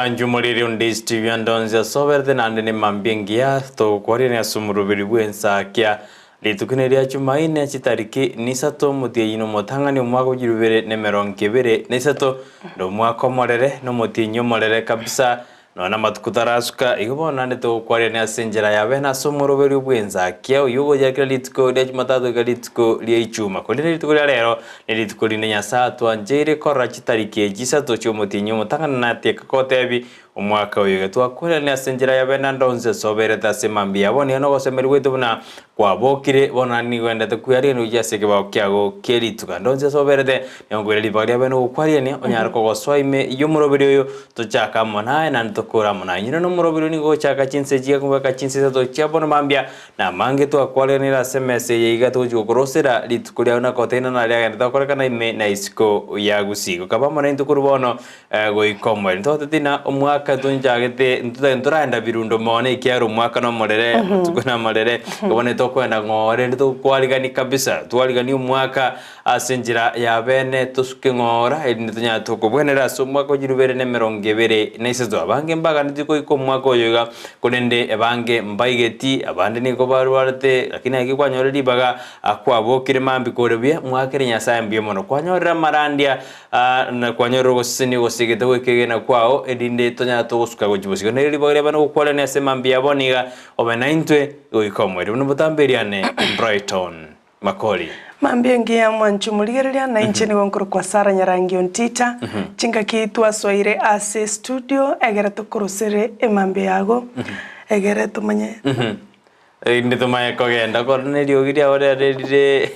Mwanchu moriri onde Steve Andonzi asoberete naende ne mambia engiya togokwarania ase omoroberi bw'ensakia. Rituko ria Jumaine chitariki nisato omotienyi na omotang'ani omwaka o chirubere na emerongo ebere na isato, na omwaka omorere na omotienyi omorere kabisa, Nonya namatuko tarasuka, igo bono naende togokwarerania ase enchera ya bene ase omoroberio bw'ensakia oyio ogochia kera rituko ria Jumatatu goika rituko ria Ichuma. Korende rituko ria rero nerituko rinde Nyasae atwancheire korora chitariki echi isato chi'omotienyi omotang'ani na tieka gotebi omwaka oyo iga twakwarerania ase enchera ya bene ande onsi ase oberete ase mambia ya bono iga nogosemeria gwaito buna kwabokire bono naende nigo oendete kweariania gochia ase ekebao kiago kie rituko ande onsi ase oberete Nonkoira ribaga ria bene gokwariania, onyare kogosoa ime y'omoroberi oyo, tochake amo naye, naende tokore amo naye. Inwe nomoroberi oyo nigo ogochaka chinsa echi gekobeka chinsa isato chia bono mambia, na amange twakwarianire ase emesa eye iga togochia gokorosera rituko riao na kotenena naria riagenderete gokorekana ime na isiko ya Gusii. Gokaba amo naintwe korwa bono goika omoerio. Ntoteti ng'a omwaka tonchagete ntoraenda birundo mono ekiagera omwaka nomorere, amatuko namarere, igo bono tokoenda ng'oo rende tokwarigani kabisa, twarigani omwaka Ase enchera ya bene tosuke ng'ora, erinde tonyare tokobwenera ase omwaka o chirubere na emerongo ebere na isato. Abange mbaganetie goika omwaka oyo iga, korende abange mbaigeti, abande nigo barwarete, lakini naki kwanyorire ribaga kwabokire mambia kore buya, mwakere Nyasae mbuya mono. Kwanyorire amarandia na kwanyorire ogosesenia ogosegete gw'ekeegena kwao, erinde tonyare togosuka gochia bosio. Nere ribaga ria bene gokwarania ase mambia ya bono iga, obe naintwe goika omoerio. Buna botambe eriane Brighton. Makori. Mambia engiya mwanche omorigereria, na inche nigo nkorokwa Sarah Nyarangi Ontita. Chingaki twasoire ase studio egere tokorosere emambia yago, egere tomanye. Erinde tomanye kogenda korora na eriogi riao riare rire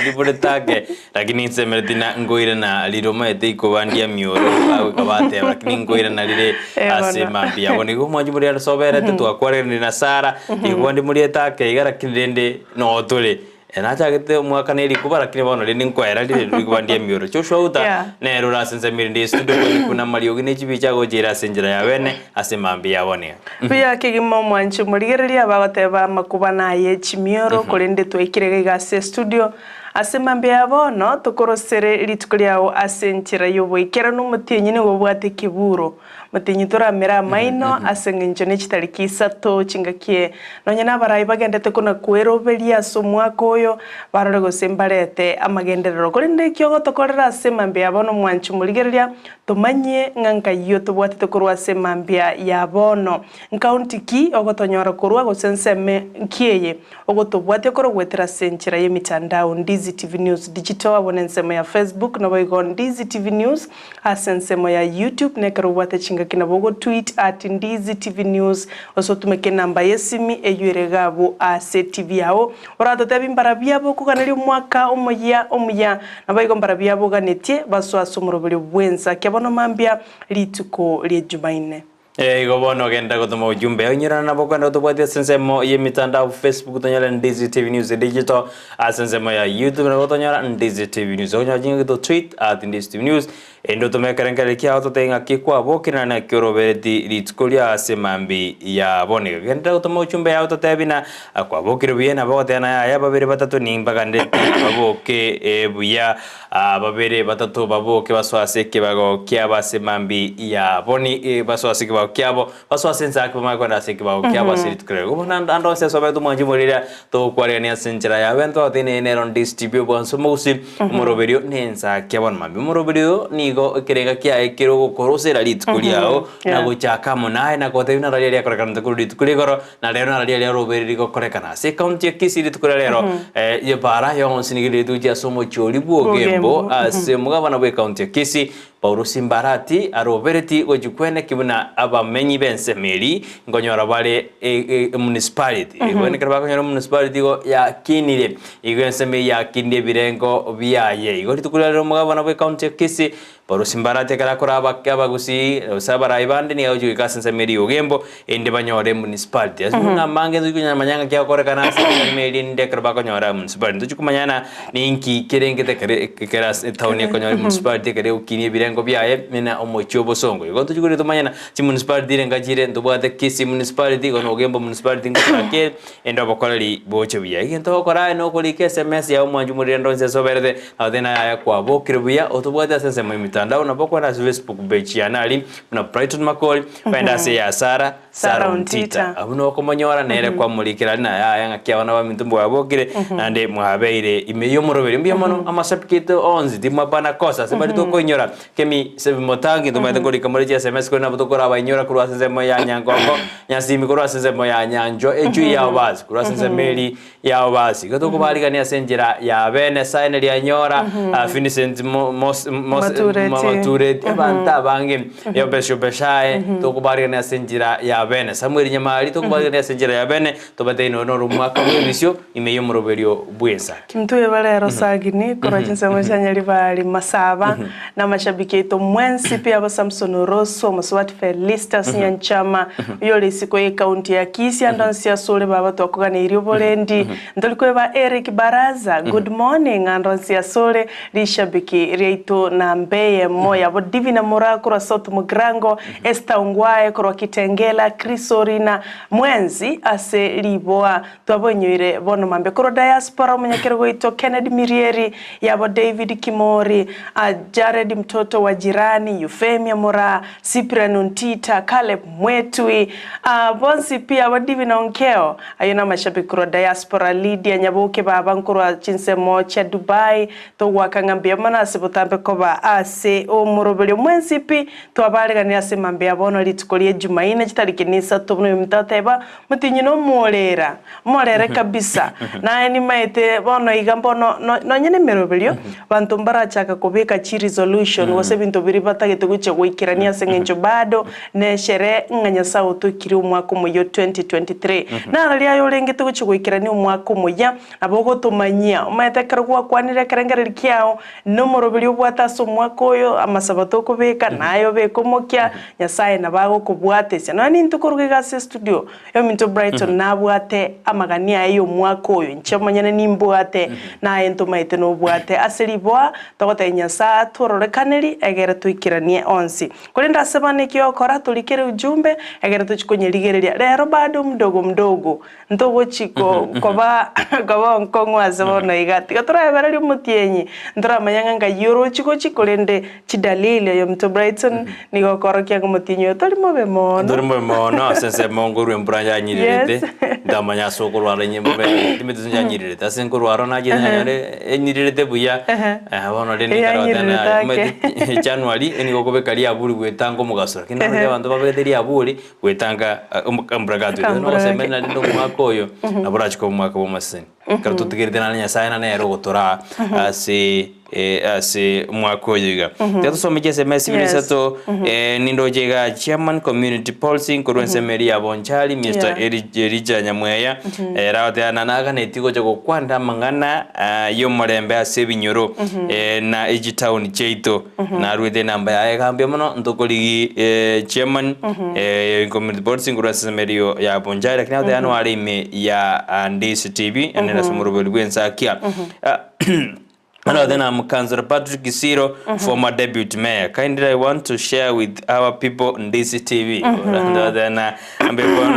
riborete ake, lakini nsemereti na nkoirana rire omanyete ikobandia emioro bagoika bateba lakini nkoirana rire ase emambia yabo. Nigo omwanchi moria ase oberete twakwareranire na Sarah, rikobandi moriete ake iga lakini rende Noo tore. Nachagete omwaka ne rikuba lakini bono rende nkoera rire rikuba ndie emioro. Joshua Uta Yeah. nere ore ase ensemo erinde estudio konywa buna amariogi ne chibicha agocha ere ase enchera ya bene ase mambia ya bono iga. Buya kegima omwanchi omorigereria bagoteba amakuba naye chimioro korende twaikire iga iga ase estudio ase mambia ya bono tokorosere rituko riao ase enchera y'oboikeranu omotienyi nigo obwate ekeburo Motinyi toramere amaino ase engencho ne chitariki isato chingaki nonya nabarai bagendete kona-kweroberia ase omwaka oyo, barore gose mbarete amagenderero. Korende ekio ogotokorera ase emambia ya bono mwanche omorigereria, tomanyie ng'a nkayio tobwatete korwa ase emambia ya bono. Nkaunti ki ogotonyora korwa gose nseme nki eye ogotobwatia korwa goetera ase enchera y'emitandao Ndizi TV News Digital abwo nensemo ya Facebook naboigo Ndizi TV News Ase ensemo ya YouTube nekero obwate chingaki nabo ogo tweet at Ndizi TV News gose otumeke enamba yesimi eywo ere iga abwo ase TV yao. Oratotebi mbarabia bokoganeria omwaka omoyia omuya naboigo mbarabia boganetie basoe ase omoroberio bwensa kia bono mambia rituko rie Jumaine. Ee, igo bono ogenda gotoma ujumbe oinyorana nabo okogenda gotobwatia ase ensemo y'emitandao Facebook tonyore Ndizi TV News Digital ase ensemo ya YouTube nabo otonyora Ndizi TV News okonyora chingaki to tweet at Ndizi TV News erinde otome ekerengererio kiao totebe ng'aki kwabokire naende ng'aki orobereti rituko ria ase mambi ya bono iga genderera gotoma ujumbe yao totebi na kwabokire buya nabo ogoteba na yaya babere batato nimbagandereti baboke buya Aa babere batato baboke basoe ase ekebago kiabo ase mambi yabo, ni basoe ase ekebago kiabo, basoe ase ense ake bamanye kogenda ase ekebago kiabo ase rituko riria. Igo bono ande onsi ase obaete omwanchi omoriri togokwarerania ase enchera ya bene togotebia nere onde STB obwansu omogusii, omoroberio na ensakia bono mambia. Omoroberio oyo nigo ekerenga kiaye kere ogokorosera rituko riao na gochaka amo naye na gotebia buna riria riakorekanete korwa rituko ria igoro Na rero nararia riria robeiri rigokorekana ase ekaunti ya Kisii rituko ria rero ebara yonsi nigo eriretwe gochia ase omochie oria bw'Ogembo ase omogabana bw'ekaunti ya Kisii Paulo Simbarati arobereti gochia kweneki buna abamenyi b'ensemo eri nkonyora bare emunicipality igo ekero bakonyora emunicipality igo yakinire igo ensemo eyio yakinire ebirengo biaye igo rituko ria rero omogabana bw'ekaunti ya Kisii Paulo Simbarati ekero akora abagusii gose abarai bande nigo agochia goika ase ensemo eria y'Ogembo erinde banyore emunicipality. Ase buna amange ntochi konyamanya ng'aki agokorekana ase ensemo eria erinde ekero bakonyora emunicipality. Ntochi komanya ng'a ninki kerengete ekero ekero ase etown ekonyora emunicipality ekero egokinia ebirengo. ebirengo biaye mena omochie obosongo. Igo ntochi koria tomanye na chimunicipality ire ngachire ntobwate Kisii municipality igo na Ogembo municipality ngochake ere ende obokoreri boche buya. Egento ogokora aye nokorika SMS yao mwanchi omorende onsi ase oberete na goteba naye aye kwabokire buya otobwate ase ensemo ya emitandao nabo okogenda ase Facebook page yane aria buna Brighton Makori ogende ase eya Sarah Sarah Sarah Ontita Ontita. abwo nokomonyora nere kwamorikera aria naye aye ng'aki abana baminto mbwabokire naende mwabeire ime y'omoroberi mbuya mono amashabiki aito onsi timwabana kosa ase baria tokoinyora kemi sebimotangi ntomaete korika more chi sms korende nabo tokorabainyora korwa ase ensemo ya Nyangongo Nyasimi korwa ase ensemo ya Nyanchwa echui yao basi korwa ase ensemo eri yao basi igo tokobarigania ase enchera ya bene saene rianyora Vincent mo- mos- mos- Matureti. Matureti abanto abange Yobesho-beshae tokobarigania ase enchera ya bene Samuel Nyamari tokobarigania ase enchera ya bene tobatebi nonya noro omwaka bw'ebisio ime y'omoroberio bw'esake. Ntweba rero Sagini korwa chinsemo chia Nyaribari, Masaba, na amashabiki aito mwensi pi abo Samson Oroso, Omosubati Felistus Nyanchama, oyore isiko ye county ya Kisii ande onsi asore baba twakoganeirie oborendi. Ntori kweba Eric Baraza, good morning ande onsi asore rishabiki riaito namba eyemo yabo Divina Moraa korwa South Mugirango, Esther Ongwae korwa Kitengela, Chris Orina mwensi ase riboa Twabonyoire bono mambia korwa diaspora omonyakerogo oito Kennedy Mirieri, yabo David Kimori, Jared mtoto wa jirani, Euphemia Moraa, Cyprian Ontita, Caleb Mwetui, bonsi pi abo Divina Onkeo, ayio namashabiki korwa diaspora, Lydia Nyaboke baba nkorwa chinsemo chia Dubai, togoaka ng'a mbuya mono ase botambe koba ase omoroberio mwensi pi twabareganire ase mambia bono rituko rie Jumaine chitariki nisato buna oyominto ateba Motinyi nomorera, morere kabisa. Naye nimaete bono iga mbono no- nonye nemeroberio, banto mbarachaka kobeka chiresolution gose ebinto biria batagete gochia goikerania ase eng'encho bado neshere ng'a Nyasaye otoikirie omwaka omoyia o 2023. Nararia aye orengete gochia goikerania omwaka omoyia, nabo ogotomanyia, omanyete ekero gwakwanire ekerengererio kiao, nomoroberio obwate ase omwaka oyo, amasabo tokobeka, naye obeke omokia, Nyasaye nabo agokobwatesia. Nonya nintwe koruga iga ase estudio, ominto Brighton nabwate amagani aye y'omwaka oyo, inche omonyene nimbwate, naye ntomaete nobwate. Ase riboa, togotebia Nyasaye atwororekaneri egere toikeranie onsi. Korende ase bono eki ogokora, torikere ujumbe, egere tochie konyerigereria. Rero bado mdogo mdogo, Ntogochi koba koba onkong'u ase bono iga. Tiga toraebererie omotienyi, ntoramanya ng'a ngai orochi gochi korende chidalili oyominto Brighton nigo okorokia ng'a omotienyi oyo tori mobe mono. Tori mobe mono ase ensemo nkorwa embura yanyirerete, Yes. ntamanya ase okorwara inye mbobe timeti ase yanyirerete ase nkorwara nachete nkanyora enyirerete buya, bono rende Eyanyirerete nkarora ake. omanyete January nigo okobeka riaburi goetanga omogaso lakini naroche abanto babegete riaburi Goetanga embura gatwete Akambura nogosemia gake. naende omwaka oyo nabo orache koba omwaka bw'amaseseni. Ekero totigerete naende Nyasaye naende nere ogotoraa ase ase omwaka oyo iga. Tiga tosome chiSMS ibere Yes. isato nindoche iga Chairman Community Policing korwa ensemo eria ya Bonchari Mr. Yeah. Eri- Elijah Nyamweya ere agoteba nanaganeti gocha gokwanera amang'ana y'omorembe ase ebinyoro na echitown chiaito. Naruete enamba yaye egambia mono ntokorigi chairman community boards nkorwa ase ensemo eria ya Bonchari lakini agoteba noo are ime ya Ndisi TV naende ase omoroberi bwa ensakia. Bono agoteba ng'a Councillor Patrick Gisiro former deputy mayor kindly I want to share with our people Ndisi TV. Agoteba ng'a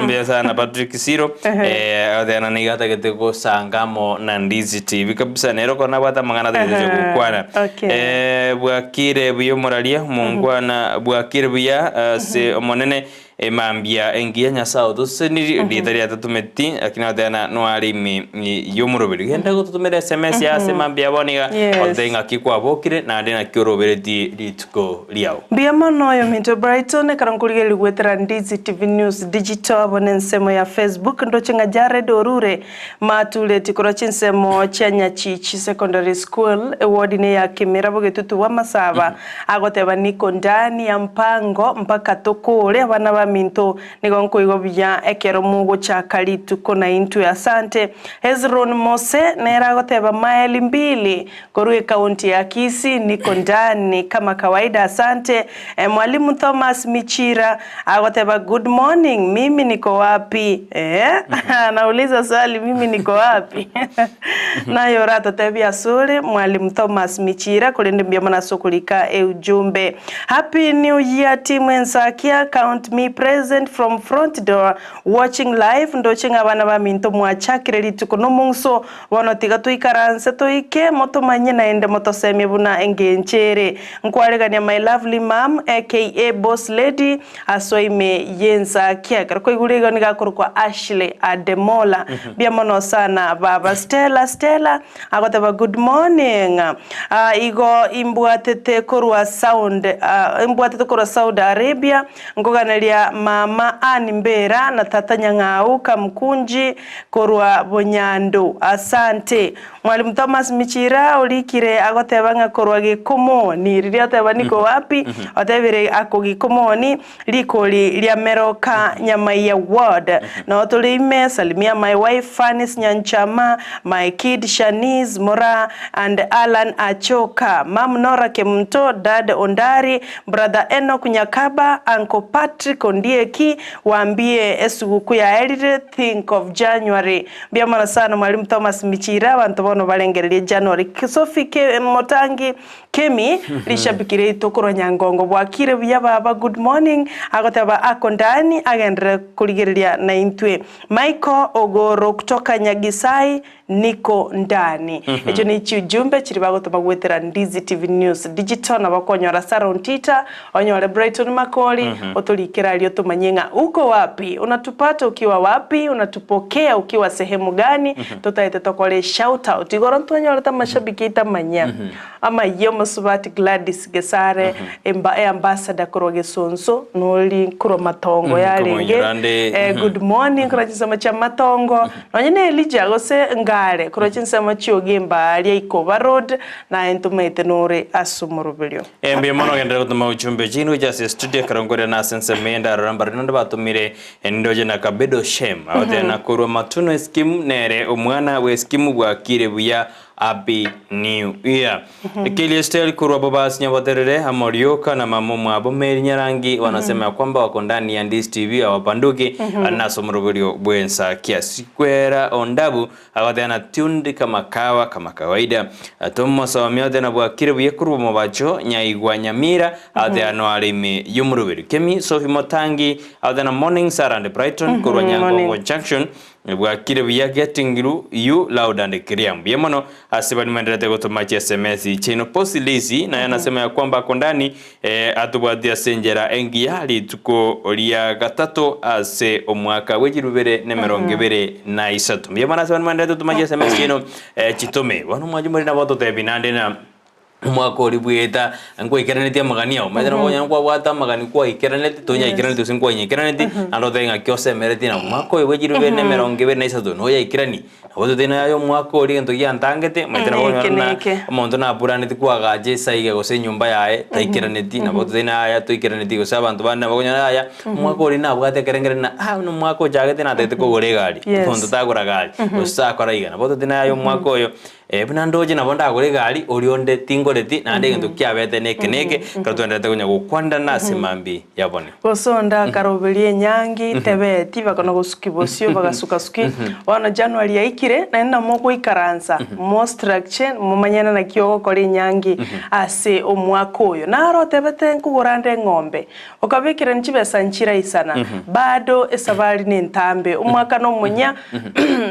mbuya sana Patrick Gisiro agoteba ng'a nigo atagete gosanga amo na Ndizi TV kabisa nere okoro nabwate amang'ana atagete gocha gokwana. Okay. Bwakire buya omoraria omongwana bwakire buya ase omonene emambia engiya Nyasaye otosesenirie rieta riaye tatometi lakini agoteba ng'a noare ime y'omoroberi genda gototomera sms ase emambia bono iga Yes. ototebie ng'aki kwabokire naende naki oroberetie rituko riao. Mbuya mono oyominto Brighton, ekero nkorigereria goetera Ndizi TV News Digital abo nensemo ya Facebook, ndoche ng'a Jared orure matureti korwa chinsemo chia Nyachichi Secondary School, eward ne ya Kimira bogetutu bw'amasaba, agoteba niko ndani ya mpango mpaka tokore abana ba. baminto nigo nkoigwa buya ekero mogochaka rituko naintwe asante. Hezron Mose nere agoteba maeli mbili korwa ekaunti ya Kisii niko ndani kama kawaida asante. Mwalimu Thomas Michira agoteba good morning mimi niko wapi eh anauliza swali mimi niko wapi naye oratotebie asore Mwalimu Thomas Michira korende mbuya mono ase okorika eujumbe. Happy new year team Ensakia count me present from front door watching live ndoche ng'a abana baminto mwachakire rituko nomong'uso bono tiga toikaranse toike motomanye naende motosemie buna engencho ere nkwaregania my lovely mum aka boss lady asoe ime yensakia ekero kwaigure igo nigo akorokwa Ashley Ademola mbuya mono sana baba Stella Stella Agoteba good morning igo imbwatete korwa sound imbwatete korwa Saudi Arabia nkoganeria mama Ann Mbera na tata Nyang'au Kamkunji korwa Bonyando asante Mwalimu Thomas Michira orikire agoteba ng'a korwa Gikomoni riria oteba niko wapi otebire ako Gikomoni Rikori ria Meroka Nyamaiya Ward noo tore ime salimia my wife Fanis Nyanchama, my kid Shanice Moraa and Allan Achoka, mum Nora Kemunto, dad Ondari, brother Enock Nyakaba, uncle Patrick Ondieki, waambie esuguku yaerire think of January. Mbuya mono sana Mwalimu Thomas Michira abanto bono barengererie January. Sophie Ke Motangi Kemi, rishabiki riaito korwa Nyangongo bwakire buya baba good morning agoteba ako ndani agenderere korigereria naintwe. Michael Ogoro kutoka Nyagisai niko ndani. Echio ne chiujumbe chiria bagotoma goetera Ndizi TV News Digital nabo okonyora Sarah Ontita onyore Brighton Makori otorikere aria otomanye ng'a uko wapi unatupata ukiwa wapi unatupokea ukiwa sehemu gani totaete tokore shout out igoro ntwanyorete amashabiki aito amanyia. Amayia omosubati Gladys Gesare, emba eambassador korwa Gesonso, nori korwa Matongo yarenge, Komoinyora nde, eh, good morning korwa chinsemo chia Matongo, nonye na Elijah gose Ngare korwa chinsemo chia Ogemba aria Ikoba Road, naye ntomaete nore ase omoroberio. Mbuya mono ogenderere gotoma ujumbe chinu gochia ase estudio ekero nkorera nase ensemo eye ndarora mbare nonde batomire Endoche na Kabedo Shem agoteba na korwa Matuno Eskimu nere omwana bw'Eskimu bwakire buya Happy New Year. Kelly Estelle korwa Bobasi Nyaboterere amo Rioka na mama omwabo Mary Nyarangi wanasema ya kwamba wako ndani ya Ndizi TV hawabanduki nase omoroberio bw'ensakia Sikwera Ondabu agoteba na tuned kama kawa kama kawaida Tomosomi agoteba na bwakire buya korwa omobacho Nyaigwa Nyamira agoteba noare ime y'omoroberio Kemi Sophie Motangi agoteba na morning Sarah and Brighton korwa Nyangongo Morning. Junction Bwakire buya getting you loud and clear. Mbuya mono ase bari mwenderete gotoma chi SMS chiaino. Posi Lizzy naye anasema ya kwamba ako ndani eh, atobwatie ase enchera engiya rituko ria gatato ase omwaka bwe chirubere na emerongo ebere na isato. Mbuya mono ase bari mwenderete gotoma chi SMS chiaino eh, chitome. Bono mwanche more nabo ototebi naende na Omwaka oria bweta nkwaikeranetie amagani ao, omanyete nabo onye nkwabwate amagani kwaikeraneti tonyaikeraneti gose nkwanyaikeraneti, naende otebe ng'aki osemeretie na omwaka oyo bwe chilifu ibere na emerongo ebere na isato noyaikeranie. Nabo totebe naye omwaka oria egento giantangete, omanyete nabo Neke okonyora buna neke. omonto napuraneti kwagacha esaiga gose enyomba yaye taikeraneti, nabo totebe naye aya toikeraneti gose abanto bande nabo okonyora yaya, omwaka oria nabwate ekerengererio buna ah buna omwaka ochagete natagete kogora egari, omonto tagora gari, gose takora iga. Nabo totebe naye omwaka oyo Buna ndoche nabo ndagore egari, oria onde tingoreti, naende egento kiabete neke neke, ekero twenderete konya gokwandana ase mambia ya bone. Gose onde akaroberia enyangi, tebeti, bakona gosuki bosio, bagasuka-suki. Bono January yaikire, naende nabo mogoikaransa, mostructure, momanyane naki ogokora enyangi ase omwaka oyo. Naro otebete nkogora nde eng'ombe, okabekerania chibesa nchiraisana, bado esabari nentambe, omwaka nomoyia,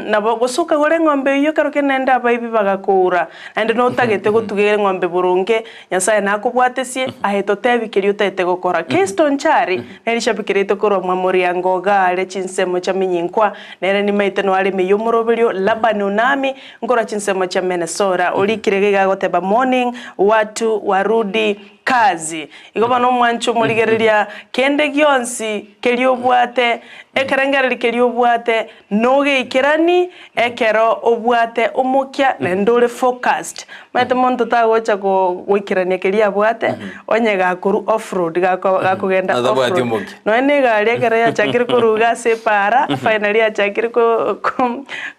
nabo gose okagora eng'ombe eyio ekero kende naende abaibi bagakoura, naende notagete gotuga eng'ombe boronge, Nyasaye nakobwatesie, aye totebi keria otagete gokora. Kristo nchari, nere rishabiki riaito korwa mwa moriango iga are chinsemo chia minyinkwa, nere nimaete noare ime y'omoroberio, Labani Onami, nkorwa chinsemo chia Menesora, orikire iga iga agoteba morning, watu warudi. kazi. Igo bono omwanche omorigereria kende gionsi keria obwate, ekerengererio keria obwate, nogeikerani ekero obwate omokia naende ore focused. Omanyete monto tagocha goikerania keria abwate, onye gakorwa off road, gakogenda off Atabwati road. omokia. Nonya na egari ekero yachakire korwa iga ase epaara, finally yachakire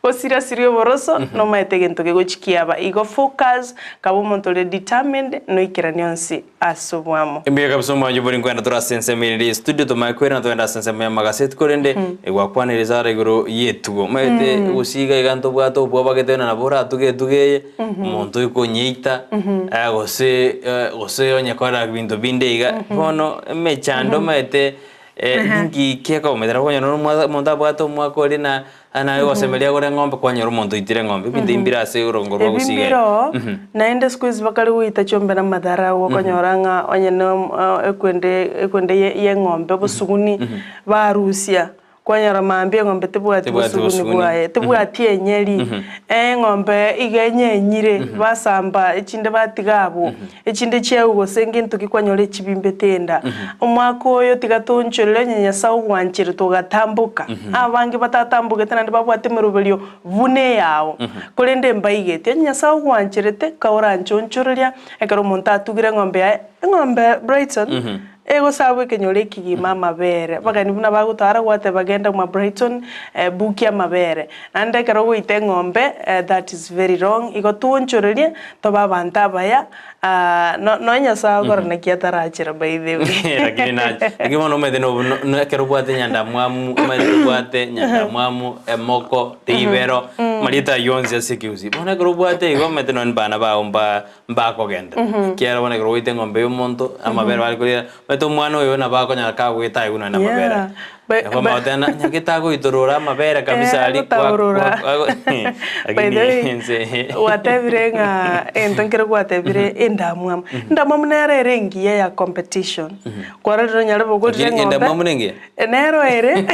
gosira-siria oboroso, nomanyete egento kegochi kiaba. Igo focus, kaba omonto ore determined, noikeranie onsi ase obwamo. Mbuya kabisa omwancho bori nkoenda tore ase ensemo ere ye studio tomanye koirana togende ase ensemo ya magaseti korende egwakwanire Sarah igoro y'etugo omanyete gose iga iga ntobwate obwoba gete buna nabo oratuge etugo eye omonto oikonyeita gose gose onye kora binto binde iga bono emechando omanyete ninki kekometa nabo okonyora omonto abwate omwaka oria na Naye gosemeria agore eng'ombe, kwanyora omonto oitire eng'ombe. Ebinto ebi mbire ase orongo rwa Ebi gosiga. mbiroo, naende siku hizi bakare goita chiombe na amadharau, okonyora ng'a onye na ekwende ekwende ye yeng'ombe obosuguni, barusia, kwanyora mambia eng'ombe tebwati Tebwati bosuguni bosuguni. bwaye, tebwati enyeri, eng'ombe iga enyenyire, basamba echinde batiga abwo. Echinde chiao gose ngento ki kwanyora echibimbete enda. Omwaka oyo tiga toonchorere onye Nyasae ogwanchire togatamboka. Abange batatambogete naende babwate emeroberio buna eyao. Korende mbaigeti onye Nyasae ogwancherete kaoranche onchoreria ekero omonto atugire eng'ombe yaye, eng'ombe Brighton egosabwa ekenyoro ekegima amabere. Abageni buna bagotara gwateba genda mwa Brighton bukia amabere. Naende ekero ogoita eng'ombe that is very wrong, igo toonchorerie tobe abanto abaya nonya Nyasae agokora naki atarachera by the way. Lakini nache, lakini bono omanyete nobu no ekero obwate nyandamwamu, omanyete obwate nyandamwamu, emoko, ribero, amarieta aywo onsi ase ekegusii. Bono ekero obwate igo omanyete nonye bana bago mba mbakogenda, ekiagera bono ekero ogoita eng'ombe ya omonto, amabere bare koria, omanyete omwana oyo nabo akonyora kagoeta aye buna namabere. Yeah. Ba- Nabo ba- omogotebia ng'a nyagete agoitorora amabere kabisa Eh, aria kwa- agotaorora. kwa- ago- By the lakini way, inse gwatebire ng'a egento nkere gwatebire endamwamu. Endamwamu nere ere engiya ya competition. Kwarorire onyare bogorire Lakini eng'ombe, endamwamu nengiya? Nero ere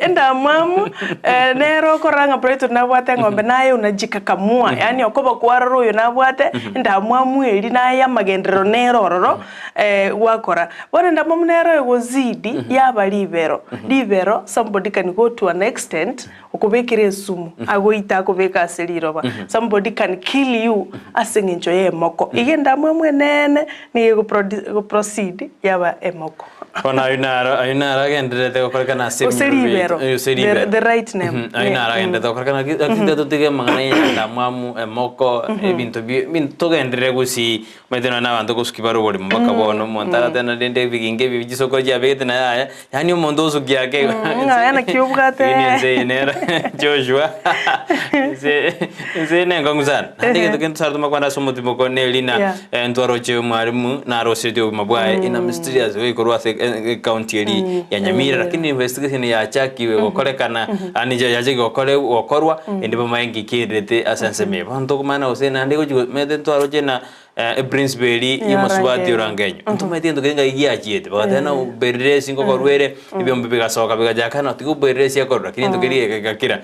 endamwamu nero okorora ng'a Brighton nabwate eng'ombe naye unajikakamua yaani okoba kwarora oyo nabwate endamwamu eria naye amagenderero nere ororo gwakora. Bono endamwamu nero egozidi yaba ribero, ribero somebody can go to an extent okobekera esumu agoite akobeke ase riroba, somebody can kill you ase eng'encho y'emoko. Iga endamwamu eneene nigo ego proceed yaba emoko. Bono ayio naro ayio naro agendererete gokorekana ase Gose ebinyoro ribero, biaito, gose the, ribero. the right name. Mhm, ayio naro agendererete gokorekana lakini lakini totige amang'ana ya endamwamu, emoko, ebinto bi ebinto togenderere gosii omanyete nonye na abanto gosukia bare oborimo mpaka bono, omonto aratebe rende ebiginga ebi chisokoro chiabegete naye yaya, Yaani omonto osukia ake igo. Ng'a naki obwate. Lakini ense eye nero Joshua ense ense eye nenkong'u sana. Naende egento kende tosare tomakwane ase omotima oko neri na Yeah. ntwaroche omwalimu narosetie obogima bwaye in a mysterious way korwa ase ecounty eria ya Nyamira lakini investigation yachakiwe gokorekana yaani yachakire gokore gokorwa ende bamanye nki kerete ase ensemo eye. Bono tokomanya gose naende egochi omanyete ntwaroche na Eprinciple eri y'omosubati orangenyo. Ntomaeti egento keria ngai giachiete, bagateba ng'a obereresi ngokorwa ere, ebiombe bigasoka bigachaka ng'a tiga obereresi ekorwa, lakini egento keria gegakira.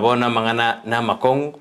Bono amang'ana na amakong'u,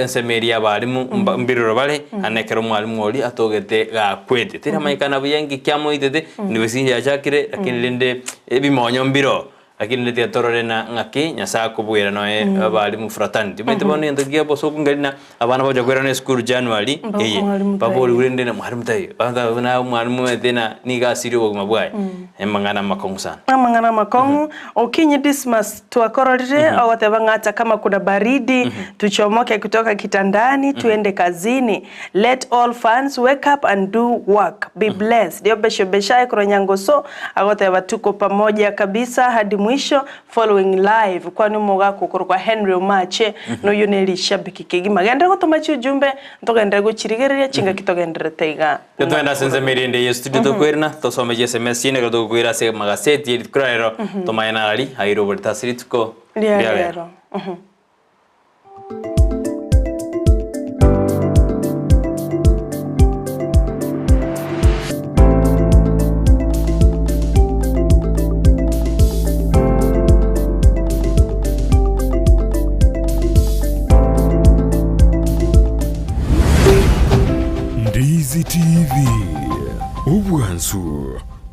ensemo eria y'abalimu mba mbirero bare, naende ekero omwalimu oria atogete gakwete. Teramanyekana buya inki kiamoitete, investigation yachakire, lakini rende ebimonyo mbiroo. Lakini rende tiga torore na ng'aki Nyasae akobwera noe abalimu fraternity. Omanyete bono egento kia obosooku nkeri na abana bagocha koirana esukuru January Mba- eye, mwalimu taiyo. baborigwe rende na mwalimu taiyo. Abanto buna omwalimu omanyete na nigo asirie obogima bwaye, amang'ana amakong'u sana. Amang'ana amakong'u, Okinyi Dismas twakororire ogoteba ng'a hata kama kuna baridi tuchomoke kutoka kitandani tuende kazini Let all fans wake up and do work. Be blessed. Yobesho Beshai korwa Nyangoso agoteba tuko pamoja kabisa hadi mwisho following live. Kwani omogaka okorokwa Henry Omache noyio ne rishabiki kegima. Genderera gotoma chiujumbe ntogenderere gochirigereria chingaki togendererete iga. Totogende ase ensemo eria ende ye studio tokoirana tosome chi sms chiaino ekero togokoira ase amagaseti ye rituko ria rero tomanye narari aire oborito ase rituko Ria ria rero. rero.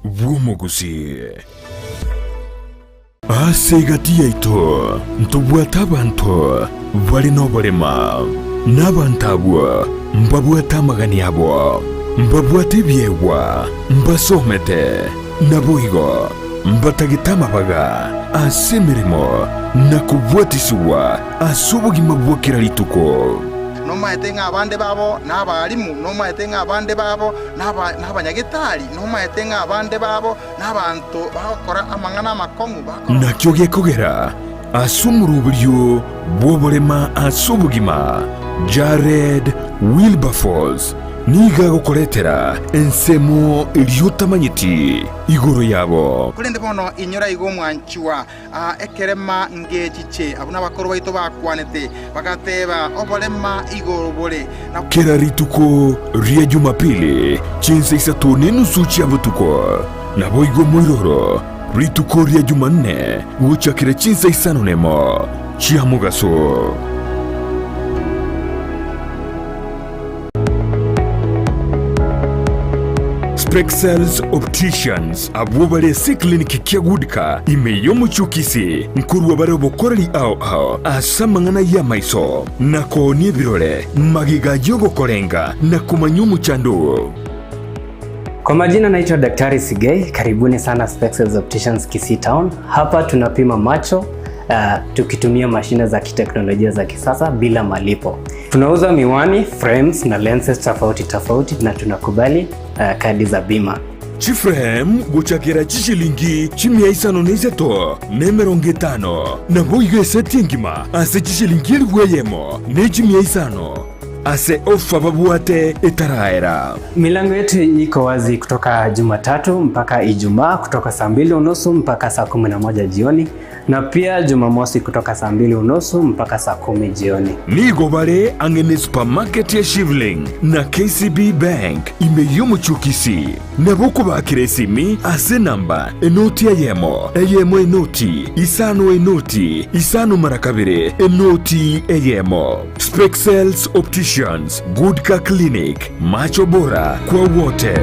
bw'omogusii. Ase egati yaito ntobwate abanto bare noborema, na abanto abwo mbabwate amagani abo, mbabwate ebiegwa, mbasomete, naboigo mbatagete amabaga ase emeremo na kobwatisigwa ase obogima bwa kera rituko. Nomaete ng'a abande babo nabarimu, nomaete ng'a abande babo nabanyagetari, nomaete ng'a abande babo nabanto bagokora amang'ana amakong'u bakora. Nakio gekogera ase omoroberio bw'oborema ase obogima, Jared Wilberforce nigo agokoretera ensemo eria otamanyeti igoro yabo. Korende bono inyora igo omwanchwa, Aa ekerema ngechiche. Abwo nabakoro baito bakwanete, bagateeba, Oborema igoro bore. Na. Kera rituko ria Jumapili chinsa isato nenusu chia botuko, naboigo moiroro rituko ria Jumanne gochakera chinsa isano nemo chia mogaso. Spexels Opticians abwo bare ase eclinic kia Goodcar ime y'omochie o Kisii nkorua bare obokoreri ao ao ase amang'ana y'amaiso na koonia ebirore magega y'ogokorenga na komanya omochando oo. Kwa majina naitwa Daktari Sigei, karibuni sana Spexels Opticians Kisii Town. Hapa tunapima macho tukitumia mashine za kiteknolojia za kisasa bila malipo. Tunauza miwani, frames na lenses tofauti tofauti na tunakubali kadi za bima. Chiframe gochakera chishilingi chimia isano na isato na emerongo etano, naboigo eseti engima ase chishilingi elifu eyemo ne chimia isano ase ofa babwate etaraera. Milango yetu iko wazi kutoka Jumatatu mpaka Ijumaa kutoka saa mbili unusu mpaka saa 11 jioni na pia Jumamosi kutoka saa mbili unusu mpaka saa 10 jioni. Nigo bare ang'e ne supermarket ya Shivling na KCB Bank ime y'omochie o Kisii. Nabo okobakera esimi ase enamba enoti eyemo, eyemo enoti, isano enoti, isano mara kabere, enoti eyemo. Spexels Opticians, Goodcar Clinic, macho bora kwa wote.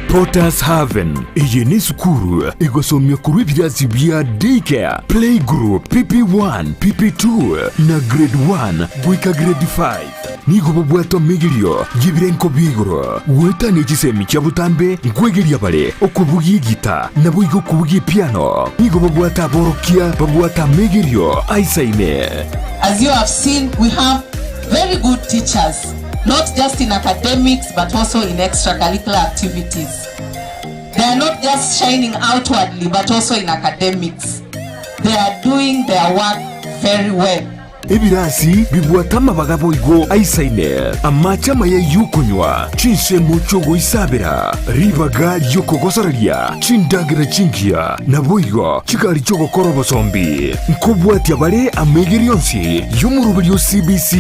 Potter's Haven eye nesukuru egosomia korwa ebirasi bia Daycare, Playgroup, PP1, PP2 na Grade 1 goika Grade 5. Nigo babwate omegerio y'ebirenko bia igoro, goetania chisemi chia botambe nkwegeria bare okobugia egita naboigo okobugia epiano. Nigo babwate aborokia babwate amegerio aisaine. As you have seen, we have very good teachers, not just in academics but also in extracurricular activities. They are not just shining outwardly but also in academics. They are doing their work very well. Ebirasi bibwate amabaga boigo aisaine, amache amaya y'okonywa, chinsemo chi'ogoisabera, ribaga ri'okogosoreria, chindagera chingiya, naboigo chigari chi'ogokora obosombi. Nkobwatia bare amaigerio onsi y'omoroberio o CBC.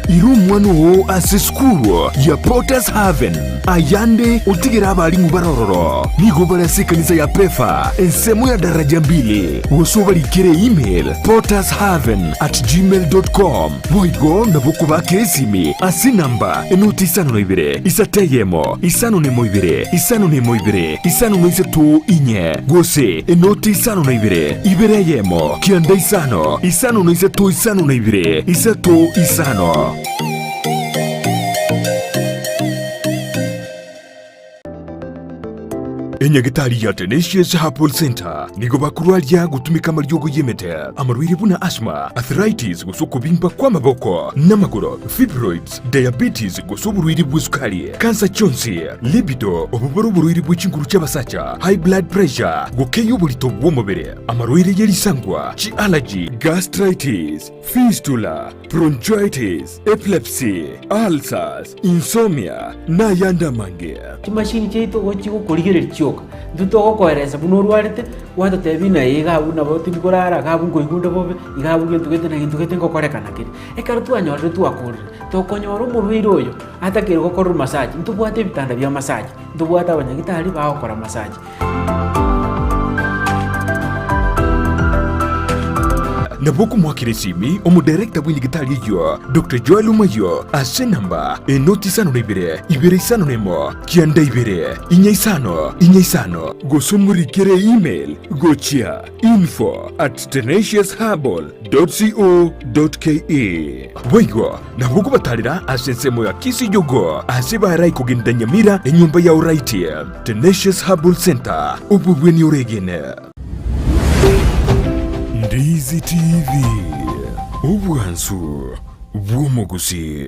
Ira omwana oo ase esukuru ya Potter's Haven, ayande otigere abalimu bare ororo. Nigo bare ase ekanisa ya Pefa, ensemo ya daraja mbili, gose obarikere email pottershaven at gmail dot com. Boigo nabo okobakera esimi ase enamba enoti isano na ibere, isato eyemo, isano na emo ibere, isano na emo ibere, isano na isato inye, gose enoti isano na ibere, ibere eyemo, kianda isano, isano na isato isano na ibere, isato isano. Enyagitari ya Tenacious Herbal Centre nigo bakorwaria gotumeka amariogo y'emete, amarwaire buna asthma, arthritis gose okobimba kw'amaboko n'amagoro, fibroids, diabetes gose oborwaire bw'esukari, kansa chionsi, libido, obo bore oborwaire bwe chinguru chi'abasacha, high blood pressure, gokeyia oborito bw'omobere, amarwaire ye risangwa, chi'allergy, gastritis, fistula, bronchitis, epilepsy, ulcers, insomnia, na ayande amange. Chimashini chiaito igo chigokorigereria chioka, intwe togokoeresa buna orwarete, gwatotebia ng'a iga abwo nabo tindi korara, iga abwo nkoigwa onde bobe, iga abwo gento gete na gento gete ngokorekana kere. Ekero twanyorire twakorire, tokonyora omorwaire oyo atakeire gokorerwa massage, ntobwate ebitanda bia massage, ntobwate abanyagitari bagokora massage. Nabo okomoakera esimi omodarekta bw'enyagitari eyio, Doctor Joel Omayio, ase enamba enoti isano na ibere, ibere isano na emo, kianda ibere, inya isano, inya isano. Gose omorikere email gochia info at tenaciousherbal dot co dot ke. Boigo nabo okobatarera ase ensemo ya Kisii Jogoo ase barai kogenda Nyamira enyomba ya Oraiti. Tenacious Herbal Centre, obobweni oregene. Ndizi TV, obwansu bw'omogusii.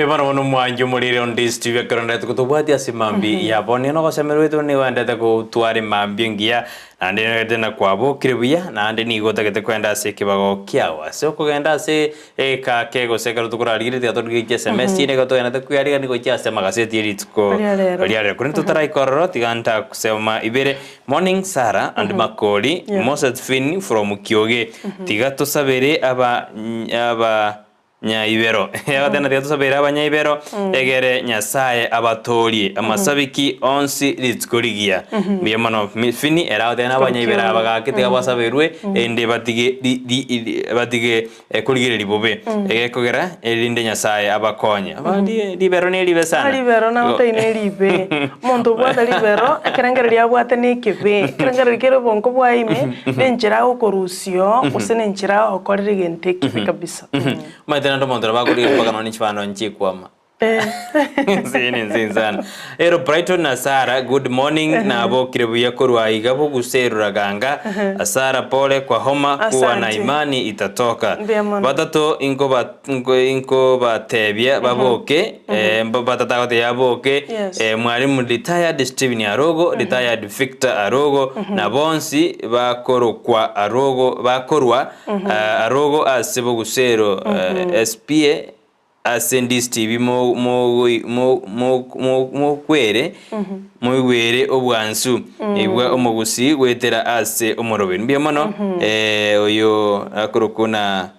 Bono bono omwanchi omorire onde Steve ekero ndete gotobwatia ase mambi ya bono nogosemerwa nigo endete gotwara emambi engiya Naende nogete na kwabokire buya, naende nigo otagete kwenda ase ekebago kiao. Ase okogenda ase ekake gose ekero tokorarigereria tiga torigeretie SMS nigo togenderete koyarigania gochia ase amagaseti ye rituko Ria rero. ria rero. Korende totaraika ororo tiga ntakusema ibere. Morning Sarah and Makori, Yeah. Moses Finn from Kioge. Tiga tosabere aba aba Nyaibero. Agateba tiga tosabere abanyaibero, egere Nyasae abatoorie amasabiki onsi rituko rigiya. Mbuya mono Mi- Fini ere agoteba na abanyaibero aba gaki tiga basaberwe erinde batige ri- ri- ri- batige eh, korigereria bobe. Egekogera erinde Nyasae abakonye. Aba ri- ribero neribe sana. Ribero nagotebi neribe. Omonto obwate ribero, ekerengererio abwate nekebe. Ekerengererio kere obongo bwaye ime, nenchera agokorusia oo, gose nenchera agokorera egento ekebe kabisa. Omanyete naende omonto nabo akorigia mpaka nonya chibando nchikwama. Enseye nense sana. Ero Brighton na Sarah, good morning. Nabokire buya korwa aiga boguse Ruraganga. Sarah pole kwa homa kuwa na Asante. imani itatoka. Mbuya mono. Batato inkoba inko- inkobatebia baboke eh, mba- batata agotebia aboke Yes. eh, mwalimu retired Stephen Arogo, retired Victor Arogo na bonsi bakorokwa Arogo bakorwa Arogo ase bogusero SPA ase ndistv mokwere moigwere obwansu bwa omogusii goetera ase omoroberi. Mbuya mono oyo akorokwa na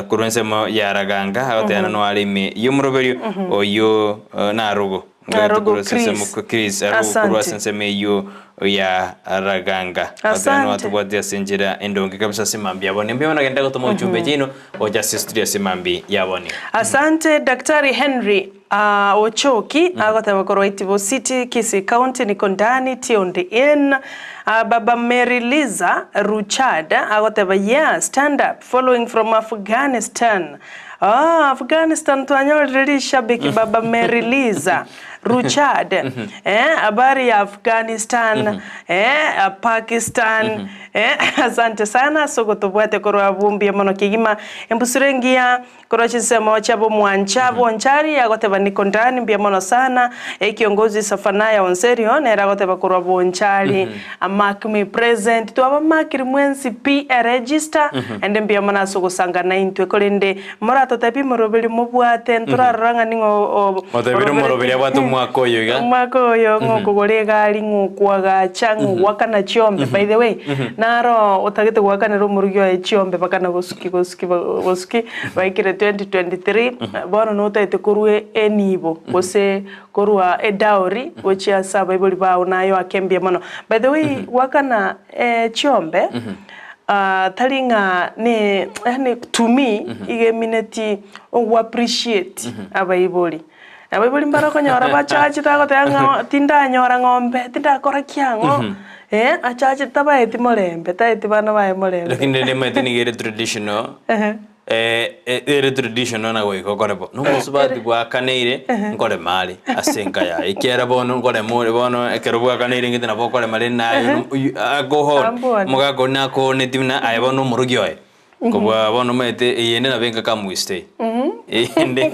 korwa ensemo ya Raganga agoteba noare ime y'omoroberio oyio narogo. Arogo Chris. Chris arogo korwa ase Asante. ensemo eyio ya Raganga. Asante. Atubwate ase enchera endonge kabisa ase mambi yabone. Mbuya mono genda gotoma ujumbe chiino gocha ase studio ase mambi yabone. Asante Daktari Henry Ochoki agoteba korwa Itibo City, Kisii County, niko ndani tuned in. Baba Mary Liza Ruchard agoteba yeah stand up following from Afghanistan. Ah, Afghanistan twanyorire rishabiki baba Mary Liza Ruchard. Eh, habari ya Afghanistan, eh, Pakistan. Eh, asante sana soko tobwate korwa bumbia mono kigima embusure engiya korwa chinsemo chia bomwancha bonchari agoteba niko ndani mbuya mono sana ekiongozi Safanaya Onserio nere agoteba korwa bonchari amark me present twaba markiri mwensi pi eregister ende mbuya mono ase ogosanga naintwe korende moratotebi moroberi mobwate ntorarora ng'a ning'o Motebire omoroberi abwate omwaka oyo iga. Omwaka oyo ng'okogora egari ng'okwagacha ng'ogwakana chiombe by the way naro otagete goakanera omorugi oye chiombe bakana gosuki gosuki gosuki baikire 2023 bono notagete korwa enibo gose korwa edowry gochia ase abaibori bao naye oake mbuya mono. By the way goakana chiombe tari ng'a ne yaani to me iga emineti ogo appreciate abaibori. Abaibori mbare okonyora bachachete agoteba ng'a tindanyora ng'ombe, tindakora ki ang'o, eh, achachete tabaeti morembe, taeti bana baye morembe. Lakini rende omanyete nigo ere traditional, ere traditional na goika okore bo. Na omosubati bwakaneire, nkorema are ase enka yaye, ekiagera bono nkorema ore bono ekero bwakaneire ng'iti nabo okorema rende naye akohon Ambone. omogaka oria nakooneti buna aye bono omorogi oye. Kobua bono omanyete eyende nabo enka come we stay. Eyende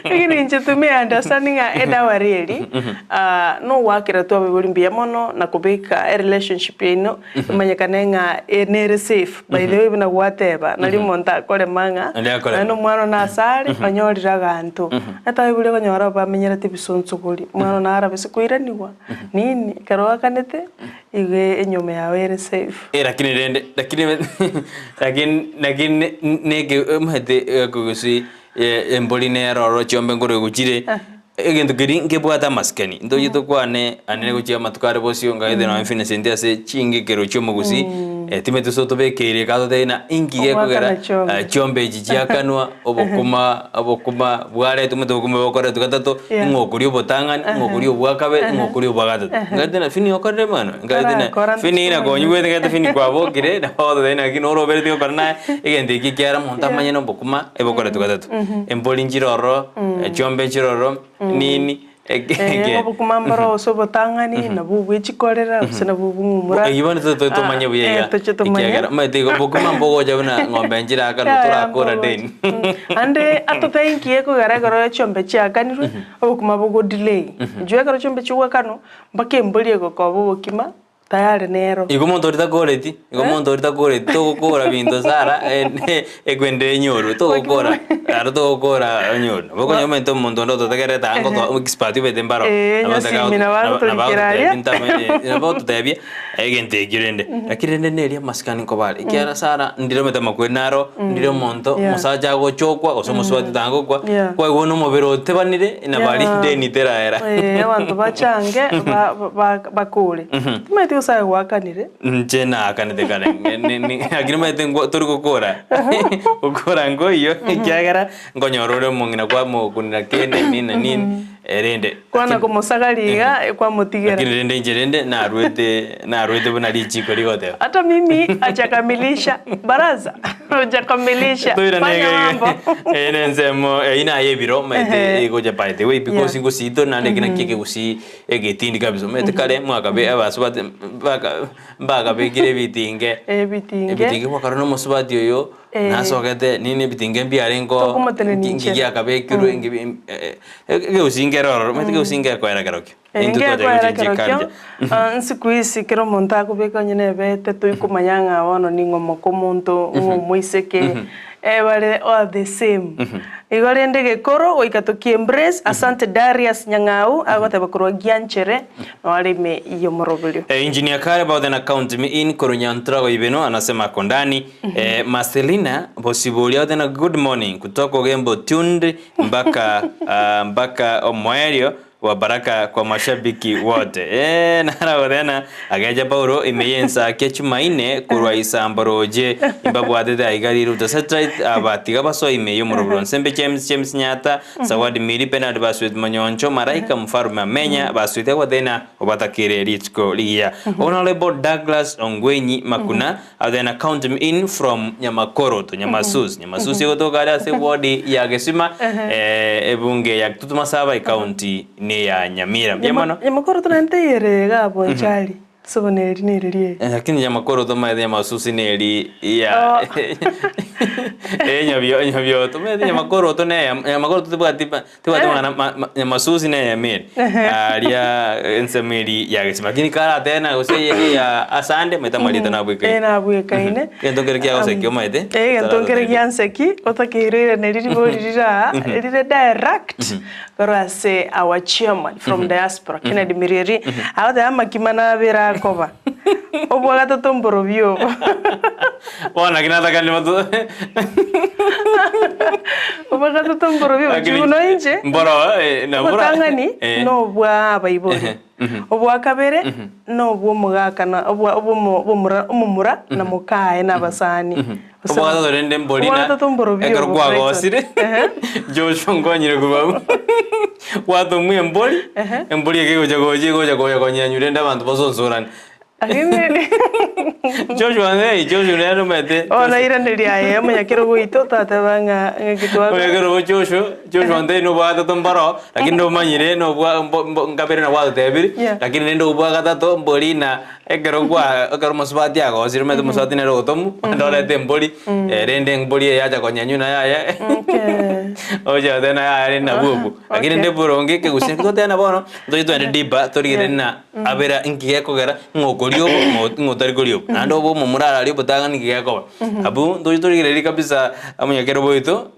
Lakini inche to me understand ng'a edowry eri, ah, nogwakera twa abaibori mbuya mono na kobeka erelationship yaino emanyekane ng'a e- nere safe. By the way buna gwateba, nari omonto akorema ng'a Naende akorema. naende omwana one ase are, onyorire aganto. Ata abaibori okonyora bamenyerete ebisonsogori, omwana one naro abase koiranigwa, nini, ekero oakanete, igo enyiomo yago ere safe. Eh, lakini rende, lakini lakini lakini neke omanyete ekogusii embori nere ororo chiombe nkorwa chire, egento keria nkebwate amasikani, ntoche tokwane ande gochia amatuko are bosio ngagete nonye Vincent ase chingekero chia omogusii, timanyeti gose otobekeire iga totebie ng'a inki gekogera Ogoakana chiombe. chiombe echi chiakanwa, obokima obokima bwaretwa omanyete obokima bokoretwa gatato, Yeah. ng'a okoria obotang'ani, ng'a okoria obwa kabere, ng'a okoria obwa gatato. Ngagete ng'a Fini okorire mang'ana? Ngagete ng'a Tarakora Fini nakonyigwete ngagete Fini kwabokire, nabo ogotebia naki norobereti gokora naye, egento eki ekiagera omonto amanye na obokima ebokoretwa gatato. Embori nchire ororo, chiombe nchire ororo, nini, eke Eh, eke. obokima mboro gose obotang'ani, nabwo obwechikorera, gose nabwo obong'umura. Eyio bono to- tomanye buya iga, toche tomanye. ekiagera omanyete igo bokima mbogocha buna ng'ombe nchire akanwa Yaya, torakora mbogocha. deni. Ande atotebie nki ekogera ekero chiombe chiakanirwe, obokima bogodelay. Inchuo ekero chiombe chigoakanwa, mpaka embori egokoba obokima, tayari nero. Igo omonto oria takoreti, igo omonto oria takoreti, togokora binto sana ekwende enyorwe, togokora aro togokora onyorwe. Nabo okonyora omanyete omonto onde ototegererete aa ngoto expert obete mbaro, Eh, nabo otaka nyasimi nabo agotorikera aria. nabo agototebia egento ekio rende. Lakini rende neria amasikani nkoba are, ekiagera sana ndire omanyete amakweri naro, ndire omonto Yeah. omosacha agochokwa gose omosubati tagokwa, Yeah. kwaigwa buna omobere otebanire, nabo aria Yeah. deni teraera. Eh, abanto bachange ba- ba- bakore. Timanyeti gose aye gwakanire. Inche naakanete kare, lakini omanyete ngwa tori gokora, gokora nkoiyo ekiagera nkonyora ore omong'ina kwamokunera kende nini na nini, erinde Kwana lakini komosagaria iga, kwamotigera. lakini rende inche rende narwete narwete buna richiko rigoteba. Hata mimi achakamilisha baraza hujakamilisha Toirane fanya iga mambo iga eye ne ensemo eyio naye ebiro omanyete Ehe. egocha by the way because Yeah. gosii naende eki nakio ekegusii Egetindi kabisa omanyete kare mwakabe abasubati mbaka mbakabekire ebitinge Ebitinge. ebitinge gwakora na omosubati oyo Eh. nasogete nini ebitinge mbiarenge oo Tokomotenenia nki inchera. giakabekirwe nki ekegusii nkere ororo omanyete ekegusii ngekoera kerokio Eh, intwe twachaka ngekoera gochenchia kerokio, eculture. ah, nsiku isi kera omonto akobeka onye na ebete toikomanya ng'a bono ning'o omoka omonto, ng'o omoiseke, eh bare all the same. Igo rende gekoro goika toki embrace, asante Darius Nyang'au agoteba korwa Gianchere noare ime y'omoroberio. Engineer Kare about an account me in korwa Nyantrago Ibeno anasema ako ndani eh, Marcelina Bosibori agoteba good morning kutoka Ogembo tuned mpaka ah, mpaka omoerio wa baraka kwa mashabiki wote. Eh, naragoteba agecha Paulo ime y'ensake Chumaine korwa isambo roche imbabwatete aiga riruta satellite aba tiga basoe ime y'omoroboro Nsembe James James Nyata Zawadi Miri Bernard Baswet Monyoncho Maraika Mfarume Amenya Baswete agoteba obatakere rituko rigiya Honorable Douglas Ongwenyi Makuna agoteba count me in from Nyamakoroto Nyamasusi Nyamasusi egotoka are ase ward ya Gesima eh, ebunge ya Kitutu Masaba ecounty ne ya Nyamira mbuya mono Nyamakoroto naende teyere iga abwo nchari ase bono eri neri riaye. Eh, lakini Nyamakoroto omanyete Nyamasusi neri ya Oh. eh, nyabio nyabioto omanyete Nyamakoroto neye Nyamakoroto tebwati pa tebwati mang'ana ma- ma- Nyamasusi neye emeri aria ensemo eri ya Gesima lakini karatena gose eye ya asande omanyete amarieta nabwekaine Eh, nabwekaine. Egento nkere kiagoseki omanyete Eh, egento nkere gianseki otakeire oiraneri ribori rire aa rire direct korwa ase our chairman from diaspora Kennedy Mireri agoteba amakima nabere akoba obwa gatato mborobio obo. Bono naki natakani bato Obwa gatato mborobio obo Lakini buna inche mboro eh, nabora obotang'ani eh. nobwa abaibori obwa kabere nobwa omogaka na obwa obwomo obomura omomura na mokaye na abasani Gose Obwa gatato rende mbori obwa na gatato mborobio ekero obo kwagosire Brighton. Ehe. Joshua nkonyire korwa abwo gwatomwa embori embori eke egocha gocha egocha konya konyenya rende abanto basonsorane. Lakini Joshua hey, Joshua nere omanyete. Bono iraneria aye omonyakerogo oito tateba ng'a ng'aki twakora. Omonyakerogo Joshua, Joshua ntari nobwa gatato mboro, lakini nomanyire nobwa mbo- mbo- nkabere nabo gwatotebiri, Yeah. lakini rende obwa gatato mbori na ekero kwa ekero omosubati agosire omanyete omosubati nere ogotomwa, naende orete embori, rende embori eye yacha konyenywa na yaya, Okay. ocha goteba na yaya rende nabwo obwo. Lakini Okay. rende boronge ekegusii naki togoteba bono, ntoche togende deeper torigererie ng'a abera inki gekogera ng'a okoria obo ng'a ng'a otari koria obo. Naende obo omomura araria obotang'ani inki gekoba. Abwo ntoche torigererie kabisa omonyakero bwaito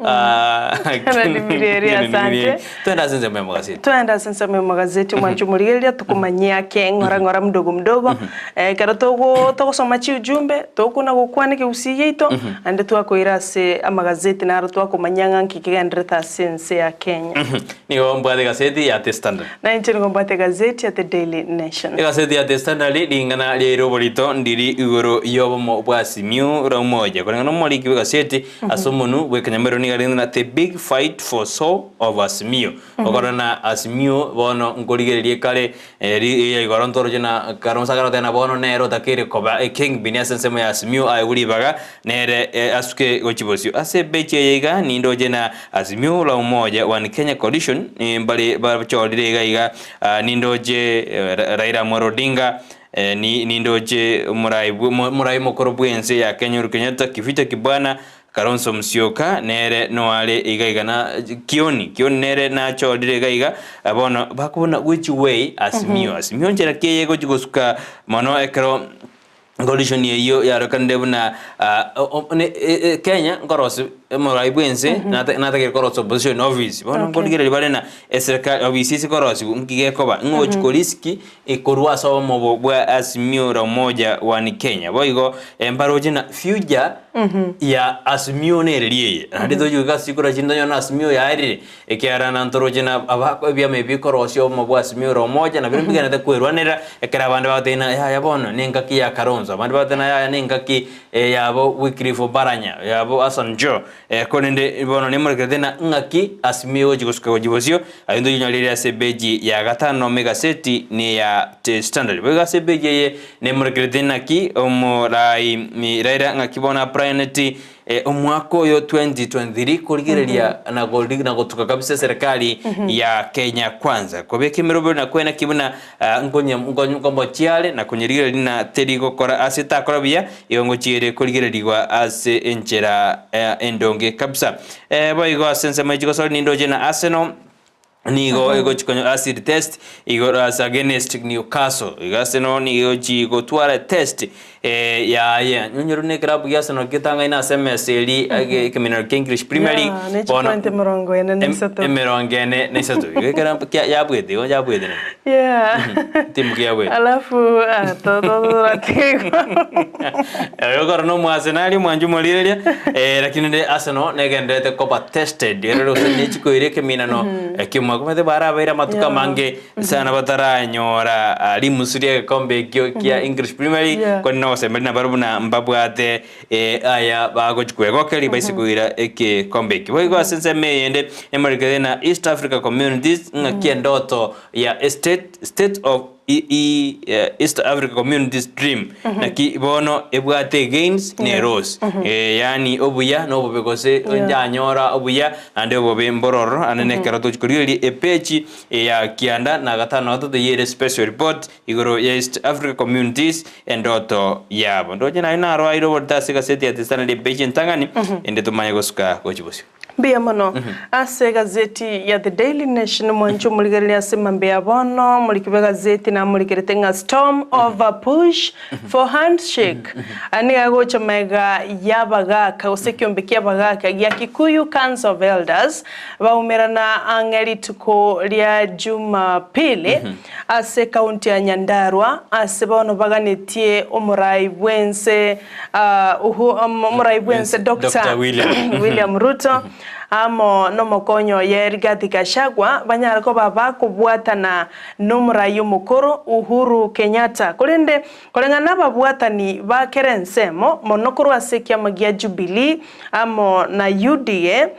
Kennedy Mirieri, Kennedy Mirieri. asante. Twende ase ensemo ya omogazeti. Twende ase ensemo ya omogazeti omwanche omorigereria tokomanyia ake ng'ora ng'ora mdogo mdogo ekero togo togosoma chiujumbe tokona gokwana ekegusii giaito naende twakoira ase amagazeti naro twakomanyia ng'a nki kegenderete ase ense ya Kenya. Nigo mbwate egaseti ya The Standard. Na inche nigo mbwate egazeti ya The Daily Nation. Egaseti ya The Standard ring'ana riaire oborito ndiri igoro y'obomo bwa Simiyu Raumoja. Koreng'ana nomoriki bw'egaseti ase omonwe bw'ekenyamero nigo arenge ng'a The Big Fight for Soul of Azimio. Okorora na Azimio bono nkorigereria kare eri ya igoro ntoroche na Kalonzo akaroteba na bono nere otakeire koba ekingpin ase ensemo ya Azimio aegwe ribaga nere asuke gochia bosio. Ase epeji eye iga nindoche na Azimio la Umoja One Kenya Coalition mbare bachorire iga iga nindoche Raila Amolo Odinga nindoche omorai omorai omokoro bwense ya Kenya Uhuru Kenyatta Kivita Kibwana Kalonzo Musyoka nere noare iga iga na Kioni Kioni nere nachorire iga iga bono bakobuna which way Azimio Azimio nchera ki eye egochi gosuka mono ekero Coalition eyio yarokanire buna Kenya nkorosi omorai bwense natagete korosia opposition office. Bono nkorigereria bare na eserekari ofisi ase korosiwa nki gekoba ng'a ogochi korisk korwa ase obomo bwa Azimio la Umoja One Kenya. Boigo mbaroche na future ya Azimio nereri eye. Naende tochi goika ase chikura chinde tonyore na Azimio yaerire. Ekiagera nantoroche na abakwa ebiama ebi bikorosia obomo bwa Azimio la Umoja, nabio mbigenderete kwerwanerera, ekero abande bagoteba ng'a yaya bono nengaki ya Kalonzo, abande bagoteba ng'a yaya nengaki yabo Wycliffe Oparanya, yabo Hassan Joho, korende bono nemorekerete ng'a ng'aki Azimio egochia gosuka gochia bosio, ayio ntoyonyorire ase epeji ya gatano nomo egaseti neya The Standard. Boigo ase epeji eye nemorekerete naki omorai Raila ng'aki bono apraeneti Omwaka oyo 2023 korigereria na na gotuka kabisa eserekari ya Kenya Kwanza kobeka emeroberi na kwena ki buna nkonye nkomochiare na konyerigereria na teri gokora ase takora buya igo ngochiere korigererigwa ase enchera endonge kabisa. Boigo ase ensemo ya chigosori nindoche na Arsenal Nigo egochi konya acid test igoro ase against Newcastle. Igo Arsenal nigo egochi gotwara test eh, yaye. Nyonyeru ne eklabu gia Arsenal getang'aine ase emesa eri ege- ekemenero kia English Premier League. Yeah, ne chipoint emerongo ene na isato. Emerongo ene na isato. Igo ekerabu kia yabwete igo yabwete nere. Yeah. Timu ki yabwete? Alafu ah, to- to- toratiga igo. Oyo okoro na omoarsenali omwanchi omorigereria eh, lakini rende Arsenal negendererete koba tested ere gose nechikoira ekeminano ekiomwaka omanyete barabeire amatuko Yeah. amange sana bataranyora ah, rimusu ria egekombe ekio kia English Premier League Yeah. korende nogosemeria nabarabwo buna mbabwate eh, aya bagochi kwegokeria baise koira ekekombe ekio. Boigo ase ensemo eyende emorikere na East Africa Communities ng'aki endoto ya estate state of East Africa Community's dream naki bono ebwate gains ne loss yaani obuya na obobe gose yanyora obuya naende obobe mbororo ande nekero tochi korigereria epeji ya kianda na gatano na gatato eyere special report igoro ya East Africa Communities endoto yabo. Ndoche naye naro aire oborito ase egaseti ya The Standard epeji entang'ani ende tomanye gosuka gochia bosio. Mbuya mono ase egazeti ya The Daily Nation mwanche omorigereria ase mambia ya bono omoriki bw'egazeti namorikerete ng'a Storm over push for handshake Aya nigo agocha magega y'abagaka gose ekiombe ki'abagaka gia Kikuyu Council of Elders baumerana ang'e rituko ria Jumapili ase ekaunti ya Nyandarua ase bono baganetie omorai bw'ense Omorai bw'ense Doctor William Ruto. amo nomokonyi oye Rigathi Gachagua banyare koba bakobwatana nomorai omokoro Uhuru Kenyatta. Korende koreng'ana nababwatani ba kera ensemo, mono korwa ase ekiama gia Jubilee amo na UDA,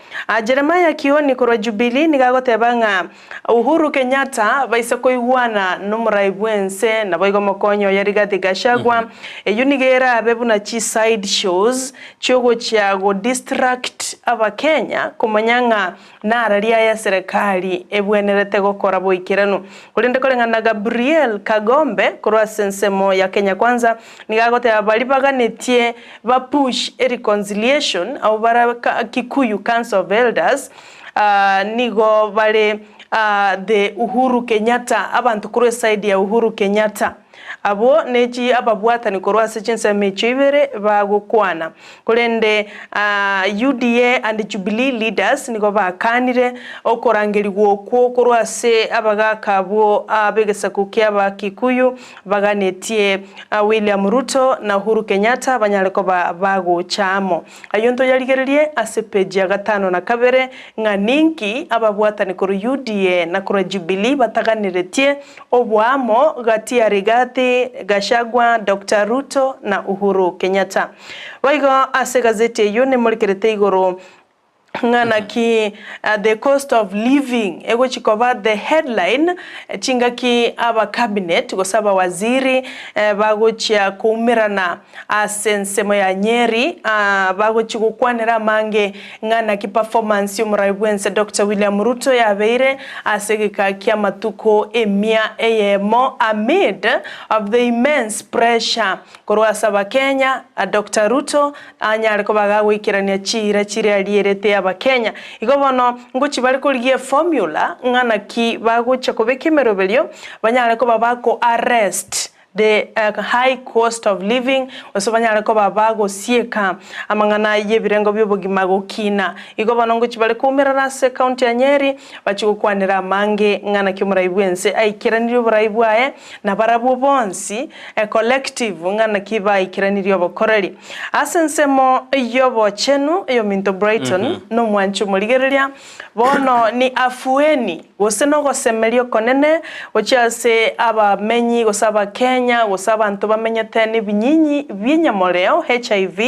Jeremiah Kioni korwa Jubilee nigo agoteba ng'a Uhuru Kenyatta baise koigwana nomorai bwense naboigo omokonyi oye Rigathi Gachagua, eyio nigo erabe buna chi side shows chiogochia go distract abakenya komanya ng'a nararia aya eserekari ebwenerete gokora boikeranu. Korende koreng'ana na Gabriel Kagombe korwa ase ensemo ya Kenya Kwanza nigo agoteba baria baganetie ba push e reconciliation abwo bare Kikuyu Council of Elders nigo bare the Uhuru Kenyatta, abanto korwa eside ya Uhuru Kenyatta. Abwo nechi ababwatani korwa ase chinsemo echio ibere bagokwana. Korende UDA and Jubilee leaders nigo bakanire okorangerigwa okwo korwa ase abagaka abwo ab'egesaku ki'Abakikuyu baganetie William Ruto na Uhuru Kenyatta banyare koba bagocha amo. Ayio ntoyarigererie ase peji ya gatano na kabere, ng'a ninki ababwatani korwa UDA na korwa Jubilee bataganeretie oboamo gati ya Rigathi Gachagua, Doctor Ruto na Uhuru Kenyatta. Boigo ase egazeti eyio nemorikerete igoro ng'a naki the cost of living egochi koba the headline chingaki aba cabinet gose abawaziri bagochia koumerana ase ensemo ya Nyeri bagochia gokwanera amange ng'a naki performance y'omorai bwense Doctor William Ruto yabeire ase egeka ki'amatuko emia eyemo amid of the immense pressure Korwa ase Abakenya, Doctor Ruto anyare koba gagoikerania chiira chiria arierete Abakenya. Igo bono ngochia bare korigia eformula ng'a naki bagochia kobeka emeroberio banyare koba bako arrest the high cost of living gose banyare koba bagosieka amang'ana y'ebirengo bi'obogima gokina. Igo bono ngochia bare koumerana ase ecounty ya Nyeri bachie gokwanera amange ng'a naki omorai bw'ense aikeranirie oborai bwaye na barabwo bonsi a collective ng'a naki baikeranirie obokoreri. Ase ensemo y'obochenu y'ominto Brighton nomwanchi omorigereria, bono ni afueni gose nogosemeria okonene gochia ase abamenyi gose abakenya gose abanto bamenyete nebinyinyi bi'enyamoreo, HIV,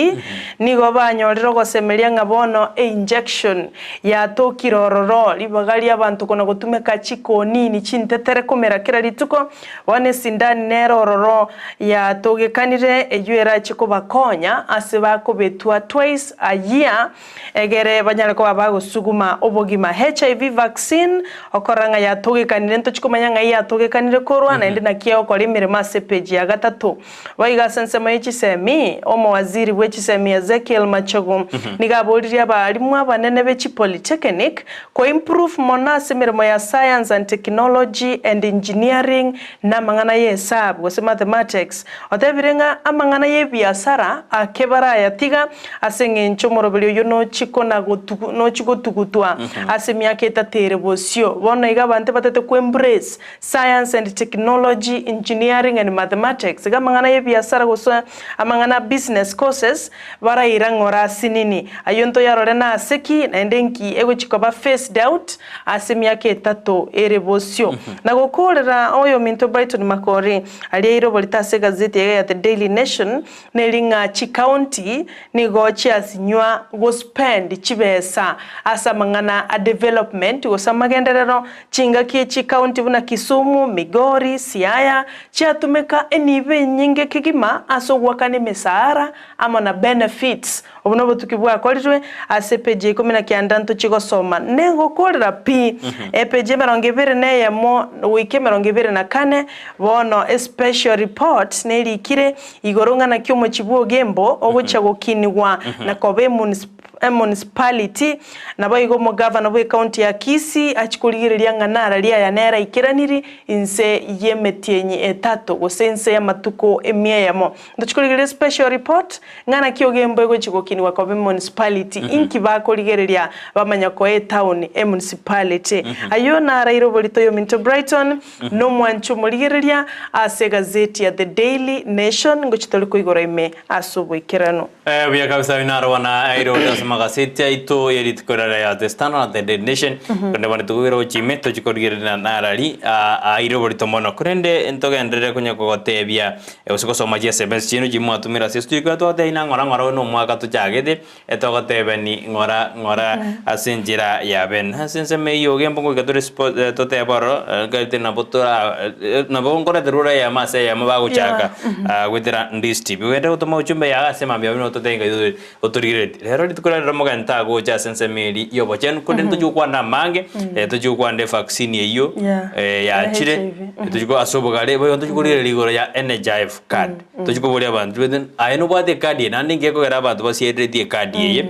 nigo banyorire ogosemeria ng'a bono einjection yatokire ororo ribaga ri'abanto kona gotumeka chikonini chintetere komera kera rituko. Bono esindani nere ororo yatogekanire, eyio erache kobakonya ase bakobetwa twice a year, egere banyare koba bagosuguma obogima. HIV vaccine, okorora ng'a yatogekanire, ntochi komanya ng'ai yatogekanire korwa, naende naki egokora emeremo ase epeji ya gatato. Boigo ase ensemo ye chisemi, omowaziri bwe chisemi Ezekiel Machogu nigo aboririe abalimu abanene be chipolytechnic ko improve mono ase emeremo ya science and technology and engineering na amang'ana ye esabu gose mathematics. Otebire ng'a amang'ana ye ebiasara ake barayatiga ase eng'encho omoroberi oyio nochi kona nochi gotugutwa ase emiaka etato ere bosio. Bono iga abanto batete ko embrace Science and Technology, Engineering and Mathematics, iga amang'ana y'ebiasara gose amang'ana a business courses baraira ng'ora asinini. Ayio ntoyarore nase ki naende nki egochi koba phased out ase emiaka etato ere bosio. Na gokoorera oyominto Brighton Makori aria aire oborito ase egazeti eye ya The Daily Nation neri ng'a chicounty nigo chiasinywa go spend chibesa ase amang'ana a development gose amagenderero Chingaki echi county buna Kisumu, Migori, Siaya chiatumeka enibo enyinge kegima ase ogoakana emesaara amo na benefits. Obo nobotuki bwakorirwe ase epeji ya ikomi na kianda ntochie gosoma negokorera pi. Epeji emerongo ebere na eyemo goika emerongo ebere na kane bono especial report nerikire igoro ng'a naki omochie bwa Ogembo ogochia gokinigwa na koba emunicipality Naboigo omogavana bw'ecounty ya Kisii achie korigereria ng'a nararia aya nere aikeraniri inse y'emetienyi etato gose inse y'amatuko emia eyemo. Ntochie korigereria special report ng'a naki Ogembo egochia gokinigwa koba emunicipality, inki bakorigereria bamanya koa etown emunicipality. Ayio naraire oborito oyominto Brighton nomwanchi omorigereria ase egazeti ya The Daily Nation ngochia tori koigora ime ase oboikeranu. Buya kabisa oyo naro bono aire ogocha ase. amagaseti aito ya rituko riria ya The Standard na The Daily Nation, korende bono tokogera gochia ime tochie korigereria narari aire oborito mono. Korende ntogenderere konya kogotebia gose gosoma chi sms chiaino chiria mwatumire ase estudio ekero twagotebia ng'a ng'ora ng'ora oyo na omwaka tochagete, Etogotebani ng'ora ng'ora ase enchera ya bene. Ase ensemo eyio ogembo ngoika tore spo totebe ororo, nkaete nabo tora nabo nkoreterwa ore eyemo ase eyemo bagochaka goetera ndist. Bigende gotoma ujumbe yago ase mambia buna ototebie ng'a oyo otorigereretie. Rero rituko ria rero mogeni tagocha ase ensemo eria ya obochenu korende ntochia gokwana amange, tochia gokwana evaccine eyio yachire, tochia ase obogare, boigo ntochia korigereria igoro ya NHIF card. Tochia koboria abanto tibete aye nobwate ecard eye naende inki ekogera abanto basiereretie ecard eye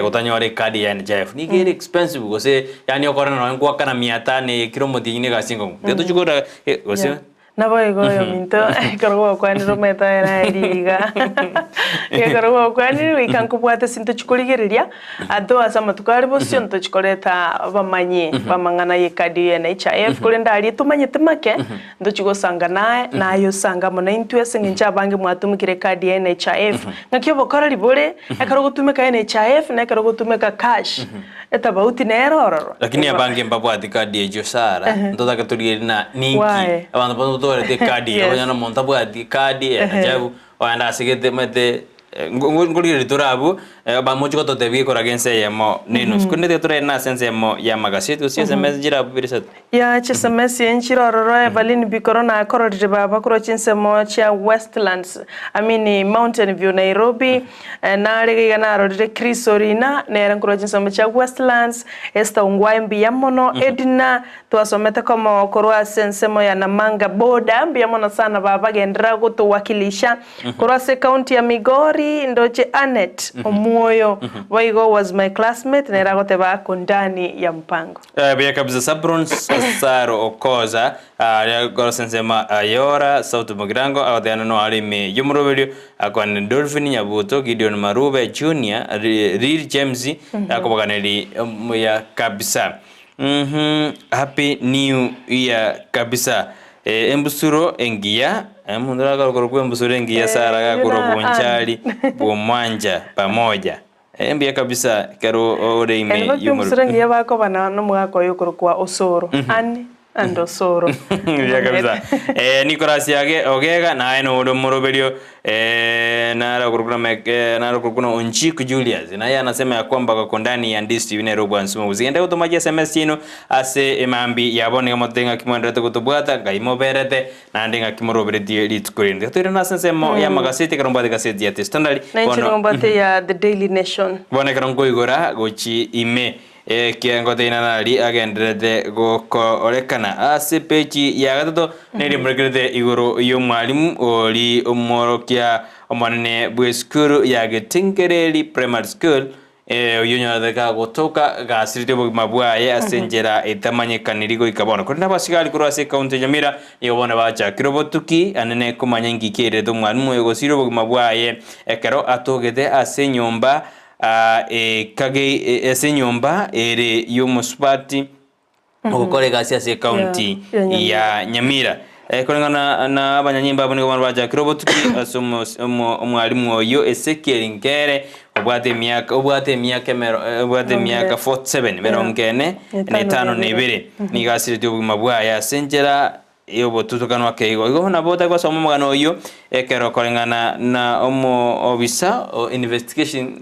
gotanyora ecard ya NHIF nigo ere expensive gose yaani okore nonye ngoakana mia tano eye kera omotienyi na egasi enkong'u. Tiga tochia kogora gose. Yeah. Naboigo oyominto ekero gwakwanire omanyete aye naye riga. Ekero gwakwanire goika nkobwate ase ntochia korigereria Ado ase amatuko aria bosio ntochia koreta abamanyi b'amang'ana y'ecard ya NHIF korende aria tomanyete make Ntochia gosanga naye, naye osange amo naintwe, ase engencho abange mwatumekire ecard ya NHIF. Ng'aki obokoreri bore, ekero ogotumeka NHIF na ekero ogotumeka cash, etabauti nere ororo. Lakini abange mbabwati card echio Sarah, ntotake torigererie na ninki Why? abanto batotwarete ecard eye, Yes. okonyora na omonto abwati ecard ya NHIF, Ogende ase gete omanyete nkorigereria tore abwo, bamochie gototebia gekoraga ense eyemo na enusu. Korende tiga torende ase ensemo ya amagaseti gose chisms nchire abwo bire isato. Ya chisms nchire ororo Evelyn Bikoro nakororire baba korwa chinsemo chia Westlands I mean Mountain View Nairobi nare iga narorire Chris Orina nere nkorwa chinsemo chia Westlands Esther Ongwae mbuya mono Edna Twasomete komo korwa ase ensemo ya Namanga border, mbuya mono sana baba genderera gotowakilisha korwa ase county ya Migori ndoche Annet Omwoyo boigo was my classmate nere agoteba ako ndani ya mpango. Buya kabisa Sabron Saro Okoza aria korwa ase ensemo Ayora South Mugirango agotebana no are ime y'omoroberio akwane Dolphin Nyabuto Gideon Marube Junior Real James akobaganeri muya kabisa. Uhmm happy new year kabisa eh, embusuro engiya omonto nagakorokwa embusuro engiya Sarah agakorwa Bonchari bw'omwancha pamoja eh, mbuya kabisa ekero ore ime Ere y'omorero. embusuro engiya bakoba na nomogaka oyo okorokwa Osoro, Ann and Osoro. Mbuya kabisa eh, Nicholas Age Ogega naye nore omoroberio eh, nare okorokwa na eh, nare okorokwa na Onchik Julius naye anasema ya kwamba gako ndani ya Ndisi TV nere obwansu mogusi. Genda gotoma chi SMS chiaino ase emambi ya bono iga motote ng'aki mwenderete gotobwata ngai moberete naende ng'aki moroberetie rituko rinde. Toire ase ensemo ya amagaseti ekero mbwate egaseti ya The Standard Na inche bono nigo mbwate ya The Daily Nation. bono ekero nkoigora gochi ime Ekiagera ngotenena aria agendererete gokorekana. Ase epeji ya gatato neri emorekerete igoro y'omwalimu ori omworokia omonene bw'esukuru ya Getingereri Primary School, oyio onyorete kagotoka gasirete obogima bwaye ase enchera etamanyekaniri goika bono. Korende abasigari korwa ase ekaunti ya Nyamira nigo bono bachakire obotuki anene komanya inki kiairete omwalimu oyo gosira obogima bwaye ekero atogete ase enyomba Ekage ase enyomba ere y'omosubati ogokora egasi ase ekaunti ya Nyamira. Koreng'ana na abanyanyimbo abwo nigo bono bachakire obotuki ase omwalimu oyio Ezekiel Nkere obwate emiaka obwate emiaka emero obwate emiaka 47 emerongo ene na etano na ebere. Nigo asiretie obogima bwaye ase enchera y'obotutukanwa keigo. Igo nabo otari gosoma omogano oyio ekero koreng'ana na omoobisa o investigation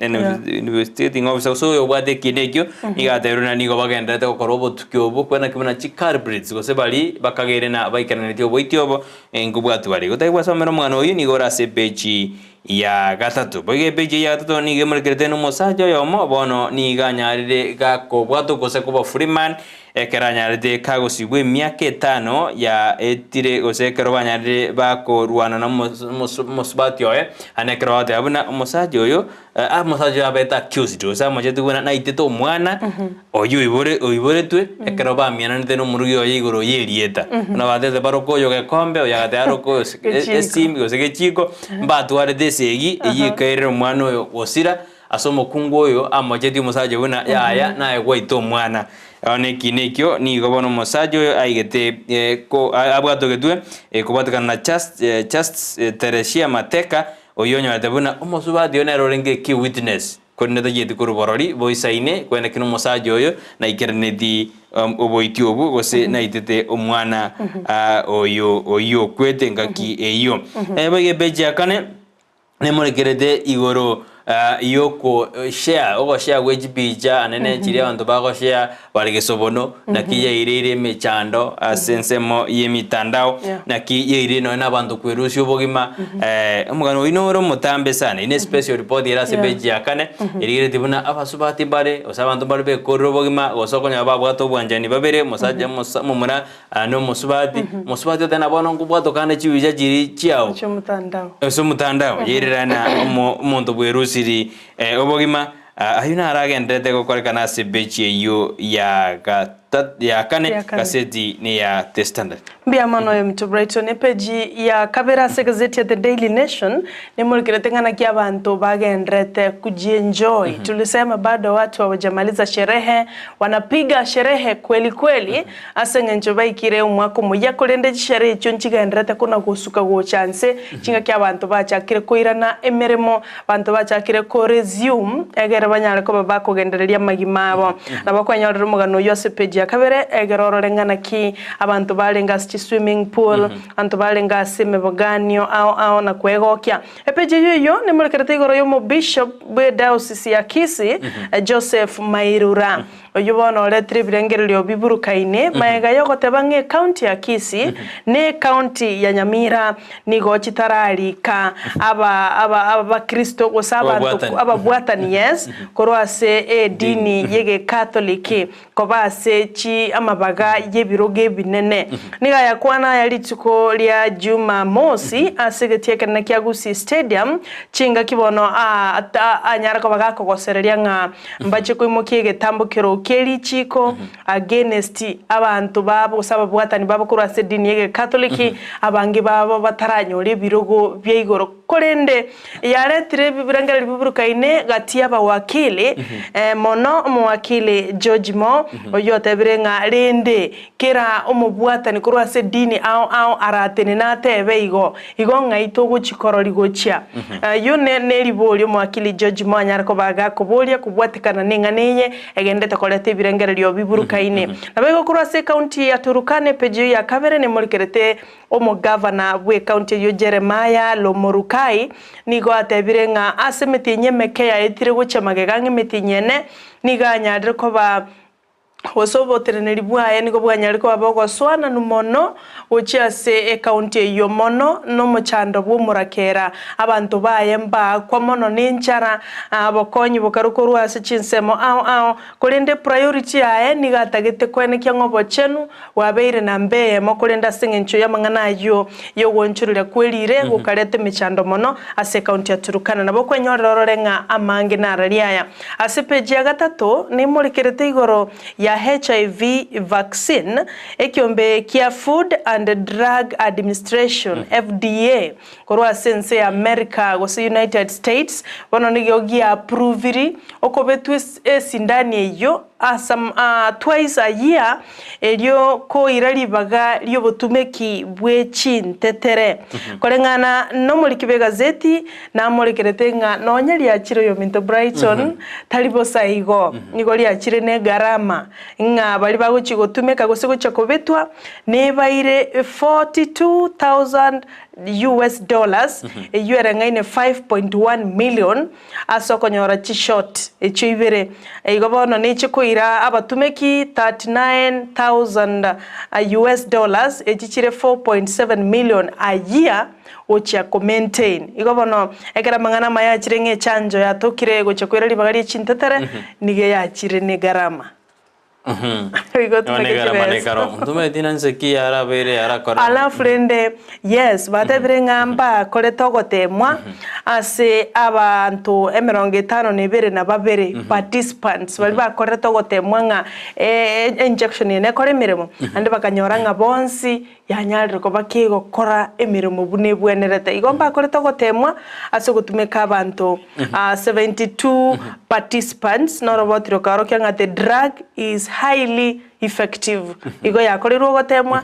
investigating officer gose oyo obwate ekiina ekio nigo atebirie buna nigo bagendererete gokora obotuki obwo kwena ki buna chiculprits gose baria bakageire na baikeranetie oboiti obo nkobwatwa bare. Igo otari gwasomera omogano oyio nigo ore ase epeji ya gatato. Boigo epeji eye ya gatato nigo emorekerete nomosacha oyomo bono nigo anyarire gakobwatwa gose koba freeman Ekero anyarete kagosibwa emiaka etano yaetire, gose ekero banyarire bakorwana na omosubati oye, naende ekero bagoteba buna omosacha oyo, omosacha oyo abete accused gose amochete buna naitete omwana oyio oibore oiboretwe, ekero bamiananete na omorugi oye igoro ya erieta. Buna batebete baroke oyo gekombe, oyo agateba aroke oyo esimbi gose gechiko, mbatwarete esegi eyio ekairera omwana oyo gosira. Ase omokungu oyo amochetie omosacha buna yaya naye gwaita omwana. Bono ekiina ekio nigo bono omosacha oyo aigete abwatogetwe kobwatekana na Justice Teresia Mateka oyio onyorete buna omosubati oyo nere orenge key witness. Korende tachieti korwa borori boisaine kwene ki nomosacha oyo naikeraneti oboiti obwo gose naitete omwana oyo oyio okwete engaki eyio. Boigo epeji ya kane nemorekerete igoro yoko share ogoshare gwe chipicha anene chiria abanto bagoshare bare gesobono naki yaireire emechando ase ensemo y'emitandao naki yairire nonya na abanto kwerusia obogima omogano oyio nore omotambe sana eye ne special report ere ase page ya kane erigeretie buna abasubati mbare gose abanto mbare bekorire obogima gose okonyora babwate obwanchani babere omosacha omosa omomura na omosubati, omosubati oteba na bono nkobwatokane chibicha chiria chiao Ase omotandao. ase omotandao yairerana omo omonto bwerusiri obogima. Ayio naro agendererete gokorekana ase ebechi eyio ya gata ya kane, Ya kane. gaseti neya The Standard. Mbuya mono oyo Mto Brighton. Epeji ya kabere ase egazeti ya The Daily Nation nemorekerete ng'a naki abanto bagendererete kujienjoy. Tulisema bado watu hawajamaliza sherehe, wanapiga sherehe kweli kweli ase eng'encho baikire omwaka omoyia korende chisherehe echio nchigendererete kona gosuka gocha nse chingaki abanto bachakire koirana emeremo Abanto bachakire ko resume egere banyare koba bakogendereria amagima abo. Nabo kwanyorire omogano oyio ase page ya kabere egere orore ng'a naki abanto barenge ase chi swimming pool, abanto barenge ase emeboganio ao ao na kwegokia. Epage eyio eyio nemorekerete igoro y'omobishop bwe diocese ya Kisii, Joseph Mairura. Oyio bono oretire ebirengererio biburukaine magega y'ogoteba ng'a ecounty ya Kisii ne ecounty ya Nyamira nigo chitararika aba aba abakristo gose abanto Ababwatani. ababwatani yes korwa ase edini y'egekatholiki koba ase chi amabaga y'ebirogo ebinene. Nigo ayakwana aya rituko ria Jumamosi ase egetii ekenene kia Gusii Stadium chingaki bono a anyare koba gakogosereria ng'a Mbache koimokia egetambokero kie richiiko against abanto babo gose ababwatani babo korwa ase edini y'Egekatoliki, abange babo bataranyora ebirogo bia igoro. Korende yaretire ebirengererio biburukaine gati y'abawakili, mono omowakili George Moore, oyio otebire ng'a rende kera omobwatani korwa ase edini ao ao aratenene atebe igo, Igo ng'ai togochia kororia gochia? Ayio neribori omowakili George Moore anyare koba gakoboria kobwatekana neng'ana eye egenderete koreta ebirengererio biburukaine. Naboigo korwa ase ekaunti ya Turukana epeji eyio ya kabere nemorikerete omogavana bw'ekaunti eyio Jeremiah Lomorukai nigo atebire ng'a ase emetienyi emeke yaetire gochia magega ang'e emetienyi ene nigo anyarire koba Gose oboteneneri bwaye nigo bwanyare koba bogosoananu mono gochia ase ekaunti eyio mono nomochando bw'omorakera. Abanto baye mbaakwa mono nenchara, obokonyi bokarwa korwa ase chinsemo ao ao, korende priority yaye nigo atagete koenekia ng'a obochenu bwabeire namba eyemo korende ase engencho y'amang'ana ayio y'ogoonchoreria kwerire gokareta emechando mono ase ekaunti ya Turukana. Nabo okwenyorera orore ng'a amange narari aya. Ase peji ya gatato nemorekerete igoro ya HIV vaccine, ekiombe kia Food and Drug Administration, FDA, korwa ase ense ya America gose United States, bono nigo giapproviri okobetwa esindani eyio ase twice a year erio koira ribaga ri'obotumeki bwe chintetere. Koreng'ana nomoriki bw'egazeti namorekerete ng'a nonya riachire oyominto Brighton tari bosa igo, nigo riachire negarama, ng'a baria bagochia gotumeka gose gochia kobetwa nebaire 42,000 US dollars, eyio ereng'aine 5.1 million, Ase okonyora chishot echio ibere. Igo bono neche koira abatumeki 39,000 US dollars, echi chire 4.7 million a year gochia ko maintain. Igo bono ekero amang'ana amaya achire ng'a echanjo yatokire gochia koira ribaga rie chintetere, nigo yachire ne gharama. Igo tumeke chibesa. Ntomanyeti na nse ki yarabeire yarakora. Alafu rende yes batebire ng'a mbakorete ogotemwa ase abanto emerongo etano na ebere na babere participants baria bakorete ogotemwa ng'a injection eye nekore emeremo naende bakanyora ng'a bonsi yanyarire koba kegokora emeremo buna ebwenerete. Igo mbakorete ogoteemwa ase ogotumeka abanto 72 participants, noroboti rokaorokia ng'a the drug is highly. effective. Igo yakorirwe ogotemwa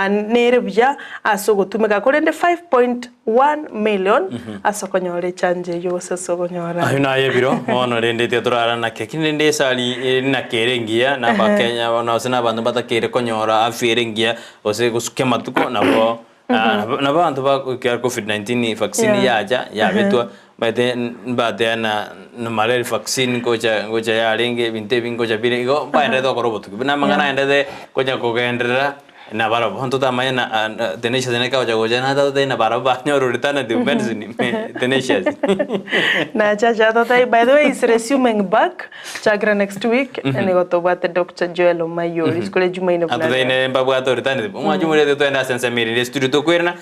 nere buya ase ogotumeka korende 5.1 million ase okonyora echanjo eyio gose ase okonyora. Ayio naye ebiro bono rende tiga torara nake lakini rende esari ere naki ere engiya na abakenya bono gose na abanto mbatakeire konyora afya ere engiya gose gosukia amatuko nabo nabo abanto ba ekero covid 19 vaccine yacha yabetwa omanyete mbateana na malaria vaccine ngocha ngocha yarenge ebinto ebi ngocha bire igo mbaenderete gokora obotuki buna amang'ana aenderete konya kogenderera nabarabwo bono totamanye na Tenacious naki agocha gocha natotebie nabarabwo banyore alternative medicine Tenacious. Nachacha totebi by the way is resuming back chakera next week nigo tobwate Doctor Joel Omayio rituko ria Jumaine buna Atotebi rero. nere mbabwate alternative omwanchi omorete twende ase ensemo ere studio tokwerana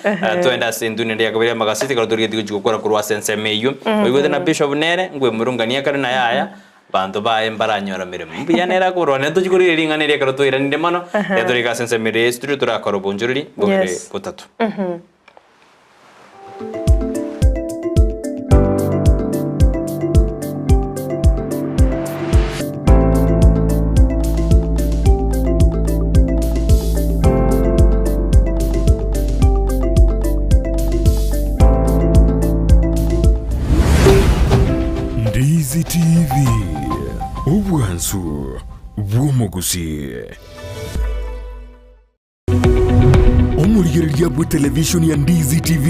twende ase entunda ende ya kabere y'amagaseti ekero torigetie gochia gokora korwa ase ensemo eyio. Oigwete na Bishop nere ngwemurungania kare naye aya Abanto baye mbaranyore emeremo. Mbuya nere akorwania tochie korigereria ring'ana eri ekero twairanire mono, ekero torike ase ensemo ere Yeso toria torakore obonchoreri bobere botato. Ndizi TV, obwansu bw'omogusii. Omorigereria bw'etelevishoni ya Ndizi TV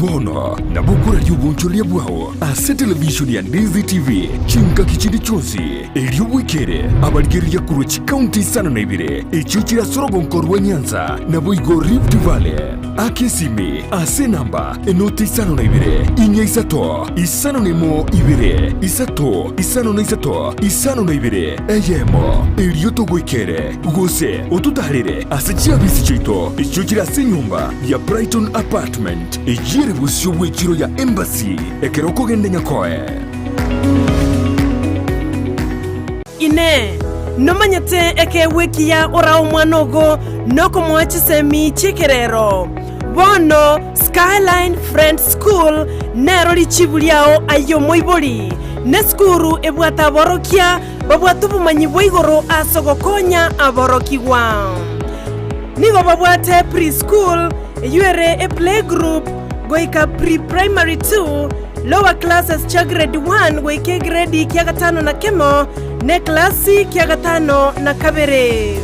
bono nabo okoraria obonchoreria bwao ase televishoni ya Ndizi TV chingaki chinde chionsi, erio bwekere abarigereria korwa chikaunti isano na ibere echio chire ase orogonko rwa Nyanza naboigo Rift Valley. Aka esimi ase enamba enoti isano na ibere, inya isato, isano na emo ibere, isato, isano na isato, isano na ibere, eyemo, erio togoikere, gose ototaarere ase chiabisi chiaito echio chire ase enyomba ya Brighton Apartment, eyio ere bosio bw'echiro ya Embassy, ekero okogenda Nyakoe. Inee! Nomanyete ekeegwa ekiya orae omwana ogo nokomoa chisemi chi'ekerero? Bono Skyline Friends School nero richibu riao aye omoibori. Nesukuru ebwate aborokia babwate obomanyi bwa igoro ase ogokonya aborokigwa. Nigo babwate pre-school, eyio ere eplaygroup, goika pre-primary 2, Lower classes chia grade 1 goika egredi kia gatano na kemo, na eklasi kia gatano na kabere.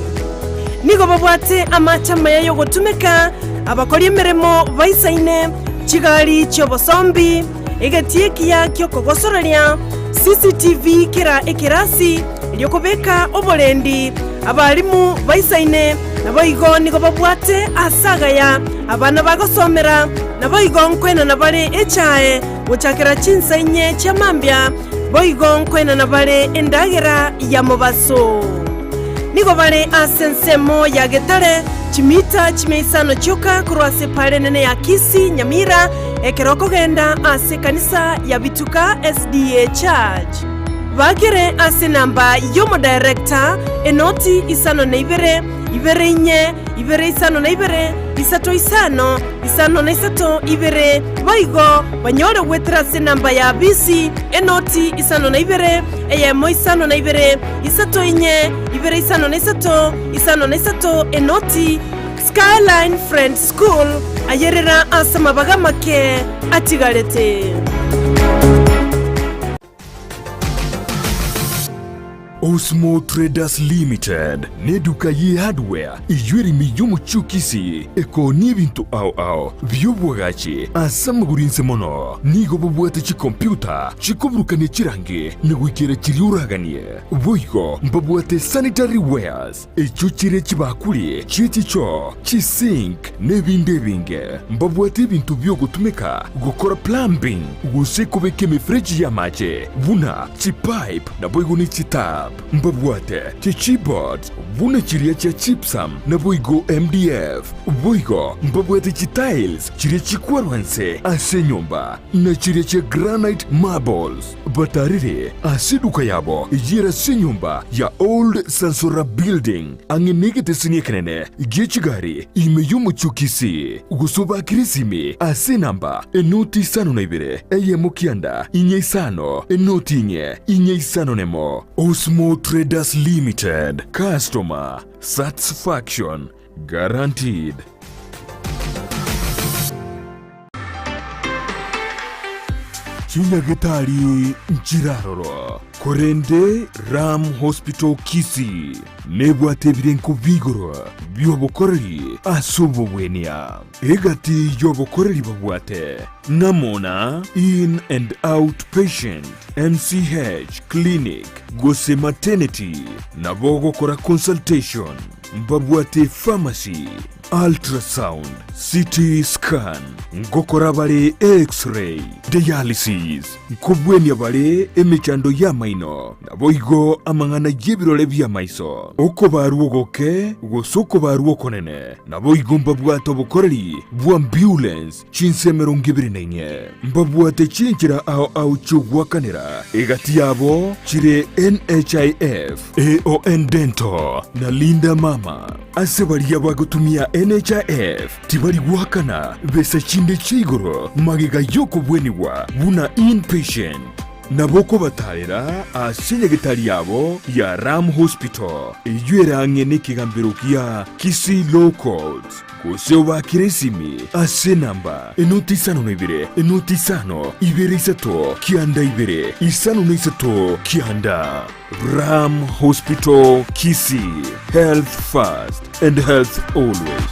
Nigo babwate amache amaya y'ogotumeka, abakori emeremo baisaine, chigari chi'obosombi, egetii ekiya ki'okogosoreria, CCTV kera ekerasi, erio kobeka oborendi, abalimu baisaine, naboigo nigo babwate aase agaya abana bagosomera, naboigo nkoenana bare echae gochakera chinsa inye chia mambia, boigo nkoenana bare endagera ya mobaso. Nigo bare ase ensemo ya Getare, chimita chimia isano chioka korwa ase epaara enene ya Kisii, Nyamira, ekero okogenda ase ekanisa ya Bituka SDA Church. Bakere ase enamba y'omodirector, enoti isano na ibere, ibere inye, ibere isano na ibere, isato isano, isano na isato, ibere, boigo banyore goetera ase enamba ya bisi, enoti isano na ibere, eyemo isano na ibere, isato inye, ibere isano na isato, isano na isato, enoti. Skyline Friends School, ayerera ase amabaga amake atigarete. Osmo Traders Limited neduka ye hardware eyio ere ime y'omochie o Kisii ekoonia ebinto ao ao bi'oboagachi ase amagoro inse mono. Nigo babwate chikompiuta chikoburukania chirangi na goikera chiria oraganie. Boigo mbabwate sanitary wares echio chire chibakuri chie chichoo, chisink na ebinde ebinge. Mbabwate ebinto bi'ogotumeka gokora plumbing gose kobeka emefereji y'amache buna chipipe naboigo ne chitap. Mbabwate chichipboards buna chiria chia gypsum naboigo MDF. Boigo mbabwate chitiles chiria chikwarwa nse ase enyomba na chiria chia granite marbles. Batarire ase eduka yabo eyio ere ase enyomba ya Old Sansora Building ang'e negeteseni ekenene gie chigari ime y'omochie o Kisii, gose obakere esimi ase enamba enoti isano na ibere, eyemo kianda, inye isano, enoti inye, inye isano nemo. Osmo. Mo Traders Limited, customer satisfaction guaranteed. Chinyagetari nchiraroro, korende Ram Hospital Kisii nebwate ebirenko bi'igoro bi'obokoreri ase obogwenia. Egati y'obokoreri babwate ng'amo na In and Out Patient, MCH Clinic gose Maternity, nabo ogokora consultation, mbabwate pharmacy, ultrasound, CT scan, ngokora bare X-ray, dialysis, nkobwenia bare emechando y'amaino, naboigo amang'ana y'ebirore bi'amaiso, okobarwa ogoke gose okobarwa okonene. Naboigo mbabwate obokoreri bw'ambulance chinsa 24, mbabwate chinchera ao ao chi'ogoakanera, egati yabo chire NHIF, AON Dental, na Linda Mama. Ase baria bagotumia NHIF tibari goakana besa chinde chia igoro magega y'okobwenigwa buna inpatient. Nabo okobatarera ase nyagetari yabo ya Ram Hospital, eyio ere ang'e nekegambero gia Kisii Law Courts, gose obaakere esimi ase enamba enoti isano na ibere enoti isano ibere isato kianda ibere isano na isato kianda. Ram Hospital Kisii, health first and health always.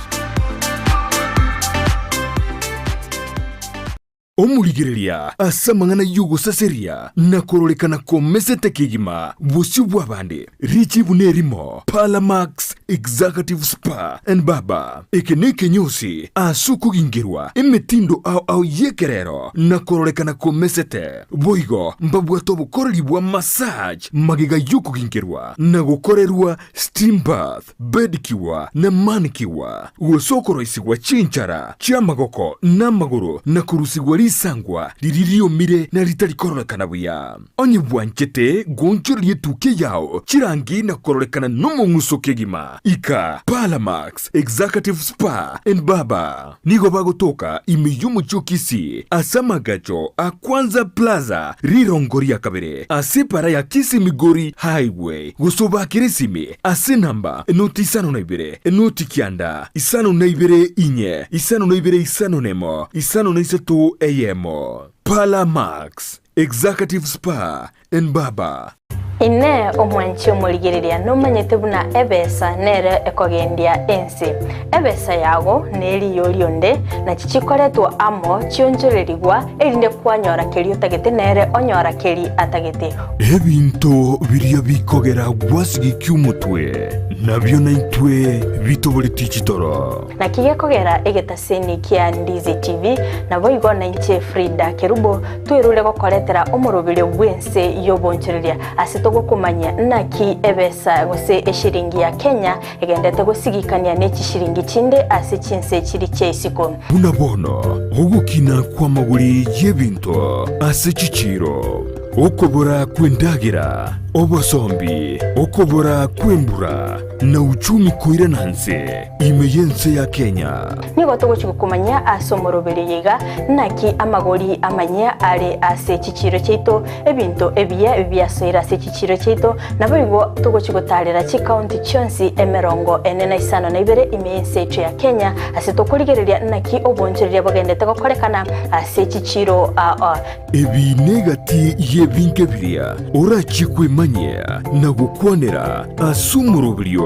Omorigereria ase amang'ana y'ogosaseria na kororekana komesete kegima bosio bw'abande, richibu nerimo, Parlamax Executive Spa and Barber. Eke nekenyosi ase okogingerwa emetindo ao ao y'ekerero na kororekana komesete. Boigo mbabwate obokoreri bwa massage magega y'okogingerwa na gokorerwa steam bath. Bedicure na manicure, gose okoroisigwa chinchara chi'amagoko na amagoro na korusigwa risangwa riria riomire na ritari kororekana buya. Onye bwanchete goonchoreria etukia yao chirangi na kororekana nomong'uso kegima, ika Parlamax Executive Spa and Barber. Nigo bagotoka ime y'omochie o Kisii ase amagacho a Kwanza Plaza rirongo ria kabere ase epara ya Kisii Migori Highway gose obakere esimi ase enamba enoti 52 enoti 9 52 inye 52 51 53 eyemo. Parlour Max Executive Spa and Barber. Inee! Omwanchi omorigereria nomanyete buna ebesa nere ekogendia ense? Ebesa yago neriyo rionde, nachi chikoretwa amo chionchorerigwa, erinde kwanyora keria otagete nere onyora keri atagete. Ebinto biria bikogera gwasigikia omotwe, nabio naintwe bitoboretie chitoro. Naki gekogera egetaseni kia Ndizi TV, naboigo nainche Frida Kerubo, twerure gokoretera omoroberio bw'ense y'obonchoreria ase togokomanyia naki ebesa gose eshiringi ya Kenya egendete gosigikania ne chishiringi chinde ase chinse chiri chia isiko. Buna bono ogokina kw'amagori y'ebinto ase chichiiro, okobora kw'endagera, obosombi, okobora kw'embura, na uchumi koirana nse ime y'ense ya Kenya. Nigo togochia gokomanyia ase omoroberio oyo iga, naki amagori amanyia are ase chichiiro chiaito, ebinto ebiya biasoire ase chichiiro chiaito, naboigo togochia gotaarera chikaunti chionsi 45 ime y'ense yaito ya Kenya, ase tokorigereria naki obonchoreria bogendete gokorekana ase chichiiro aa. Ebi negati y'ebinto biria orachie kwemanyia na gokwanera ase omoroberio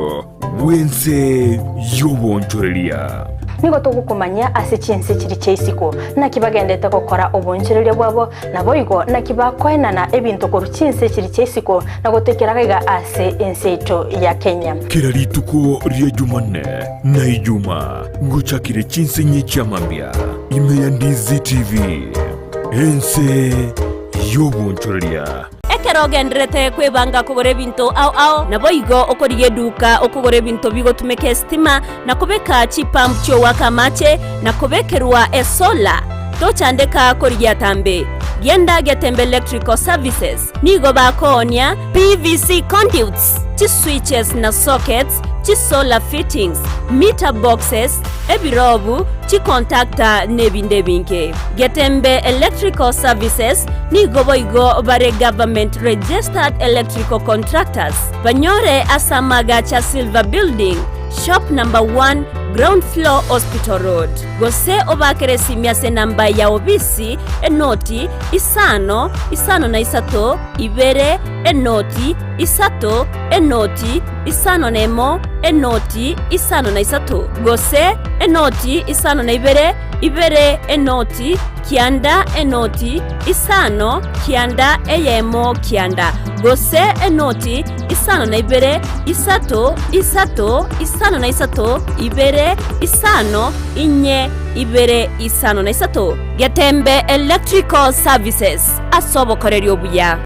bw'ense y'obonchoreria. Nigo togokomanyia ase chinse chiria chia isiko, naki bagendete gokora obonchoreria bwabo, naboigo naki bakoenana ebinto korwa chinse chiria chia isiko na gotoikera gaiga ase ense yaito ya Kenya. Kera rituko ria Jumanne na Ijumaa gochakire chinse inye chia mambia ime ya Ndizi TV, ense y'obonchoreria. Ekero ogendererete kwebanga kogora ebinto ao ao, naboigo okorigia eduka okogora ebinto bigotumeka esitima, na kobeka chipump chi'ogoaka amache, na kobekerwa esolar, tochandeka korigia atambe. Genda Getembe Electrical Services, nigo bakoonia PVC conduits, chiswitches na sockets, Chisolar fittings, meter boxes, ebirobu, chicontactor nebinde ebinge. Getembe Electrical Services nigo boigo bare government registered electrical contractors. Banyore ase amaagacho a Silver Building, shop number one, ground floor Hospital Road. Gose obaakere esimi ase enamba ya obisi enoti isano, isano na isato, ibere, enoti, isato, enoti, isano nemo, enoti, isano na isato, gose enoti, isano na ibere, ibere, enoti, kianda, enoti, isano, kianda, eyemo, kianda, gose enoti, isano na ibere, isato, isato, isano na isato, ibere, isano, inye, ibere, isano na isato. Getembe Electrical Services, ase obokoreri obuya.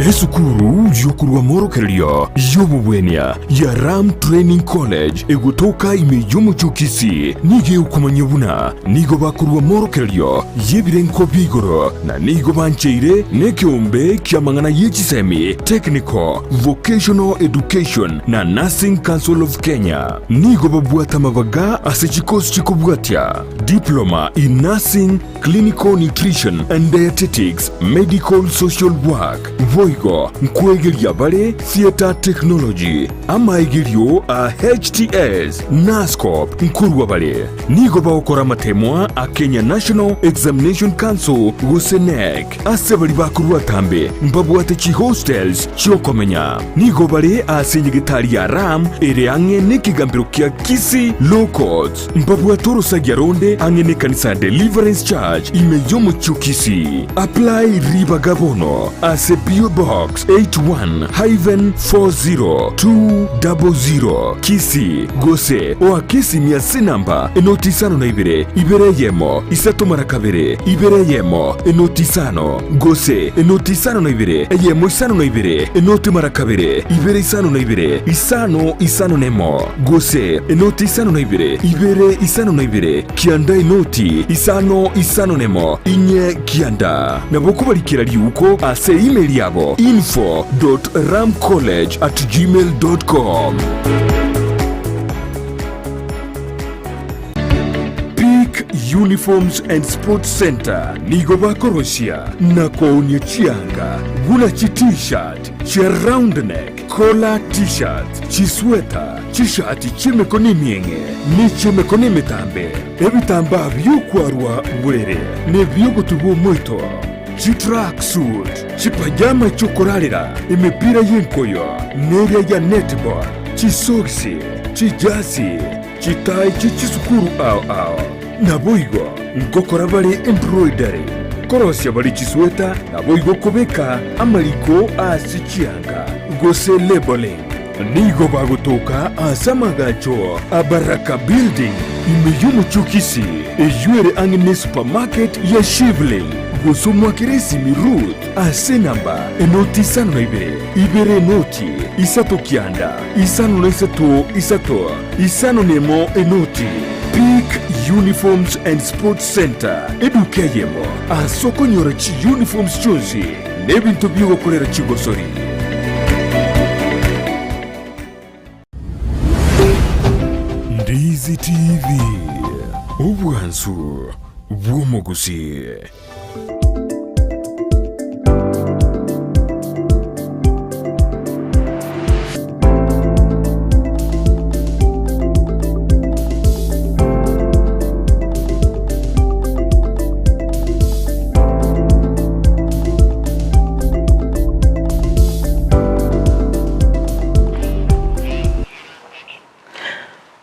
Esukuru y'okorwa amorokererio y'obobwenia ya Ram Training College egotoka ime y'omochie o Kisii nigo egokomanyia buna nigo bakorwa amorokererio y'ebirengo bia igoro na nigo bancheire nekeombe ki'amang'ana ye chisemi, Technical, Vocational Education na Nursing Council of Kenya. Nigo babwate amabaga ase chikosi chikobwatia, Diploma in Nursing, Clinical Nutrition and Dietetics, Medical Social Work, boigo nkwegeria bare Theatre Technology, amaegerio a HTS, Nuscop nkorwa bare. Nigo bagokora amatemwa a Kenya National Examination Council gose KNEC. Ase baria bakorwa atambe mbabwate chihostels chi'okomenya. Nigo bare ase enyegetari ya Ram ere ang'e nekegambero kia Kisii Law Courts. Mbabwate orosagia ronde ang'e nekanisa ya Deliverance Church ime y'omochie o Kisii. Apply ribaga bono ase PO Box 81-40200 Kisii gose oake esimi ase enamba enoti isano na ibere, ibere eyemo, isato mara kabere, ibere eyemo, enoti isano, gose enoti isano na ibere, eyemo isano na ibere, enoti mara kabere, ibere isano na ibere, isano isano nemo, gose enoti isano na ibere, ibere isano na ibere, kianda enoti isano isano nemo, inye kianda. Nabo kobarikera riuko ase email yabo info dot ramcollege at gmail dot com. Peak Uniforms and Sports Centre nigo bakorosia na koonia chianga buna chi T-shirt, chia round neck, collar T-shirts, chisweta, chishati chi'emekono emieng'e ne chi'emekono emetambe, ebitambaa bi'okwarwa borere na ebi'ogotuba omoito, chitracksuit, chipajama chi'okorarera, emepira y'enkoyo, neria ya netball, chisogisi, chijasi, chitai chie chisukuru ao ao. Naboigo ngokora bare embroidery, korosia bare chisweta, naboigo kobeka amariko ase chianga, gose labelling. Nigo bagotoka ase amagacho a Baraka Building ime y'omochie o Kisii, eyio ere ang'e ne supermarket ya Shivling. Gose omwakere esimi Ruth ase enamba enoti isano na ibere, ibere enoti, isato kianda, isano na isato isato, isano na emo enoti. Peak Uniforms and Sports Centre, eduka eyemo ase okonyora chiuniforms chionsi na ebinto bi'ogokorera chigosori. Ndizi TV, obwansu bw'omogusii.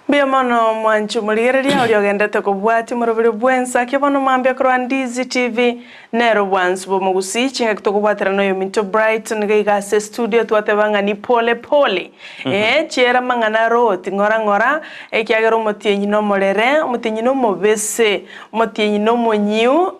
Mbuya mono mwanche omorigereria oria ogenderete kobwatia omoroberi bw'ensa ake bono mambia korwa Ndizi TV nero obwansu bw'omogusii chingaki tokobwatera noyominto Brighton iga iga ase estudio twateba ng'a ni pole pole eh chiera amang'ana aroti ng'ora ng'ora ekiagera omotienyi nomorere omotienyi nomobese omotienyi nomonyiu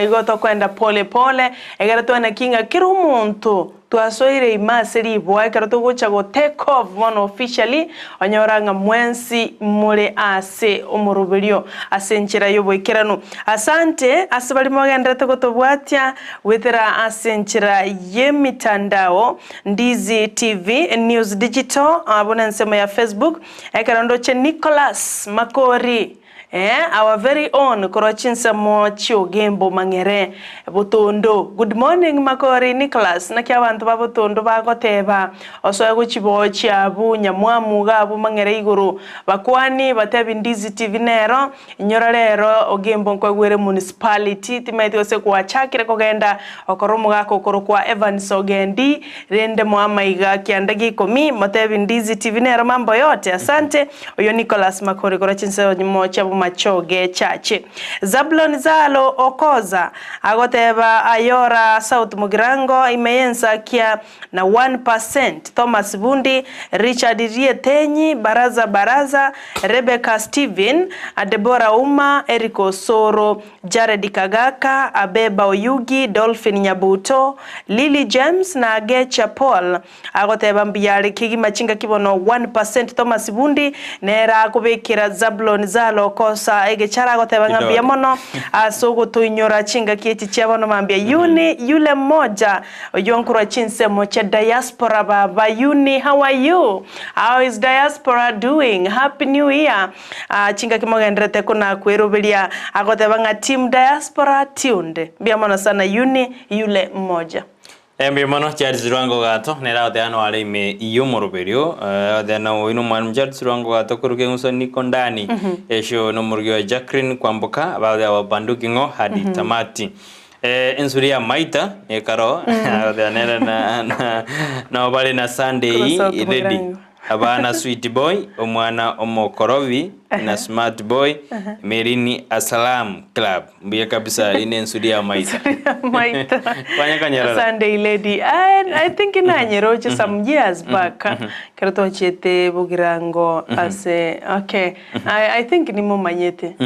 igo tokoenda pole pole ekero twana ki ng'a kera omonto. Twasoire ime ase riboa ekero togocha go take off bono officially, onyora ng'a mwensi more ase omoroberio ase enchera y'oboikeranu. Asante ase baria mogenderete gotobwatia goetera ase enchera y'emitandao, Ndizi TV, News Digital, abwo nensemo ya Facebook, ekero ndoche Nicholas Makori. Eeh our very own korwa chinsemo chiogembo mang'ere botondo good morning makori Nicholas naki abanto ba botondo bagoteba osoe gochiboo chiabu nyamwamu iga abwo mang'ere igoro bakwani batebi ndizi TV nero inyora rero ogembo nkoegwere municipality timaeti gose gwachakire kogenda okora omogaka okorokwa Evans Ogendi rende moe amaiga kianda gia ikomi motebi ndizi TV nero mambo yote asante Oyo Nicholas Makori korwa chinsemo chia Bomachoge Church. Zablon Zalo Okoza agoteba Ayora South Mugirango ime y'ensakia na 1%, Thomas Bundi, Richard Rietenyi, Baraza Baraza, Rebecca Steven, Deborah Ouma, Eric Osoro, Jared Kagaka, Abeba Oyugi, Dolphin Nyabuto, Lily James na Gecha Paul. Agoteba mbuya are kegima chingaki bono 1% Thomas Bundi nere akobekera Zablon Zalo okosa egechara agoteba ng'a mbuya mono ase ogotoinyora chingaki echi chia bono mambia Yuni yule mmoja oyio nkorwa chinsemo chia diaspora baba Yuni how are you how is diaspora doing happy new year chingaki mogenderete konakweroberia agoteba ng'a team diaspora tuned mbuya mono sana Yuni yule mmoja. Mbuya mono Charles Lwango Gato, nere agoteba noare ime y'omoroberio, agoteba na oyo nomwalimu Charles Lwango Gato koruga eng'uso niko ndani, esho nomorugi oye Jacqueline Kwamboka, bagoteba wabanduki ng'o hadi tamati. Ensuri ya maita ekaro, agoteba nere na na nabo bare na Sunday Korwa South ready. Mugirango. Abana sweet boy, omwana omokorobi na smart boy, Merini Asalam club. Mbuya kabisa ine ensuri ya maita. Maita. Kwanya kanyerera. Sunday lady. I, I think nanyeroche some years back. Kero twachiete Bogirango ase okay. I, I think nimomanyete.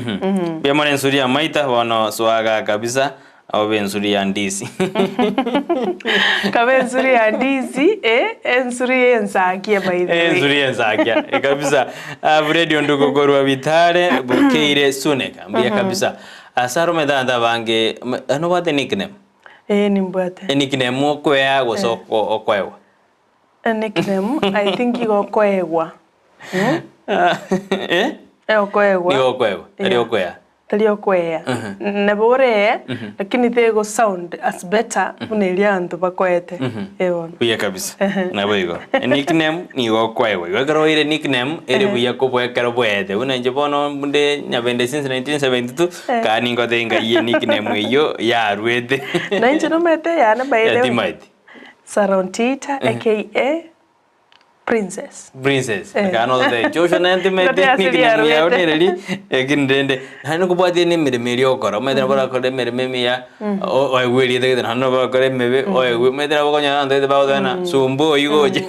Mbuya mono ensuri ya maita bono swaga kabisa Obe ensuri ya ndisi. Kabe ensuri ya ndisi, eh, ensuri y'ensakia by the way. Ensuri y'ensakia eh, kabisa. Ah, Fred Onduko korwa Bitare Bukeire Suneka mbuya kabisa. Ase aro omanyete abanto abange nobwate nickname? Eh, nimbwate. Enickname okoea gose okoegwa? Enickname I think igo okoegwa. Eh? Eh, okoegwa. Nigo okoegwa, tari Yeah. okoea. Tari okoea. Nabo ore, lakini tego sound as better buna eria abanto bakoete. Eh bono. Buya kabisa. Nabo igo. Nickname nigo okoegwa. Igo ekero oire nickname ere buya kobua ekero bweete. Buna inche bono nde Nyabende since 1972 kaa ningotebia ng'a eyio nickname eyio yarwete. Na inche nomanyete eyane by the way. Timaeti. Sarontita aka Princess. Princess. Eh. Ekero nototebia Joshua nentimete Ngote ase nickname yao riarwete. nereri lakini rende naende nokobwatia na emeremo eria ogokora omanyete nabo orakore emeremo emiya oegwe erieta gete naende nabo orakore emebe oegwe omanyete nabo okonyora abanto gete bagoteba ng'a sumba oywo gocha.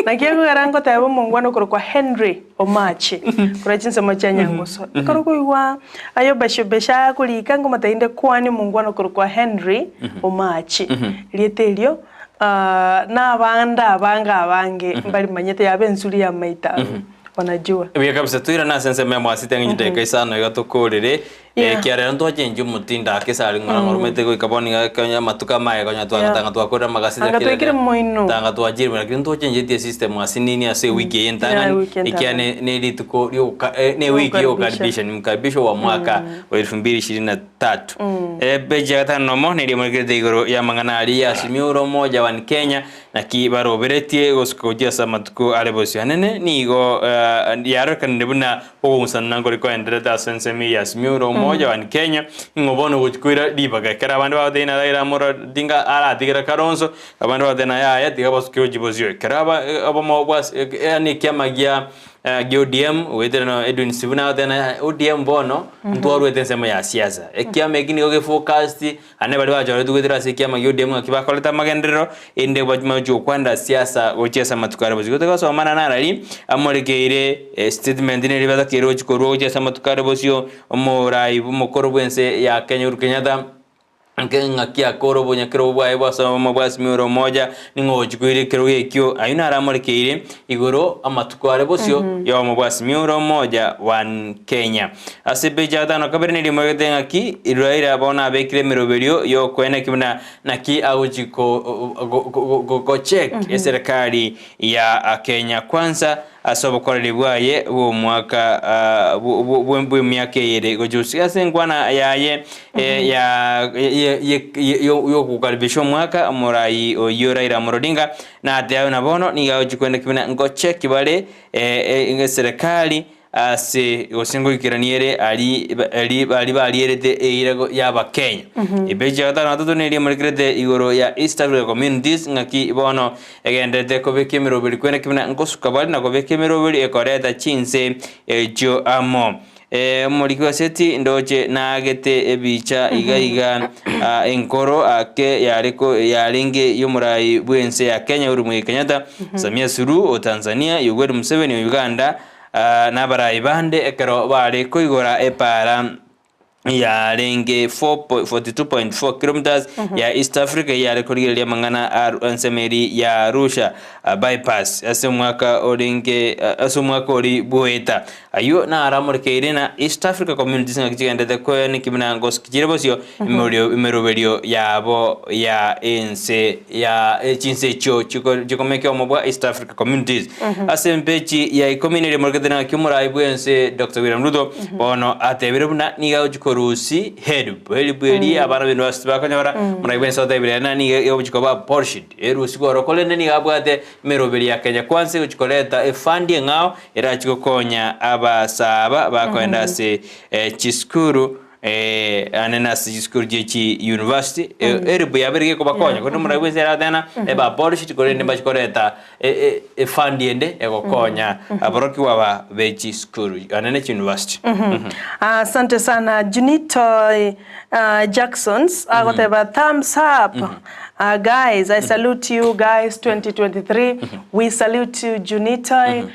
Naki ekogera ngoteba omongwana okorokwa Henry Omache korwa chinsemo chia Nyangusu. Ekero okoigwa aye obesha akorika ngomotebia inde kwani omongwana okorokwa Henry Omache. Erieta erio na abande abange abange mbarimanyete yaba ensuri y'amaito abwo wanajua. Buya kabisa toirane ase ensemo ya mwasete ang'e chidakika isano iga tokorere ekiarero ntwachenchia omotindo ake ase aria ng'ora ng'ora omanyete goika bono iga konya amatuko amaye konya twanga twakorire amagaseti Anga twaikire moino. tanga twachire lakini ntwachenchetie esystem ase nini ase ewiki eye Yeah, entang'ani ewiki entang'ani. ekiagera ne rituko riogoka ne ewiki ya Yogokaribisha. okaribisha ni mkaribisho wa mwaka wa elfu mbili ishirini na tatu. Epeji ya gatano nomo neria emorekerete igoro y'amang'ana aria ya Azimio la Umoja One Kenya naki baroberetie gosuka gochia ase amatuko are bosio anene nigo yarorekanire buna ogong'usanana nkore koendererete ase ensemo eye ya Azimio la Umoja One Kenya ing'o bono ogochia koira ribaga ekero abande bagotebia ng'a Raila Amolo Odinga aratigere Kalonzo abande bagotebia ng'a yaya tiga basuke gochia bosio ekero aba obomo bwa yaani ekiama gia gia ODM goetera na Edwin Sifuna agoteba ng'a ODM bono ntwarwete ensemo ya siasa. Ekiama eki nigo gefocused ande baria bachoretwe goetera ase ekiama gia ODM ng'aki bakorete amagenderero ende bachia gokwanera siasa gochia ase amatuko are bosio. Igo togosomana narari amorekeire statement neri batakeire gochia korwa gochia ase amatuko are bosio omorai omokoro bwense ya Kenya Uhuru Kenyatta. Nke ng'aki akore obonyakero bwaye bwasoma bwa Azimio la Umoja, ning'o ogochia koira ekerogo ekio? Ayio naro amorekeire igoro amatuko are bosio y'obomo bwa Azimio la Umoja One Kenya. Ase epeji ya gatano na kabere nigo imoregete ng'aki Raila bono abekire emeroberio y'okoeneki buna naki agochi gocheck eserekari ya Kenya Kwanza ase obokoreri bwaye bw'omwaka bw'emiaka eyere gochia ase enkwana yaye y'ogokaribisha omwaka omorai oyio Raila Amolo Odinga nateba buna bono nigo agochia koenda buna ngocheki bare eserekari ase gose ngoikerania ere aria aria baria barierete eira y'Abakenya. Epeji ya gatano na gatato neria emorekerete igoro ya East Africa Communities ng'aki bono egendererete kobeka emeroberi kwene ki buna ngosuka bare na kobeka emeroberi ekoreta chinse echio amo. Omoriki wa Seti ndoche naagete ebicha iga iga enkoro ake yare ko yarenge y'omorai bw'ense ya Kenya Uhuru Muigai Kenyatta, Samia Suluhu o Tanzania, Yoweri Museveni o Uganda, na abarai bande ekero bare koigora epaara yarenge 42.4 kilometres ya East Africa eyare korigereria amang'ana a ensemo eria ya Arusha bypass ase omwaka orenge ase omwaka oria bwoeta. Ayio naro amorekeire na East Africa Communities ng'aki chigenderete koenekia buna ngosiki chire bosio emeroberio yabo ya ense ya chinse echio chikomeka omo bwa East Africa Communities. Ase empechi ya ikomi na erimo rikete naki omorai bw'ense Dr. William Ruto bono atebire buna nigo agochia korusia HELB. HELB eria abana ba university bakonyora, omorai bw'ense otebire ng'a nigo egochia koba abolished, erusigwe oro korende nigo abwate emeroberi ya Kenya Kwanza egochia koreta efund eng'ao erachie gokonya abasaa aba bakoenda ase chisukuru Ane nase chisukuru chie chi university, HELB yabeire gekobakonya, korende omorai bwensi aratena ebe abolished korende mbache koreta efund ende egokonya aborokigwa aba be chisukuru ane ne chi university. Asante sana Junito Jacksons agoteba thumbs up guys I salute you guys 2023 we salute you Junito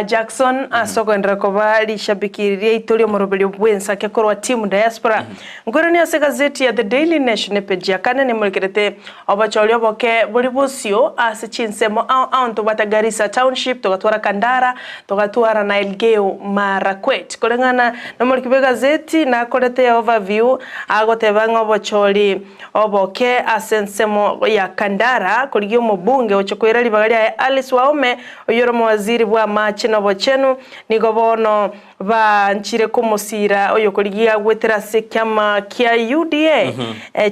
Jackson ase okoenderera koba rishabiki riaito ri'omoroberio bw'ensake korwa Team Diaspora. Nkoiranie ase egazeti ya The Daily Nation epeji ya kane nemorekerete obochori oboke bori bosio ase chinsemo ao ao ntobwate Garissa Township, togatwara Kandara, togatwara na Elgeyo Marakwet. Koreng'ana nomoriki bw'egazeti nakorete overview agoteba ng'a obochori Oboke ase ensemo ya Kandara korigia omobunge oche koira ribaga riaye Alice Wahome, oyio ore omowaziri bw'amache na obochenu, nigo bono banchire komosiira oyokorigia goetera ase ekiama kia UDA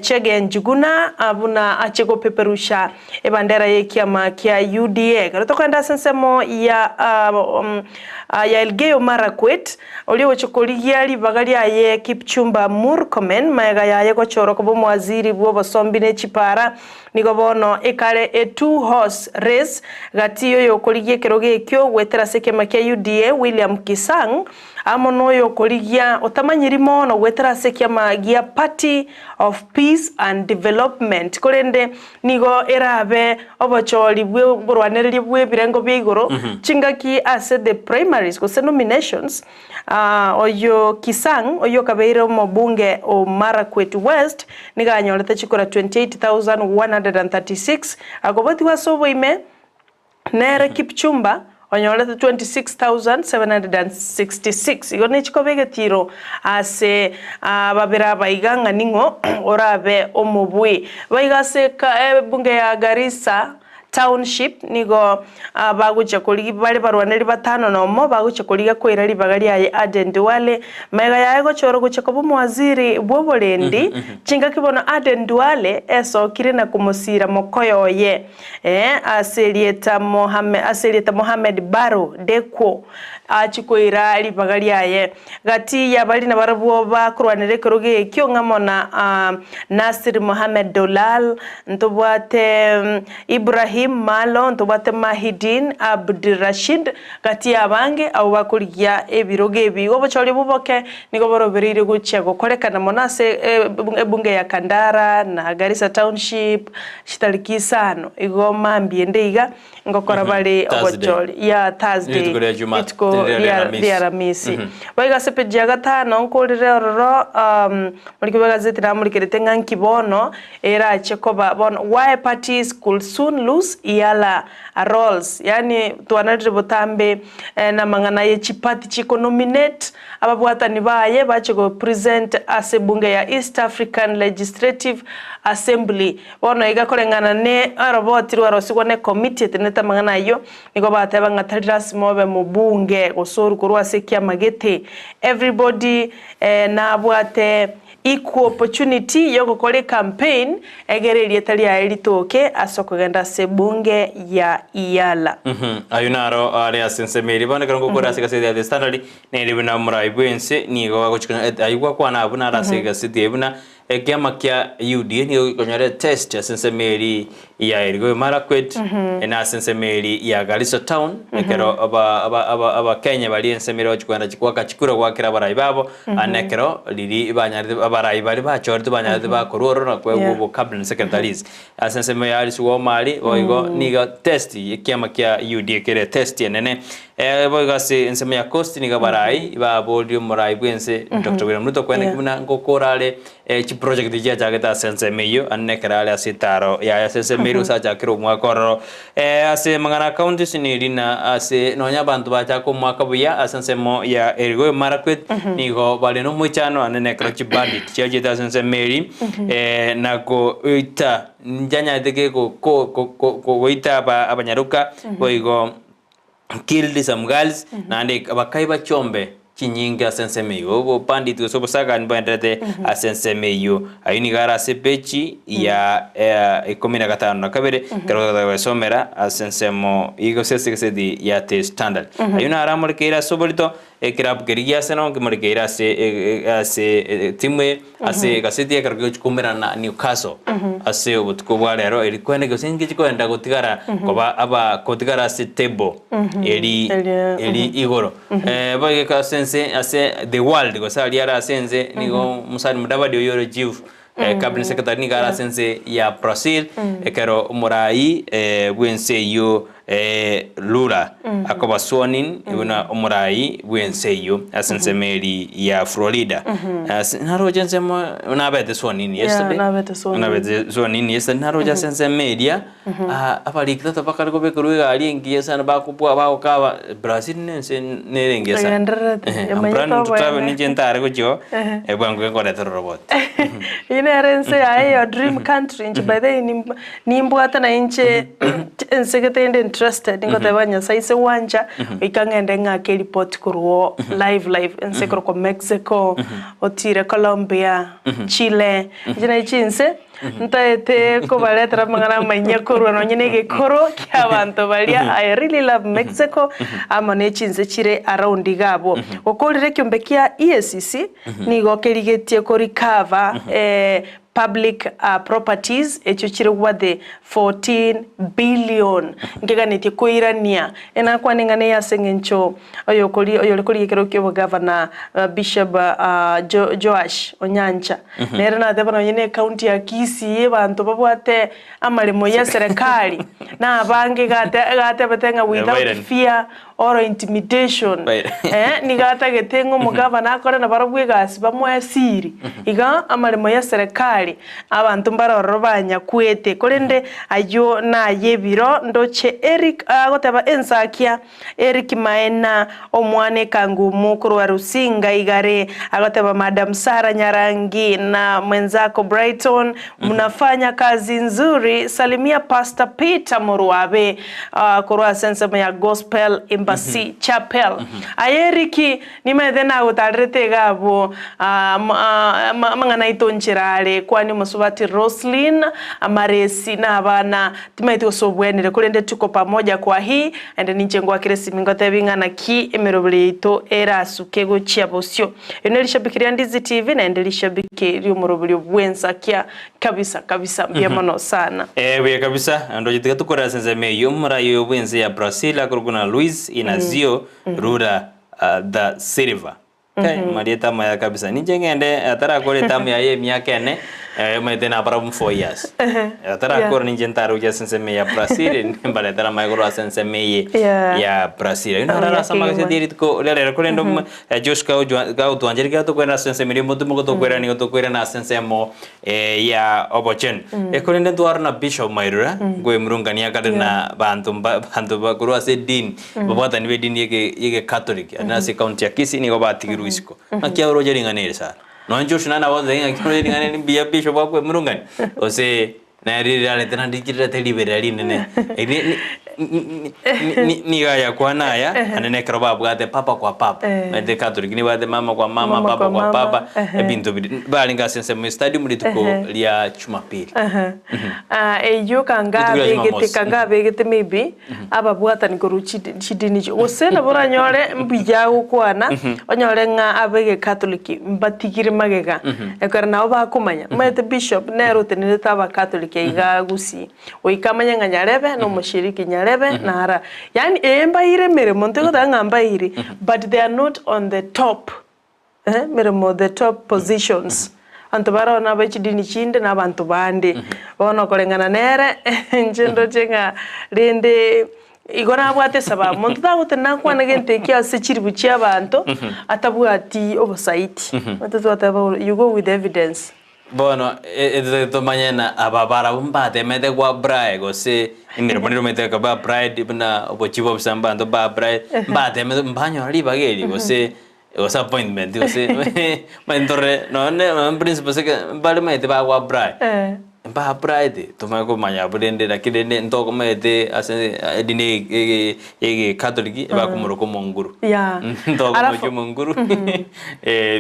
Chege Njuguna buna ache gopeperusha ebandera y'ekiama kia UDA. Ekero tokoenda ase ensemo ya ya Elgeyo Marakwet, Oria ogochia korigia ribaga riaye Kipchumba Murkomen, magega yaye gochorwa koba omowaziri bw'obosombi ne chipaara, nigo bono ekare a two horse race gati y'oyokorigia ekerogo ekio goetera ase ekiama kia UDA William Kisang amo noyokorigia otamanyiri mono goetera ase ekiama gia Party of Peace and Development korende Nigo erabe obochori bw'oborwanereria bw'ebirengo bia igoro chingaki ase the primaries gose nominations. Oyo Kisang oyio okabeire omobunge o Marakwet West nigo anyorete chikura 28,136 akobotigwa ase oboime Nere Kipchumba onyorete 26,766. Igo nechikoba egetiiro ase babere aba iga ng'a ning'o orabe omobui. Baiga ase ebunge ya Garissa Township nigo bagochia korigia bare barwaneri batano nomo bagochia korigia koira ribaga riaye Aden Duale. Magega yaye gochorwa gochia koba omowaziri bw'oborendi chingaki bono Aden Duale esokire na komosiira mokoyo oye. Ee, ase erieta Mohammed, ase erieta Mohammed Barrow Dekwo achie koira ribaga riaye. Gati y'abari nabarabwo bakorwanera ekerogo ekio ng'amo na Nasir Mohammed Dolal, ntobwate Ibrahim Malo, ntobwate Mahidin Abdirashid, gati y'abange abwo bakorigia ebirogo ebi. Igo obochori oboboke nigo borobereire gochia gokorekana mono ase ebunge ya Kandara na Garissa Township, Chitariki isano igo mambia ende iga ngokora bare Thursday. obochori ya Thursday Rituko ria Juma- rituko Rituko ria ria Aramisi. ria Aramisi. Boigo ase epeji ya gatano nkorire ororo moriki bwa egazeti namorikerete ng'a nki bono erache koba bono why parties could soon lose EALA roles yaani twanarire botambe na amang'ana ye chiparty chikonominate ababwatani baye bache go present ase ebunge ya East African Legislative Assembly. Bono iga koreng'ana ne oroboti rwarosigwa ne committee etenenete amang'ana ayio, nigo bateba ng'a tari lasima obe mobunge gose oruko rwa ase ekiama gete. Everybody nabwate equal opportunity yogokora ecampaign egere erieta riaye ritoke ase okogenda ase ebunge ya EALA. Ayio naro are ase ensemo eria. Bono ekero ngokora ase egaseti ya The Standard, nere buna omorai bw'ense nigo agochia ayio gwakwana abwo naro ase egaseti eye buna Ekiama kia UDA nigo gekonyora etest ase ensemo eri ya Elgeyo Marakwet na ase ensemo eri ya Garissa Town ekero aba aba aba abakenya baria ensemo ere bagochia kogenda goaka chikura goakera abarai babo ande ekero riria banyarete abarai baria bachoretwe banyarete bakorwa ororo na koegwa obo cabinet secretaries. Ase ensemo ya Alice Woma aria boigo nigo test ekiama kia UDA kere test enene. Boigo ase ensemo ya Coast nigo abarai baborire omorai bw'ense Doctor William Ruto kweneki buna ngokora are chiproject chiachagete ase ensemo eyio ande nekero are ase etaro yaye ase ensemo eria gose achakire omwaka ororo. Ase amang'ana a counties neri na ase nonya abanto bachaka omwaka buya ase ensemo ya Elgeyo Marakwet nigo bare nomoichano ande nekero chibandit chiachete ase ensemo eria na goita nchanyarete goita abanyaroka boigo killed some girls naende bakaiba chiombe chinyinge ase ensemo eyio. Obobandit gose obosagani bwaenderete ase ensemo eyio. Ayio nigo are ase epeji ya ikomi na gatano na kabere ekero ogotaka goesomera ase ensemo gose ase egaseti ya The Standard. Ayio naro amorekeire ase oborito ekerabu keria gia Arsenal nkemorekeire ase ase etimu eye ase egaseti ekero kegochia koumerana na Newcastle ase obotuko bwa rero eri kwene gose inki chikoenda gotigara koba aba gotigara ase table eri eri igoro. Boigo eke ase ense ase the world gose aria are ase ense nigo Musalia Mudavadi oyio ore chief cabinet secretary nigo are ase ense ya Brazil ekero omorai bw'ense eyio Lula akoba sworn in buna omorai bw'ense eyio ase ensemo eri ya Florida. Ase naroche ensemo nabete sworn in yesterday nabete sworn in yesterday naroche ase ensemo eria abariki tata bakare kobekerwa egari engiya sana bakobua bagokaba Brazil nense nere engiya sana. Egendererete, Ehe, I'm emanyete planning to travel oboene. ninche ntare gochia oo, bwango nkoretera oroboti. Eyio nere ense yaye your dream country inche by the way nimb nimbwate na inche ense gete inde interested ngoteba Nyasaye ase gwancha goika ng'ende ng'ake eripoti korwa oo live live ense ekorokwa Mexico, otire Colombia, Chile, inche naye chinse. Ntaete kobaretera amang'ana amanyia korwa nonye na egekoro kia abanto baria I really love Mexico amo ne chinse chire around iga abwo. Gokorire ekiombe kia EACC nigo kerigetie ko recover public properties echio chire worth 14 billion nkeganetie koirania enakwane ng'a neye ase eng'encho oyokori oyore korigia ekero kia obogavana Bishop Joash Onyancha. Nere nateba nonye ne ecounty ya Kisii abanto babwate amaremo ye serikali na abange iga iga atebete ng'a without fear or intimidation eh nigo atagete ng'a omogavana akore nabarobwo egasi bamoe siri. Iga amaremo ye serikali abanto mbare ororo banyakwete korende ayio naye ebiro ndoche Eric agoteba ensakia Eric Maena, omwana ekangumu korwa Rusinga Igare, agoteba Madam Sarah Nyarangi na mwenzako Brighton mnafanya kazi nzuri, salimia Pastor Peter Morwabe korwa ase ensemo ya Gospel Embassy Chapel. Aye Eric, Nimaete nagotarerete iga abwo amang'ana aito nchera are, kwani omosubati Roslyn, amaresi, na abana, timaeti gose obwenire, korende tuko pamoja kwa hii, naende ninche ngoakere esimi ngotebi ng'a naki emeroberi yaito erasuke gochia bosio. Eri nerishabiki ria Ndizi TV naende rishabiki ri'omoroberi bw'ensakia kabisa kabisa mbuya mono sana. Ee buya kabisa, ndoche tiga tokore ase ensemo eyio, omorai oyo bw'ense ya Brazil akorokwa na Luiz Inacio Lula da Silva. Kai, marieta amaya kabisa. Ninche ng'ende atarakora etamu yaye emiaka ene, Omanyete nabarabwo 4 years atarakora ninche ntaroche ase ensemo ya Brazil, mbaretera amaye korwa ase ensemo eye ya Brazil. Ayio naro ase amagaseti ya rituko ria rero. Korende Joshua gagotwancheria kera tokoirana ase ensemo eria omotumo tokoirana, nigo tokoirana ase ensemo ya obochenu. Korende ntware na Bishop Mairura nkoemurungania kare na banto banto korwa ase edini, babwatani ba edini ya egekatoliki ase ase ecounty ya Kisii nigo batigirwe isiko. Naki oroche ring'ana eri sana? Nonye Joshua naende nabo agoteba ng'a oroche ring'ana eri mbuya Bishop akoemurungania, gose nere rirarete naende rikererete riberera rinene. Nigo ayakwana aya, naende na ekero babwate papa kwa papa, omanyete Catholic nibwate mama kwa mama, Mama papa kwa kwa mama, papa, ebinto biria barenge ase ensemo ya stadium rituko ria Jumapili. Eyio kanga Rituko ria abegete Jumamosi. Kanga abegete maybe ababwatani korwa chidini echio, gose nabo oranyore mbuya gokwana, onyore ng'a abege Catholic mbatigire magega, ekero nabo bakomanya. Omanyete bishop nere otenerete abakatholiki aiga Gusii, goika amanye ng'a nyarebe na omoshiriki nyarebe nara, yaani ee mbaire emeremo, ntigoteba ng'a mbaire, but they are not on the top meremo, the top positions. Abanto bare ororo nabe chidini chinde na abanto bande. Bono koreng'ana nere, inche ndoche ng'a rende igo nabwate esababu. Monto tagotenena akwane gento ekio ase chiribu chia abanto, atabwati obosaiti. Omanyete twateba you go with evidence. Bono tomanye na aba barabwo mbatemete gwa apply gose emeremo nere omanyete ekero ba applied buna obochie bwa obisa abanto ba apply mbatemete mbanyora ribaga eri gose gose appointment gose omanyete ntorore nonye nonye principal mbare omanyete bago apply mba applied tomanye komanya abwo rende lakini rende ntokomanyete ase edini eye ege catholic ebakomoroka omonguru ntokomochia Alafu omonguru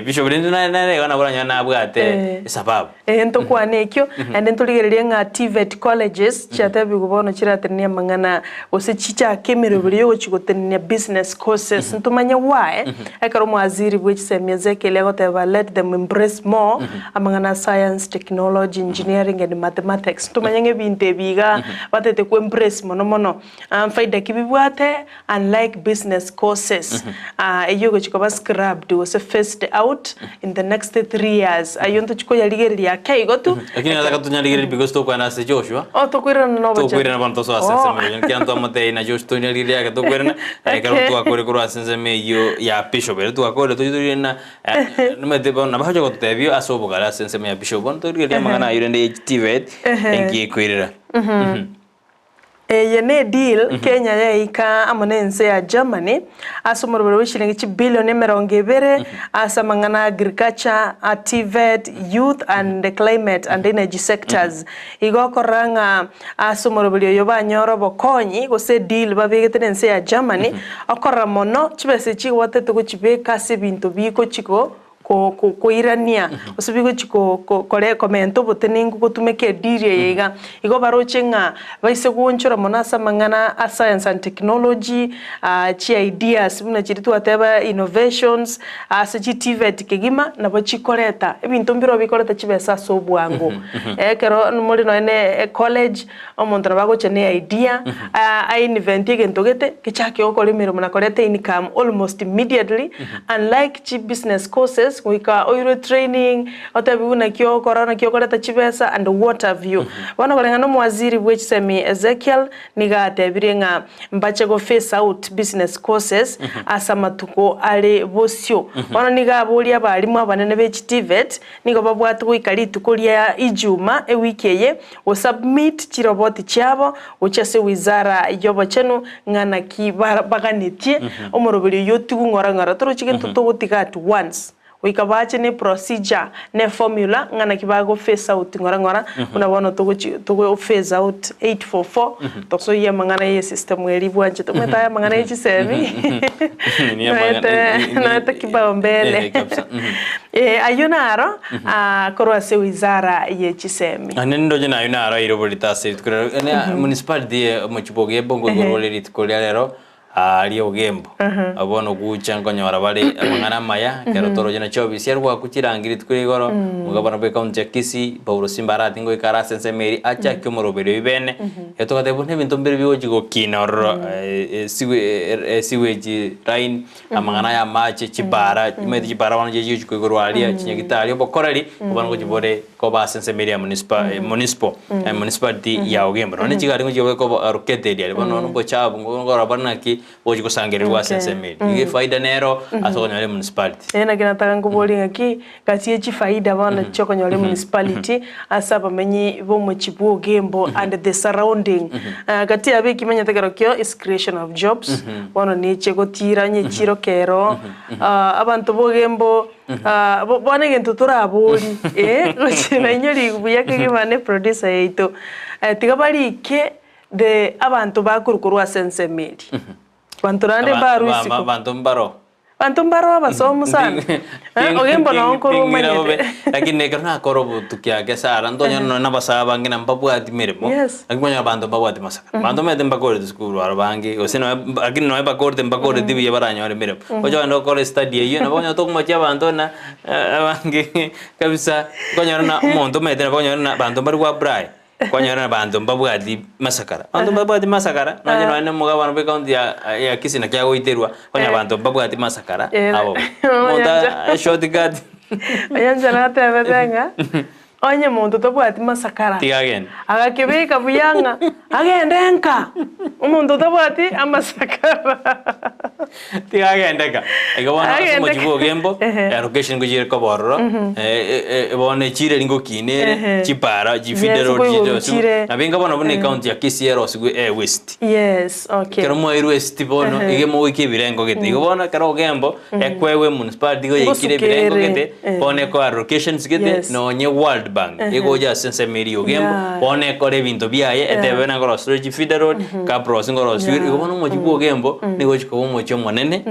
bishop rende nere igo nabo oranyore nabwate esababu. Ee, ntokwane ekio, naende ntorigererie ng'a TVET colleges chiatebigwe bono chiratenenia amang'ana gose chichake emeroberi yogochia gotenenia business courses. Ntomanye why, ekero omwaziri bwe chisemi Ezekiel agoteba let them embrace more amang'ana a science, technology, engineering and mathematics. Ntomanye ng'a ebinto ebi iga batete ko embrace mono mono. Faida ki bibwate unlike business courses eyio egochia koba scrubbed gose phased out in the next 3 years, ayio ntochia koyarigereria ake igo tu. Lakini nataka tonyarigererie because tokwana ase Joshua. Oh, tokoirana na obochenu. Tokoirana bono tosoa ase ensemo eyio. Ekiagera twamotebia na Joshua tonyarigererie ake tokoirana, ekero twakore korwa ase ensemo eyio ya bishop ere twakore tochie torigererie na nomanyete bono nabo agocha gototebia ase obogare ase ensemo ya bishop. Bono torigererie amang'ana ayio rende ya TVET enki ekoirera. Eye ne deal Kenya yaika amo nense ya Germany ase omoroberi bwe chilingi chibilioni 20 ase amang'ana agriculture, TVET, youth and climate and energy sectors. Igo okorora ng'a ase omoroberi oyo banyore obokonyi gose deal babegete nense ya Germany, okorora mono chibesa echi igo batagete gochibeka ase ebinto bigochi go koirania gose bigochi kore komenta obotenenku gotumeka edeal eye iga. Igo baroche ng'a baise goonchora mono ase amang'ana a science and technology, chi ideas buna chiria twateba innovations, ase chi TVET kegima, nabo chikoreta ebinto mbirobio bikoreta chibesa ase obwango. Ekero more nonye na ecollege, omonto nabo agocha na eidea, a invent egento gete, gechake gokora emeremo na koreta income almost immediately, unlike chi business courses, goika oirwe training, otebiwe naki ogokora, naki okoreta chibesa and what have you. Bono koreng'ana na omowaziri bwe chisemi Ezekiel, nigo atebirie ng'a mbache go phase out business courses ase amatuko are bosio. Bono nigo aboria abalimu abanene be chi TVET, nigo babwate goika rituko ria Ijuma ewiki eye gosubmit chiroboti chiabo gochia ase wizara y'obochenu ng'a naki baganetie omoroberi oyio otigwe ng'ora ng'ora. Torochi gento togotiga at once. Goika bache ne procedure ne formula ng'a naki bago phase out ng'ora ng'ora buna bono togochi togo phase out 844 tosoyie amang'ana ye system eria bwanchete. Omanyete aya amang'ana ye chisemi noete noete kibao mbele. Ayio naro korwa ase wizara ye chisemi. Naende ndoche naye naro aire oborito ase rituko ria rero. Municipality ye omochie bwa Ogembo nkoigoro ore rituko ria rero aaria Ogembo. Bono gocha nkonyora bare amang'ana amaya, ekero toroche na chiofisi aria gwaku chirangi rituko ria igoro, omogabana bwe county ya Kisii, Paulo Simba arati ngoika are ase ensemo eria, achake omoroberi oyio bene, etogoteba buna ebinto mbire bigochi gokina ororo sewage line, amang'ana aya amache, chibara, omanyete chibara bono chiria chigochi koigorwa aria, chinyagitari, obokoreri, bono ngochi bore. koba ase ensemo eria ya municipal municipal municipality ya Ogembo. Nonya chigari ngochia koba allocated aria bono obochafu nkorora bare naki gochi gosangererigwa ase ensemo eria. Iga efaida nero ase okonyora emunicipality. Ee naki nataka nkoborie ng'aki gati ye chifaida bono chiokonyora emunicipality ase abamenyi b'omochie bwa Ogembo and the surrounding. Gati yabo ekimanyete kerokio is creation of jobs, bono neche gotira onye echiro kero abanto ba Ogembo bono egento torabori eh gochia nainyori buya kegima ne producer yaito, tiga barike The abanto bakorwa korwa ase ensemo eria. Banto naende mbarwe isiko. Abanto mbaro. Banto mbaro abasomu sana. Eh, ogembo noo nkorwa omanyete. Lakini ekero nakora obotuki ake Sarah, ntonyore nonya na abasae abange na mbabwati meremo, lakini kwanyora abanto mbabwati masakara. Abanto omanyete mbakorete esukuru aro bange, gose nonya lakini nonya bakorete mbakoreti buya baranyore emeremo. Oche ogende okore estudy eywo, nabo okonyora tokomochia abanto buna abange kabisa, okonyora buna omonto omanyete nabo okonyora buna abanto mbari go apply. Kwanyora abanto mbabwati masakara. Abanto mbabwati masakara, nonye nonya na omogabana bwe ekaunti ya ya Kisii naki agoiterwa, kwanyora abanto mbabwati masakara abo. Omonto eshortcut. Onye natebete ng'a onye monto tabwati masakara, Tiga agende. agakebeka buya ng'a agende nka, omonto otabwati amasakara. Tiga agende ka. Igo bono ase Agende omochie ka. bwa Ogembo, Ehe. allocation ngochia ere koba ororo, bono echiro eria ngokina ere, Ehe. chipara, chifeeder Yes, road nkoigwa chirosiwe. chire. Nabo inga bono buna ecounty ya Kisii erosiwe e waste. Yes, okay. Ekero mwairwe esiti bono, Ehe. iga mogoika ebirengo gete. Igo bono ekero Ogembo, ekwewe emunicipality igo yaikire Ngosuka ebirengo ere. gete, Eh. bono ekoa allocations gete, Yes. nonye World Bank, Ehe. egocha ase ensemo eria ya Ogembo, Yeah. bono ekore ebinto biaye, etebe buna ngorosire chifeeder road, Cabros ngorosiwe, igo bono omochie bwa Ogembo, nigo ogochia koba omochie omonene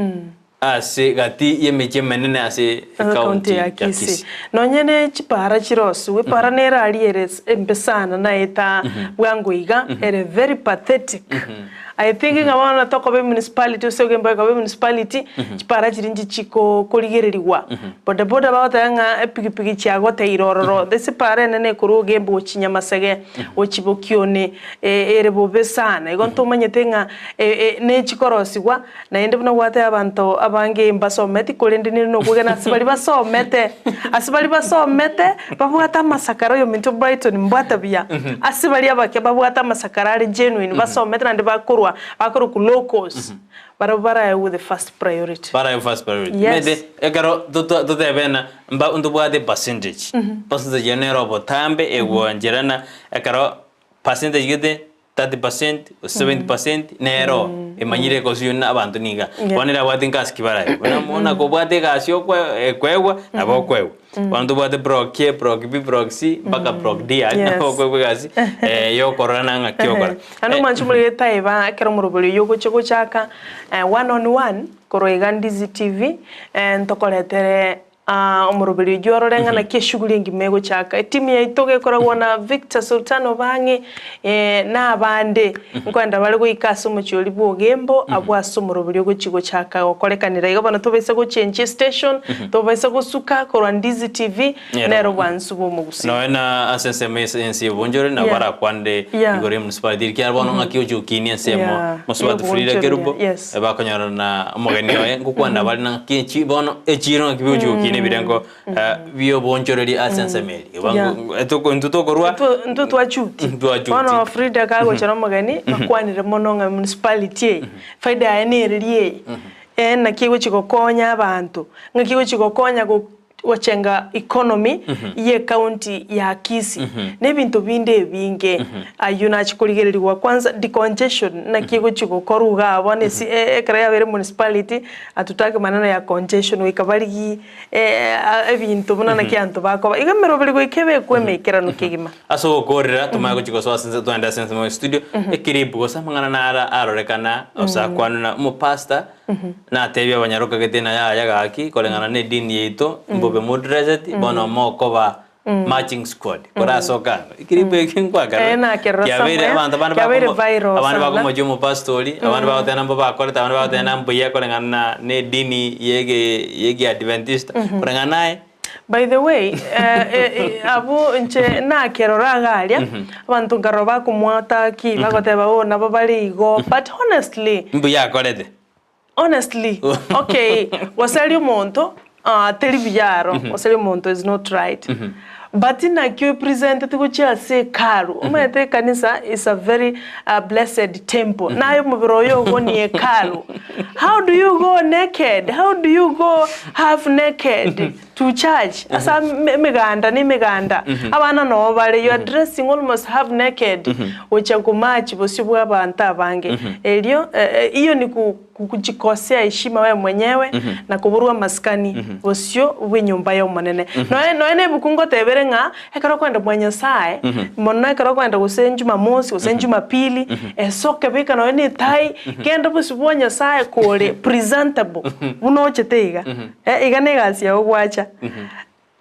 ase gati y'emechie emenene ase Ekaunti ecounty ya ya Kisii. Kisii. Nonye ne chipara chirosiwe, epara nere aria ere embe sana naeta bwango iga, ere very pathetic. I think ng'a bono tokoba emunicipality ase ogembo ekoba emunicipality, chipara chiria nchichi korigererigwa. Bodaboda bagoteba ng'a epikipiki chiagoteire ororo, ase epara enene ekorwa ogembo gochia Nyamasege, gochia Bokione, ere bobe sana. Igo ntomanyete ng'a nechikorosigwa, naende buna gwateba abanto abange mbasometi, korende nere nokwegena ase baria basomete, ase baria basomete babwate amasakara oyominto Brighton mbwate buya, ase baria abake babwate amasakara are genuine basomete naende bakorwa bakorokwa locals, barabwo baraegwe the first priority. Baraegwe first priority. Yes. Omanyete ekero totebe ng'a mba ntobwate percentage, percentage eye nere obotambe egwancherana ekero Percentage gete 30% gose 70% nero emanyire egosio na abanto niga. Bono nere abwate nkasi ki barabe. Buna buna kobwate egasi okwe ekoegwa nabo okoegwa. Bono tobwate block A, block B, block C mpaka block D aria Yes. nabo okoegwa egasi yokorora ng'aki okora. Naende omwanchi omorero etaiba ekero omorobori oyio ogochia gochaka one on one korwa iga Ndizi TV ntokoretere Omoroberi oyio orore ng'a naki eshughuli engima egochaka. Etimu yaito gekoragwa na Victor Sultan Obang'e na abande nkoenda bare goika ase omochie oria bwa Ogembo abwo ase omoroberi ogochia gochaka gokorekanera. Igo bono tobaisa gochenchia estation, tobaisa gosuka korwa Ndizi TV nero obwansu bwa omogusii. Nonya na ase ensemo ase ense y'obonchore nabo Yeah. barakwanere Yeah. igoro y'emunicipality ekiagera bono ng'aki oche okinia ensemo Yeah. mosubati Frida Y'obonchoreria. Kerubo Yes. bakonyorana na omogeni oye ngokwana bare naki echi bono echiro ng'aki bigochi gokina ebirengo bi'obonchoreria ase ensemo eria. Yeah. Intwe tokorwa Intwe twachuti. Ntwachuti. Bono Frida kagocha na omogeni bakwanire mono ng'a municipality eye faida yaye nereri eye eh naki egochi gokonya abanto, ng'aki egochi gokonya gochenga economy ye ecounty ya Kisii na ebinto binde ebinge ayio nachia korigererigwa kwanza decongestion naki egochia gokorwa igaa bono esi ekero yabeire municipality hatutaki maneno ya congestion goika barigie ebinto buna naki abanto bakoba igo emeroberi goika ebekwe emeikeranu kegima. Ase ogokoorera tomanye gochia gosoa ase ense twende ase ensemo ya studio ekiribu gose amang'ana naro arorekana gose akwanwe na omopastor Natebie abanyaroka gete na yaya gaki koreng'ana ne edini yaito mbobe modreseti bono mokoba marching squad korasoka ang'e ekiribu eke nkwakerora Eh, nakerora kiabeire somewhere. abanto bande Kiabeire bakomo viral abande sana. bakomochia omopastori abande bagoteba mbo bakorete abande bagoteba mbuya koreng'ana na ne edini yege yege adventista koreng'ana naye. By the way, abwo inche nakerora iga aria, abanto nkarora bakomwata aki, bagoteba oh nabo bare igo, but honestly, Mbuya akorete. honestly, okay, goseria omonto teri buya aro, goseria omonto is not right. But naki oepresenteti gochia ase hekalu, omanyete ekanisa is a very blessed temple, naye omobere oyo ogo ni hekalu. How do you go naked? How do you go half naked to church? Ase emeganda na emeganda, abana noo bare, you are dressing almost half naked gochia komarch bosio bwa abanto abange. Erio iyo ni Kuchikosea heshima wewe mwenyewe na koborwa amasikani bosio bw'enyomba y'Omonene. Nonya nonya nebuku ngotebere ng'a ekero okoenda mwa Nyasae, mono ekero okoenda gose Jumamosi gose Jumapili, esoke beka nonya na etai, genda bosio bwa Nyasae kore presentable buna ochete iga, iga na egasi yago gwacha.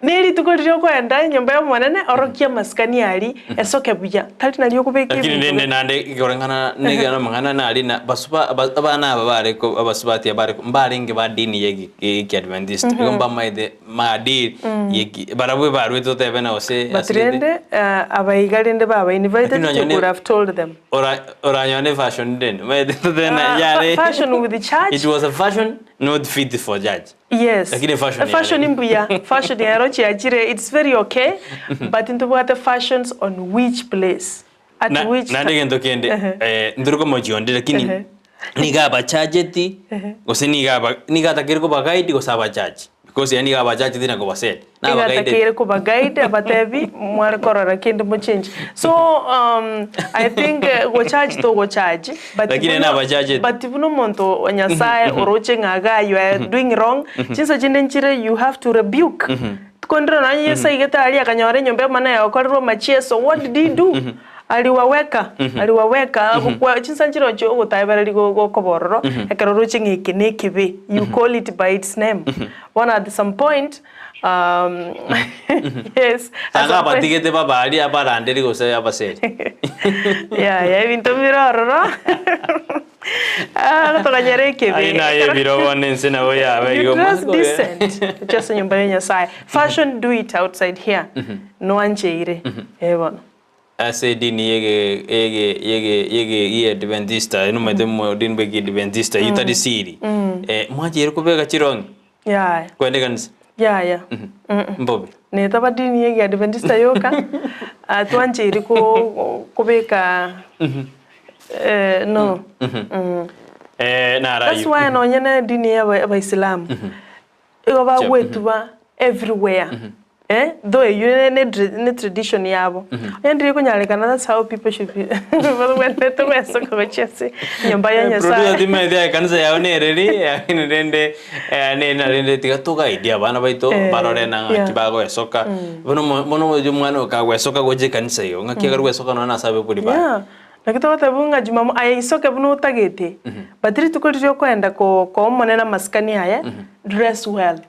Ne rituko riria okoenda enyomba y'Omonene, orokie amasikani aria, esoke buya, tari nario okobeka Lakini ebinto rende bi- naende koreng'ana niga namang'ana nari na basuba aba- abana aba bare ko abasubati abare ko mbarenge ba dini ya eki ekiadventist igo mbamaete maadili ya eki barabwo ebarwete totebe na gose But ase gete rende abaiga rende baba invited Lakini they nonye ne- could have told them. ora oranyora ne fashion rende omanyete totebe na Ah, yare fashion with the church. it was a fashion not fit for church. Yes. Lakini fashion Fashion yare. mbuya. Fashion yaro chiachire it's very okay but ntobwate fashions on which place at Na- which naende egento kende Ehe. eh, ndiri komochia lakini Ehe. niga abachacheti gose niga aba niga atakeri kobaguide gose abachachi because yaani niga abachacheti na kobaseti Niga atakeire kobaguide abatebi mware korora kende mochange so I think gocharge togocharge but Lakini buna nabachacheti. but buna omonto o Nyasaye oroche ng'a igaa you are doing wrong chinsa chinde nchire you have to rebuke kondire nonye Yeso aigete aria akanyora enyomba y'Omonene yagokorerwa amachieso what did he do? Aliwaweka aliwaweka agokwa chinsa nchire ochio ogotaebereria gokoba ororo ekero oroche ng'a eke nekebe you call it by its name bono at some point yes at Tanga some point abatigete babe aria abaranderi gose abaseri. Yaya ebinto bire ororo Ah, toganyera ekebe Aye naye ebiro bono ense nabo yabe You igo dress omanye kogenda. decent gochia ase enyomba ya Nyasaye fashion do it outside here noancheire eh bono. Ase edini yege yege yege yege y'Adventista, ere nomanyete mo dini bwa Ekiadventista eyio tari siri. Eh, mwancheire kobeka chirongi Yaya. kogenda ekanisa? Yaya. Mbobe. Netaba dini ye Ekiadventista yoka, ah, twancheiri ko kobeka eh, no. Eh, naro That's ayio. why nonye na edini ya abaisilamu, igo bagwetuba everywhere eh, though eyio ne ne ne tradition yabo, onye ndiri konyarekana that's how people should be babwenerete gwesoka gochia ase enyomba ya Producer Nyasaye. timanyeti aye ekanisa yao nereri lakini rende nere narende tiga togaidie abana baito Eh, barore na ng'aki yeah. bagoesoka. Bono omo bono oyo omwana oyo kagwesoka gocha ekanisa igo ng'aki ekero gwesoka nonya nase abaibori baye. Yeah, naki togoteba ng'a jumamo aye isoke buna otagete, but rituko riria okoenda ko koa omonene amasikani aye, dress well,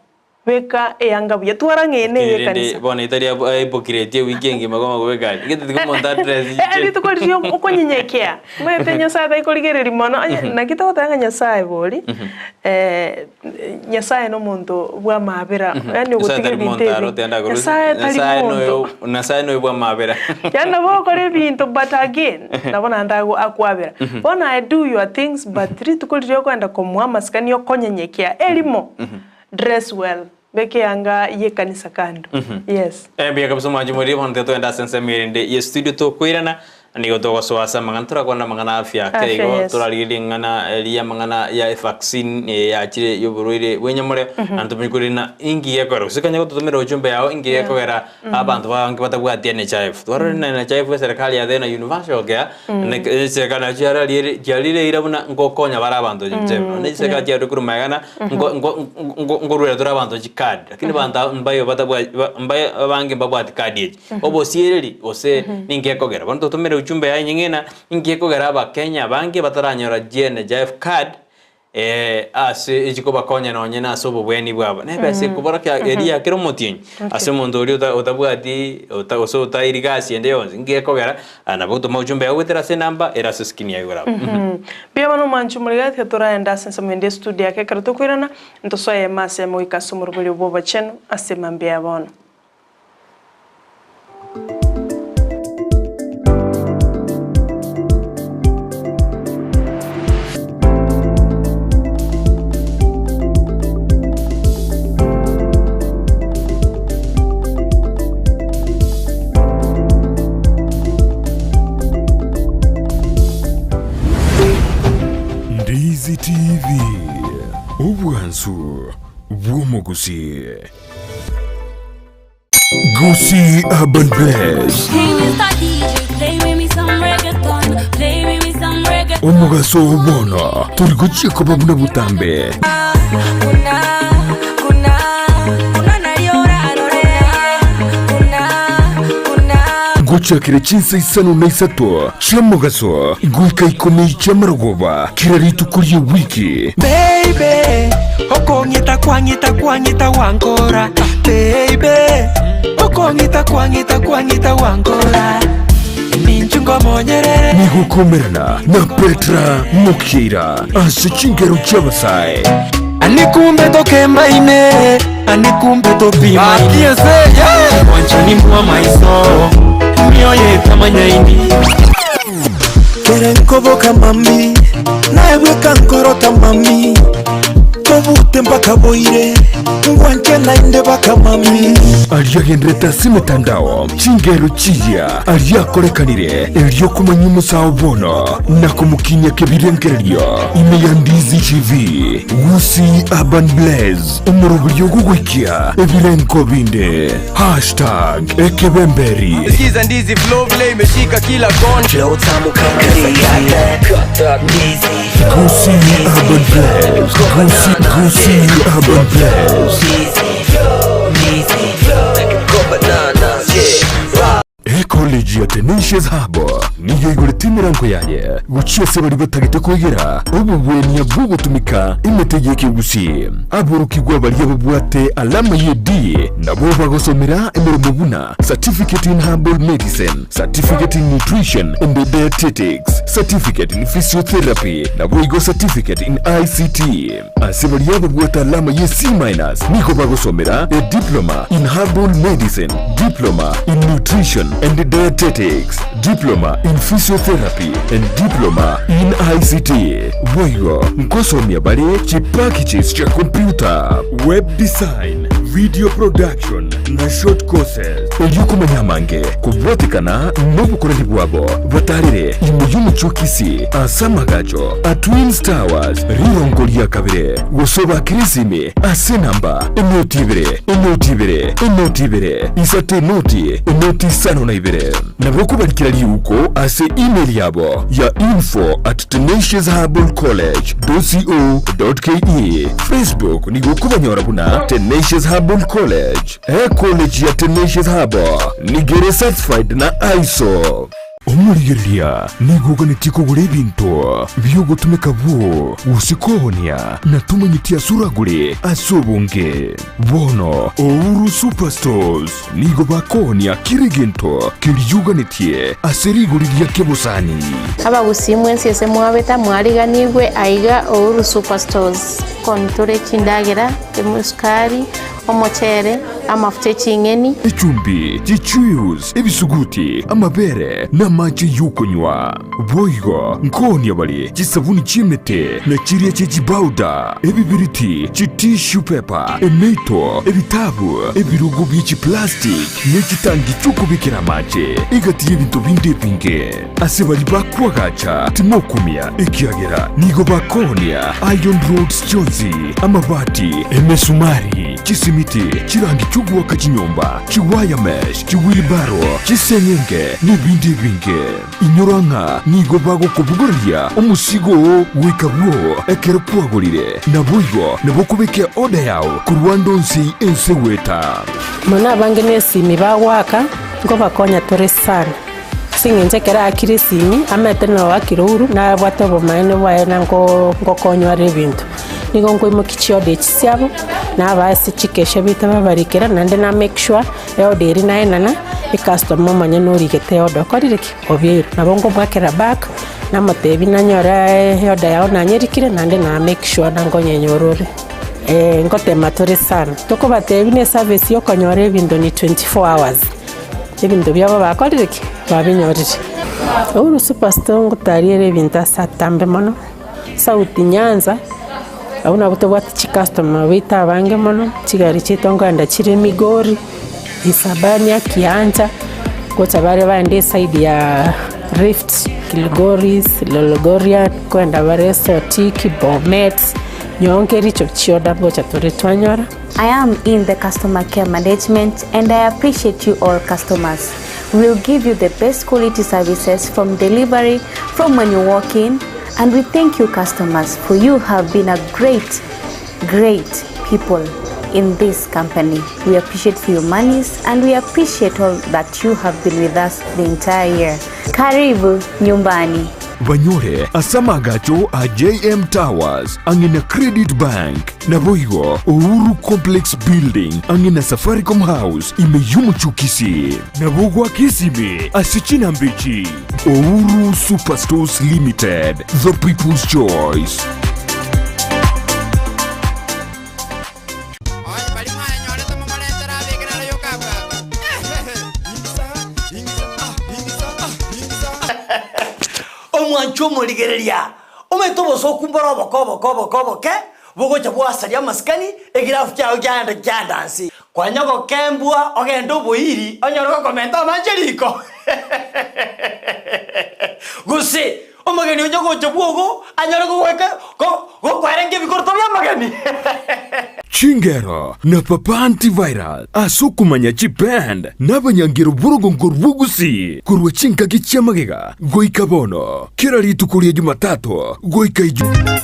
beka eanga buya, twara ng'a eye neye Rende ekanisa. bono etari hypocrite ewiki engima kwama kobeka aria. Gete tiga omonto adress Eh, rituko riria okonyenyekea, omanyete Nyasaye taikorigereria mono, onye naki togoteba ng'a Nyasaye bori, Nyasaye nomonto bw'amaabera, yaani Nyasaye ogotiga tari ebinto monto ebi. aro otenda korwa Nyasaye tari Nyasaye monto. noyo Nyasaye noyo bw'amaabera. Yaani nabo ogokora ebinto but again, nabo naende akwabera. Bono aye do your things but rituko riria okoenda komoa amasikani okonyenyekea erimo, dress well, beka eanga ya ekanisa kando, yes. Mbuya kabisa omwanchi moria bono tiga togende ase ensemo erinde ye studio tokoirana nigo togosoa ase amang'ana torakwane amang'ana afya ake Afya, igo yes. torarigererie ring'ana eria amang'ana ya evaccine eye yachire ya oborwaire bwa enyamoreo naende tomenye korenda inki gekogera gose konya gototomera ujumbe yao inki Yeah. gekogera abanto bange batabwati NHIF twarorire na NHIF eserekari yathe na universal care eserekari nacho chiarariere chiarire eira buna ngokonya bare abanto NHIF naende chiserekari chiarure korwa magega na ngo ngo ngo ngorwera tore abanto chikadi lakini abanto aba mbayo batabwa ba mbayo abange mbabwati kadi echi. Obosiereri gose ninki ekogera bono totomere ujumbe yaye enyeng'e ng'a ninki ekogera abakenya abange bataranyora chiNHIF card ase echikobakonya nonye na ase obobweni bwabo. Na ebesa ekobora kia eria ya kera omotienyi ase omonto oria ota otabwati ota gose otairi gasi ende yonsi ninki gekogera nabo gotoma ujumbe yago goetera ase enamba ere ase eskrini yaye igoro abwo. Mbuya bono omwanchi omorigati tiga toraende ase ensemo ende estudio yake ekero tokoirana, ntosoe ime ase emo goika ase omoroberio bw'obochenu ase mambia ya bono. Ndizi TV, obwansu bw'omogusii. Gusii Urban Bless. Omogaso oo bono tori gochia koba buna botambe. Gochakera chinsa isano na isato chi'omogaso goika ikomi chi'amarogoba kera rituko ri'ewiki. Baby, okong'ita kwang'ita kwang'ita gwankora Baby, okong'ita kwang'ita kwang'ita gwankora Ninchu ngomonyerere Nigokomerana na Petra Mokiira ase chingero chi'abasae. Ani kumbe tokembaine Ani kumbe topimaine Mwanchani mwa maiso Mioyo etamanyaini Kere nkoboka mami Naebweka nkorota mami Tobute mpaka boire Ngwanche naende baka mami Aria agenderete ase emetandao, chingero chiya aria akorekanire erio komanya omosao bono na komokinyia kebirengererio ime ya Ndizi TV, Gusii Urban Blaze, omoroberio ogogoikia ebirengo binde. Hashtag Ekebemberi. Sikiza ndizi flow vile imeshika kila kona. Flow tamu kama ndizi. Gusii Urban Blaze. Gusii, Gusii Urban Blaze. Ecollege ya Tenacious Hub nigo igorete emerango yaye gochia ase baria batagete koegera obobwenia bw'ogotumika emete y'ekegusii. Aborokigwa baria babwate alama ye D nabo bagosomera emeremo buna Certificate in Herbal Medicine, Certificate in Nutrition and Dietetics, Certificate in Physiotherapy naboigo Certificate in ICT. Ase baria babwate alama ye C minus nigo bagosomera a Diploma in Herbal Medicine, Diploma in Nutrition and Dietetics, Diploma in Physiotherapy and Diploma in ICT. Boigo nkosomia bare chipackages chia computer, web design, video production na short courses. Erio komanya amange kobwatekana nobokoreri bwabo, batarere ime y'omochie o Kisii ase amagacho a Twins Towers rirongo ria kabere, gose obakere esimi ase enamba enoti ibere, enoti ibere, enoti ibere, isato enoti, enoti isano na ibere. Nabo okobarikera riuko ase email yabo ya info at tenaciousherbalcollege.co.ke. Facebook nigo okobanyora buna Tenacious Herbal College. Ecollege ya Tenacious Herbal nigo ere certified na ISO. Omorigereria nigo oganetie kogora ebinto bi'ogotumeka bwoo gose koonia, na tomanyeti ase oragore ase obonge. Bono Ouru Superstores nigo bakoonia kera egento keria oganetie ase rigori ria kebosani. Abagusii mwensi ase mwabeta mwariganigwe aiga Ouru Superstores. Kontore chindagera, esukari, Omochere, amafuta e ching'eni. Echumbi, chichuius, ebisuguti, amabere, na amache y'okonywa. Boigo nkoonia bare chisabuni chi'emete, na chiria chie chibauda, ebibiriti, chitissue paper, emeito, ebitabu, ebirogo bie chiplastic, ne chitangi chi'okobekera amache, egati y'ebinto binde ebinge. Ase baria bakoagacha timokumia, ekiagera nigo bakoonia iron rods chionsi, amabati, emesumari, chisimiti, chirangi chi'ogoaka chinyomba, chiwire mesh, chiwheelbarrow, chiseng'enge, nebinde ebinge. Inyora ng'a nigo bagokobogoreria omosigo oo goika bwoo ekero kwagorire, naboigo nabo okobeka eorder yao korwa ande onsi ense goeta. Mono abange nesimi bagoaka, nkobakonya tore sana. Ase eng'encho ekero aakire esimi, amaete na oakire ouru, nabwate obomaene bwaye na nko nkokonywa are ebinto. Nigo nkoimokia chiorder echi chiabo, nabaa ase chikesha baito babarikera, naende na make sure, eorder eria naenana, ecustomer omonyene origete eorder okorire ki? Obeirwe. Nabo nkomoakera back, namotebia nanyora eorder yago nanyerikire, naende na make sure na nkonyenyora ore. Nkotema tore sana, tokobatebia na eservice ya okonyora ebinto ni 24 hours. Ebinto biabo bakorire ki? Babinyorire. Uhuru Superstore ngotariere ebinto ase atambe mono, South Nyanza, abwo nabwo tobwate chicustomer baito abange mono, chigari chiaito nkoenda chire Migori, Isabania, Kiancha, gocha bare baende eside ya. Rift, Kilgoris, Lolgorian, nkoenda bare Sotik, Bomet, nyoo Kericho chioda ngocha tore twanyora. I am in the customer care management and I appreciate you all customers. We will give you the best quality services from delivery, from when you walk in, and we thank you customers for you have been a great, great people in this company. We appreciate for your monies and we appreciate all that you have been with us the entire year. Karibu nyumbani. Banyore ase amagacho a JM Towers ang'e na Credit Bank, naboigo Uhuru Complex Building ang'e na Safaricom House ime y'omochie o Kisii. Nabo goaka esimi ase chinamba echi, Uhuru Superstores Limited, the people's choice. Omwanchwa omorigereria, omanyete obosooku mbore oboke oboke oboke oboke, bogocha bwasaria amasikani, egirafu kiao kiaenda kiandansi. Kwanya gokembwa ogende oboiri onyore gokomenta amanche riko. Gose omogeni onye ogocha bwogo anyore gogoika go gokwerengia ebikoroto bi'amageni. Chingero na Papa Antiviral ase okomanya chiband na abanyangero b'orogongo rw'Ogusii korwa chingaki chi'amagega goika bono, kera rituko ria Jumatatu goika Ijumaa.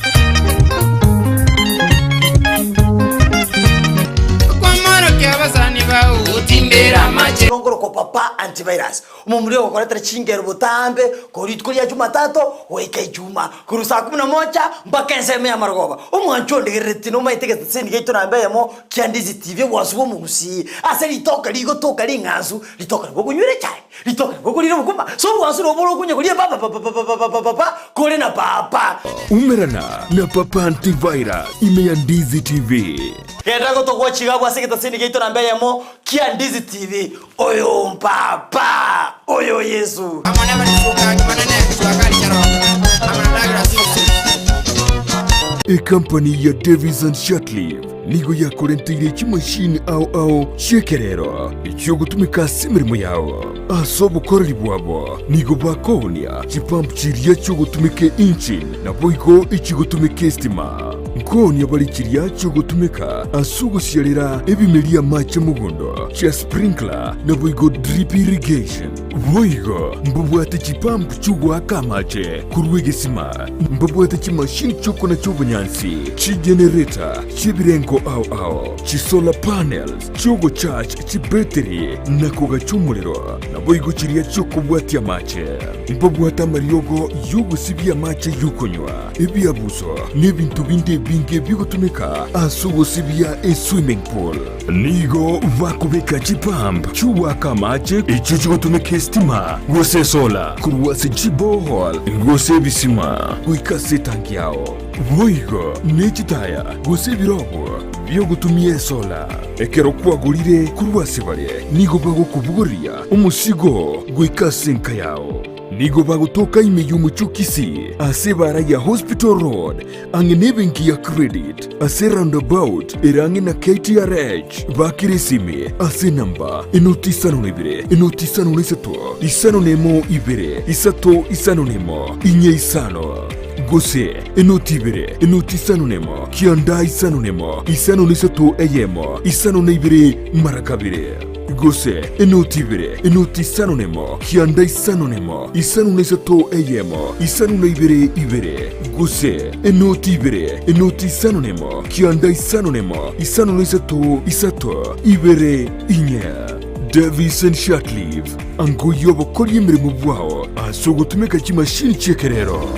Ngorokwa Papa Antivirus, omomura ogokoretera chingero botambe korwa rituko ria Jumatatu goika Ijumaa, korwa saa kumi na moja mpaka ensemo ya marogoba. Omwancho ondegereretie nomaete egeteseni giaito namba eyemo kia Ndizi TV obwansu bw'omogusii ase ritoka rigotoka ring'ansu, ritoka nabo okonywera echae, ritoka nabo okorira obokima, so obwansu nabo bore okonya koria papapapapapapapa kore na papa. Umerana na Papa Antivirus ime ya Ndizi TV. Genda gotogwa chigabwa ase egeteseni giaito namba eyemo kia Ndizi TV. Oyo mpapa, oyo Yesu. Ekampani ya Davis and Shirtliff nigo yakorenteire chimashini ao ao chi'ekerero echiogotumeka ase emeremo yao. Ase obokoreri bwabo nigo bakoonia chipump chiria chiogotumeka engine naboigo echigotumeka estima. Nkoonia bare chiria chiogotumeka ase ogosiarera ebimeria amache mogondo, chia sprinkler, naboigo drip irrigation. Boigo mbabwate chipump chi'ogoaka amache korwa egesima, mbabwate chimashini chi'okonacha obonyansi, chigenerator chi'ebirengo ao ao, chisolar panels chi'ogocharge chibetiri na kogacha omorero, naboigo chiria chi'okobwatia amache. Mbabwate amariogo y'ogosibia amache y'okonywa, ebiabuso, na ebinto binde ebinge bigotumeka ase ogosibia eswimming pool. Nigo bakobeka chipump chi'ogoaka amache echio chigotumeka esitima gose esola korwa ase chiborehole gose ebisima goika ase etanki yao. Boigo ne chitaya gose ebirobo bi'ogotumia esola. Ekero kwagorire korwa ase bare, nigo bagokobogoria omosigo goika ase enka yao. Nigo bagotoka ime y'omochie o Kisii ase ebaara ya Hospital Road ang'e nebenki ya Credit ase roundabout ere ang'e na KTRH. Bakera esimi ase enamba enoti isano na ibere, enoti isano na isato, isano na emo ibere, isato isano na emo, inye isano. Gose enoti ibere, enoti isano na emo, kianda isano na emo, isano na isato eyemo, isano na ibere mara kabere. Gose enoti ibere, enoti isano na emo, kianda isano na emo, isano na isato eyemo, isano na ibere ibere. Gose enoti ibere, enoti isano na emo, kianda isano na emo, isano na isato isato ibere inye. Davison Shirtliff, angoyia obokoria emeremo bwao ase ogotumeka chimashini chi'ekerero.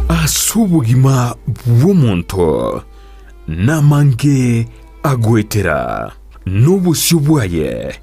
Ase obogima bw'omonto namange agoetera, na obosio bwaye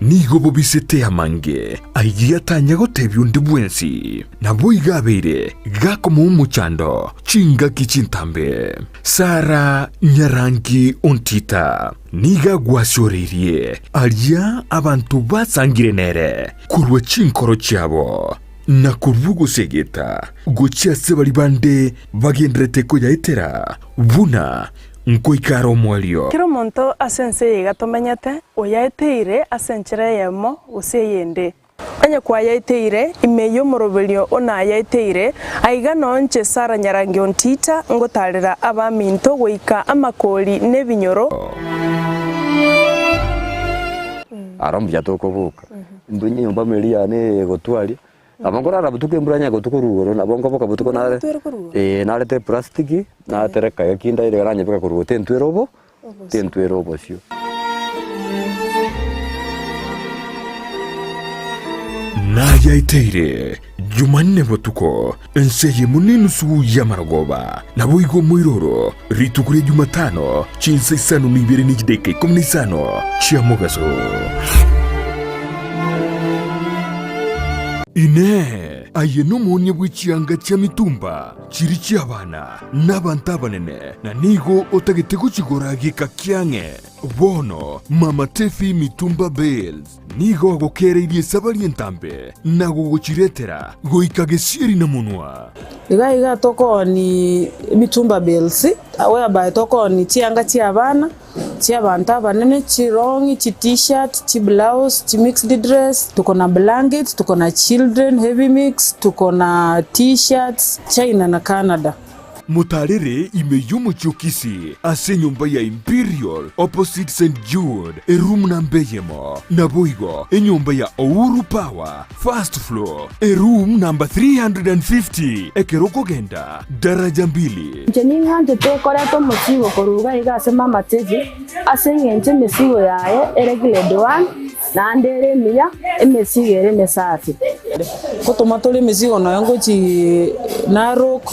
nigo bobisete amange ayio atanya gotebia onde bwensi. Naboigo abeire gakomoa omochando chingaki chintambe. Sara nyarangi ontita nigo agwasioreirie aria abanto basangire nere korwa chinkoro chiabo. Na korwa ogosegeta gochia ase baria bande bagendererete koyaetera, buna nkoika are omoerio. Kera omonto ase ense eye iga tomenyete, oyaeteire ase enchera eyemo gose eyende. Onye kwayaeteire, ime y'omoroberio o nayaeteire, aiga noo inche Sara Nyarangi Ontita ngotarera abaminto goika amakori nebinyoro. Aro mbuya tokoboka, intwe nyomba meri yane eye egotwaria, nabo nkorara botuko embura onye egotu korwa igoro, nabo nkoboka botuko nare eh narete eplastiki, natereka iga kindaire iga nanyebeka korwa igoro tentwera obo tentwera obosio. Nayaeteire Jumanne botuko, ense eyemo nenusu y'amarogoba, naboigo omoiroro, rituko ria Jumatano, chinsa isano na ibere ne chidaeka ikomi na isano chia mogaso. Inee! Aye nomoonia bwe chianga chia mitumba chiri chi'abana na abanto abanene, na nigo otagete gochigora geka kiang'e? Bono Mama Tefi Mitumba Bales Nigo agokeereirie esabari entambe na gogochiretera goika gesieri na monwa. Iga iga tokooni emitumba bales, whereby tokooni chianga chia abana, chia abanto abanene, chirong'i, chi t-shirt, chi blouse, chi mixed dress, tuko na blankets, tuko na children heavy mix, tuko na t-shirts, China na Canada. Motaarere ime y'omochie o Kisii ase enyomba ya Imperial opposite St Jude eroom namba eyemo, naboigo enyomba ya Ouru Power first floor eroom namba 350 ekero okogenda daraja mbili. Inche ning'anchete koreta omosigo korwa iga iga ase mama Teddy, ase eng'encho emesigo yaye ere grade one, naende ere emiya, emesigo ere emesafi. Ngotoma tore emesigo nonya ngochii Narok,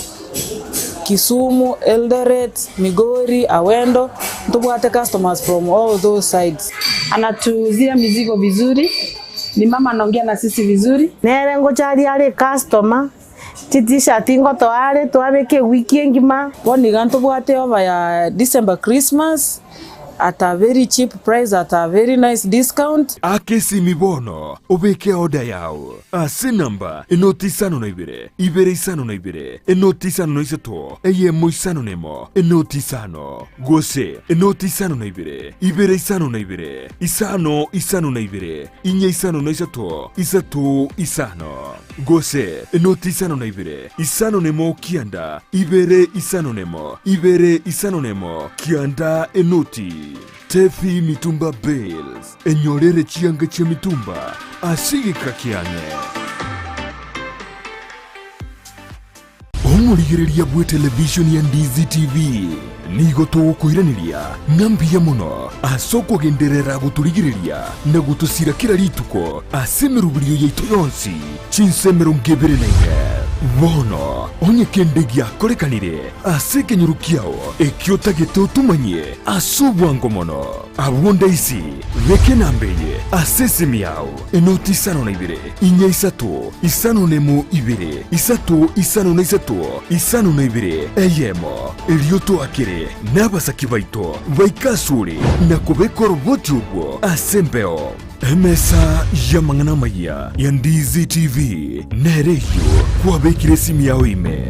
Kisumu, Eldoret, Migori, Awendo, ntobwate customers from all those sides. Anatuuzia mizigo vizuri, ni mama anaongea na sisi vizuri. Nere ngocharia are ecustomer, chi t-shirt ngotoa are twabeka ewiki engima. Bono iga ntobwate over ya December Christmas at a very cheap price at a very nice discount. Aka esimi bono obeke order yao ase enamba enoti isano na ibere, ibere isano na ibere, enoti isano na isato, eyemo isano na emo, enoti isano, gose enoti isano na ibere, ibere isano na ibere, isano isano na ibere, inye isano na isato, isato isano, gose enoti isano na ibere, isano na emo kianda, ibere isano na emo, ibere isano na emo, kianda enoti. Tefi Mitumba Bales, enyorere chianga chi'emitumba ase egeka kiane. Omorigereria bw'etelevishoni ya Ndizi TV, nigo togokoiraneria ng'a mbuya mono ase okogenderera gotorigereria na gotosira kera rituko ase emeroberio yaito yonsi chinsa 24. Bono onye kende giakorekanire ase ekenyoro kiao ekio otagete otomanyie ase obwango mono, abwo ndaisi beka enamba eye ase esimi yao, enoti isano na ibere, inya isato, isano na emo ibere, isato isano na isato, isano na ibere, eyemo, erio toakere nabasaki baito baike asore na kobeka oroboti orwo ase embeo. Emesa y'amang'ana amayia ya Ndizi TV nere eyio kwabekire esimi yao ime.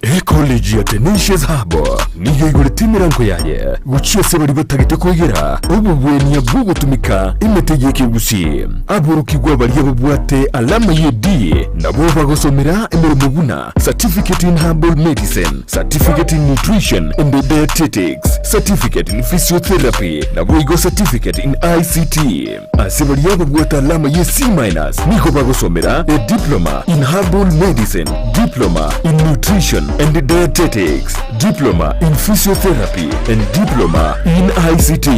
Ecollege ya Tenacious Hub nigo eigorete emerango yaye gochia ase baria batagete koegera obobwenia bw'ogotumeka emete y'ekegusii. Aborokigwa baria babwate alama ye D nabo bagosomera emeremo buna Certificate in Herbal Medicine, Certificate in Nutrition and Dietetics, Certificate in Physiotherapy naboigo Certificate in ICT. Ase baria babwate alama ye C minus nigo bagosomera a Diploma in Herbal Medicine, Diploma in Nutrition and Dietetics, Diploma in Physiotherapy and Diploma in ICT.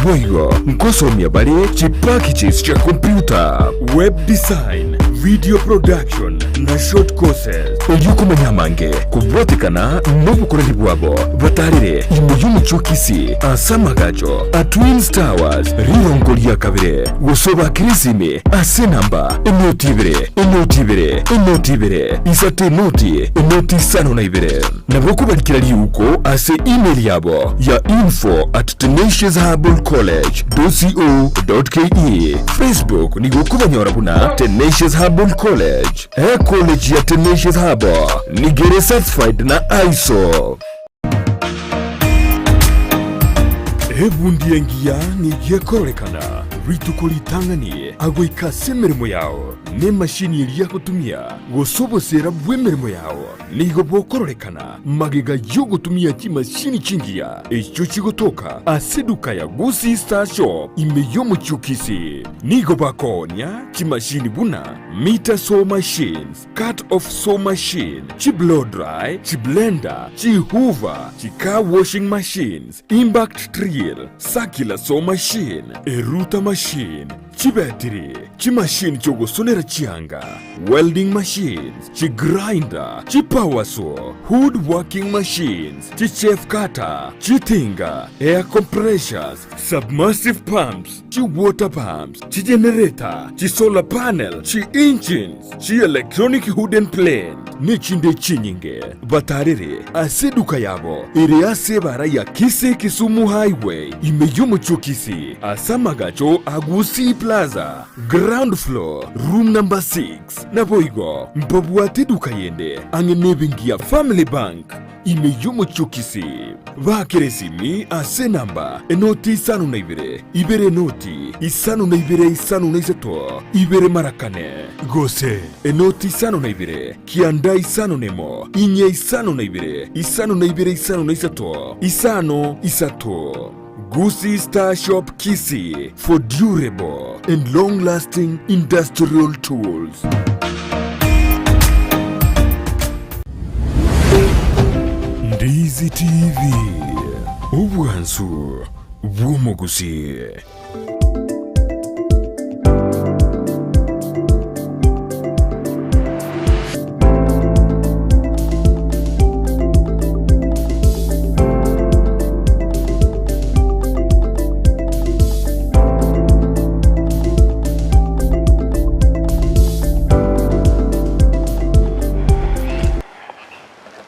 Boigo nkosomia bare chipackages chia computer, web design, video production na short courses. Erio komanya amange kobwatekana nobokoreri bwabo, batarere ime y'omochie o Kisii ase amagacho a Twins Towers rirongo ria kabere, gose obakere esimi ase enamba enoti ibere, enoti ibere, enoti ibere, isato enoti, enoti isano na ibere. Nabo okobarikera riuko ase email yabo ya info at tenaciousherbalcollege.co.ke. Facebook nigo okobanyora buna Tenacious Herbal College. Ecollege ya Tenacious Herbal nigo ere certified na ISO. Ebundi engiya nigo ekororekana rituko ritang'ani agoika ase emeremo yao, nemashini eria agotumia, gose oboseera bw'emeremo yao. Nigo bokororekana magega y'ogotumia chimashini chingiya echio chigotoka ase eduka ya Gusii Star Shop ime y'omochie o Kisii. Nigo bakoonia chimashini buna meter saw machines, cut off saw machine, chi blow dry, chi blender, chi hoover, chi car washing machines, impact drill, circular saw machine, erouter machine, Chibetiri, chimashini chi'ogosonera chianga, welding machines, chigrinder, chipower saw, wood working machines, chichaff cutter, chitinga, air compressors, submersive pumps, chiwater pumps, chigenerator, chisolar panel, chi-engines, chi-electronic wooden plane, nechinde chinyinge. Batarere ase eduka yabo ere ase ebara ya Kisii Kisumu Highway ime y'omochie o Kisii ase amagacho a Gusii Plaza, ground floor, room number 6. Naboigo mbabwate eduka yende ang'e nebenki ya Family Bank ime y'omochie o Kisii. Baakere esimi ase enamba enoti isano na ibere, ibere enoti isano na ibere isano na isato, ibere mara kane, gose enoti isano na ibere, kianda isano nemo, inye isano na ibere, isano na ibere isano na isato, isano isato. Gusii Star Shop Kisii for durable and long lasting industrial tools. Ndizi TV, obwansu bw'omogusii.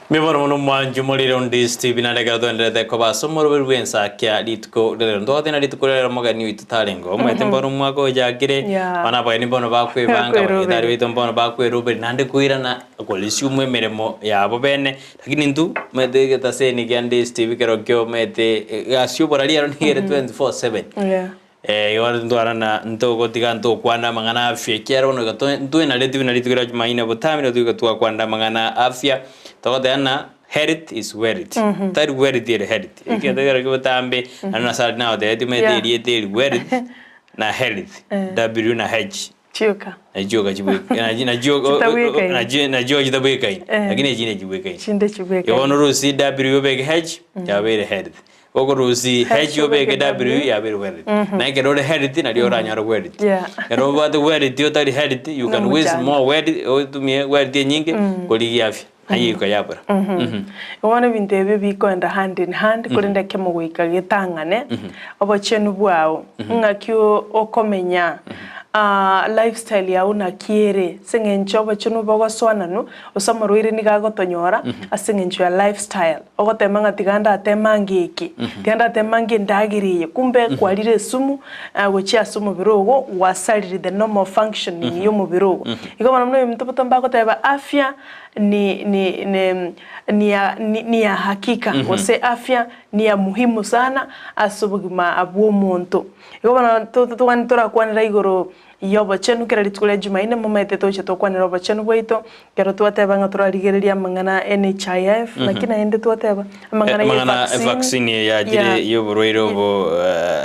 Miboro mono mwanchu morire onde Steve naende ekero twenderete koba ase omoroberi bw'ensakia rituko ria rero ntogoteba rituko ria rero omogeni oito tarenge omanyete mbono omwaka ochakire Yeah. bono abageni mbono bakwebanga Bakweroberi. abanyagitari baito mbono bakweroberi naende koirana koresume emeremo yabo bene lakini intwe omanyete egetaseni kia Ndisi TV ekero kio omanyete egasi ya oboraria ero nigo ere 24/7 Yeah. Eh, igo ntwara na ntogotiga ntokwana amang'ana afya ekiagera bono iga toe ntwenareti buna rituko ria jumaine botambe nigo togoika twakwanera amang'ana afya, togoteba ng'a health is wealth, tari wealth ere health, egento ekero kia botambe naende nase aria nagotebetie omanyete erieta eri wealth na health, W na H. Chioka. Nachio chibwekaine nachio Chitabwekaine. nachio nachio chitabwekaine Eh. lakini echinde chibwekaine. Chinde chibwekaine. Bono orusie W obeke H yabeire health. Okorusia H obeke W yabeire wealth. Na ekero ore health nario oranyore wealth. Yeah. Ekero obwate wealth otari health you can waste Nomochando. more wealth otumie wealth enyinge korigia afya. Aye iko yabora. Bono ebinto ebio bikoenda hand in hand korende ekemo goika getang'ane obochenu bwao ng'aki okomenya lifestyle yao naki ere ase eng'encho obochenu bogosoananwa gose omorwaire nigo agotonyora ase eng'encho ya lifestyle ogotema ng'a tiga ndateme ange eke tiga ndateme ange endagera eye kumbe kwarire esumu gochia ase omobere ogo gwasarire the normal functioning ya omobere ogo. Igo bono buna omonto botambe agoteba afya ni ni ni ni ya ni ya hakika gose afya ni ya muhimu sana ase obogima bw'omonto. Igo bono togani torakwanera igoro y'obochenu kera rituko ria Jumaine momaete toche tokwanera obochenu bwaito, ekero twateba ng'a torarigereria amang'ana NHIF, naki naende twateba amang'ana ya Amang'ana evaccine evaccine yachire yeah. y'oborwaire obo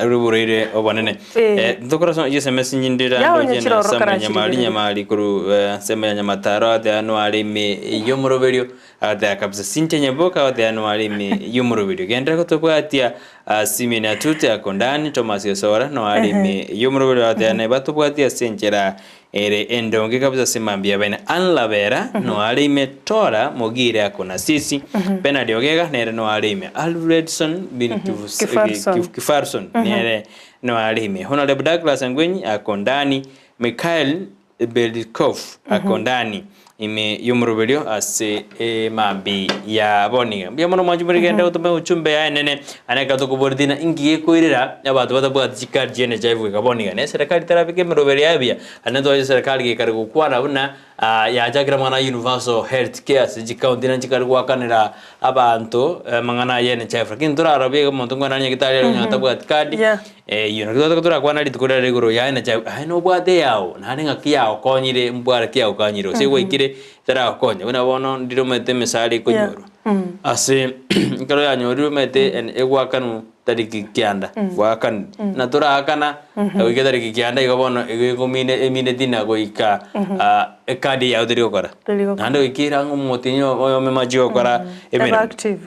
oborwaire obonene. Eh. Ntokora so SMS nyindira Yao ndoche nyachira na ororo Samuel karachirie Nyamari riria. Nyamari korwa ensemo ya Nyamataro agoteeba noare ime y'omoroberio agoteeba kabisa Cynthia Nyaboka agoteeba noare ime y'omoroberio. Genderera gotobwatia Simeon Atute ako ndani, Thomas Gesora no are ime y'omoroberi bateane batobwati ase enchera ere endonge kabisa ase mambia baina. Ann Labera no are ime, Tora Mogire ako na Sisi, Bernard Ogega nere no are ime, Alfredson bin Kifarson. Kifarson nere no are ime, Honorable Douglas Angwenyi ako ndani, Mikhail Belikov ako ndani ime y'omoroberio ase emambi ya boniga. Mbuya mono mwanchi morigende gotoma ochumbe yaye nene ane ekero tokoboria tina inki gekoirera abanto batabwati chikadi chia NHIF goika boniga. Ne eserekari terabeke emeroberi yaye buya ande ntoche eserekari gekare gokwana buna yachakire amang'ana ya universal health care ase chikaunti na chikare goakanera abanto amang'ana aya NHIF. Lakini torarobie iga omonto nkwana nyagetari are onye tabwati kadi Eyio naki twatoka torakwana rituko riare igoro yaye na chiaye, aye nobwate eyao, naende ng'aki yagokonyire mbware ki yagokanyire, gose gwaikire etaragokonya. Buna bono ndire omanyete emesara ekonyorwa ase ekero yanyorirwe omanyete egwakanwa tariki kianda, gwakanire. Na toraakana goika tariki kianda igo bono igo ekomine emineti na goika ekadi yao teri gokora. Naende goika erang'e omotinyi oyome machi gokora Ebe emeremo. active.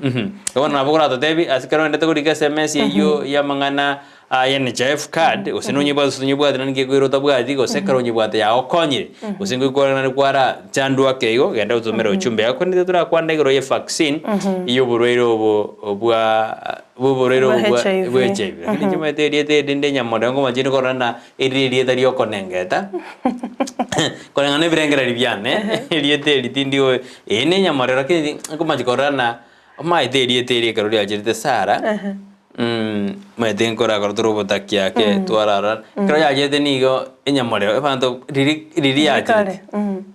Bono nabo koratotebi ase ekero oendete korika SMS eyio y'amang'ana aya NHIF card, gose nonyebwate gose tonyebwati nani gekoira otabwati, gose ekero onyebwate yagokonyire, gose ngoikora nari kwara chandwa ake igo, genda otomere ochumbe yako. Korende torakwana igoro ye vaccine y'oborwaire obo bwa bw'oborwaire Bwa obo bwa HIV. bwa HIV. Lakini inche omanyete erieta eri rinde nyamorero ngomachire korora na eri erieta riokonengeta koreng'ana na ebirengererio biane, erieta eri tindi go eye ne enyamorero lakini nkomachi korora na omaete erieta eri ekero riacherete Sarah, omanyete nkorakora tore obotakia ake twarara, ekero yachete nigo enyamorero abanto riri riri yachete,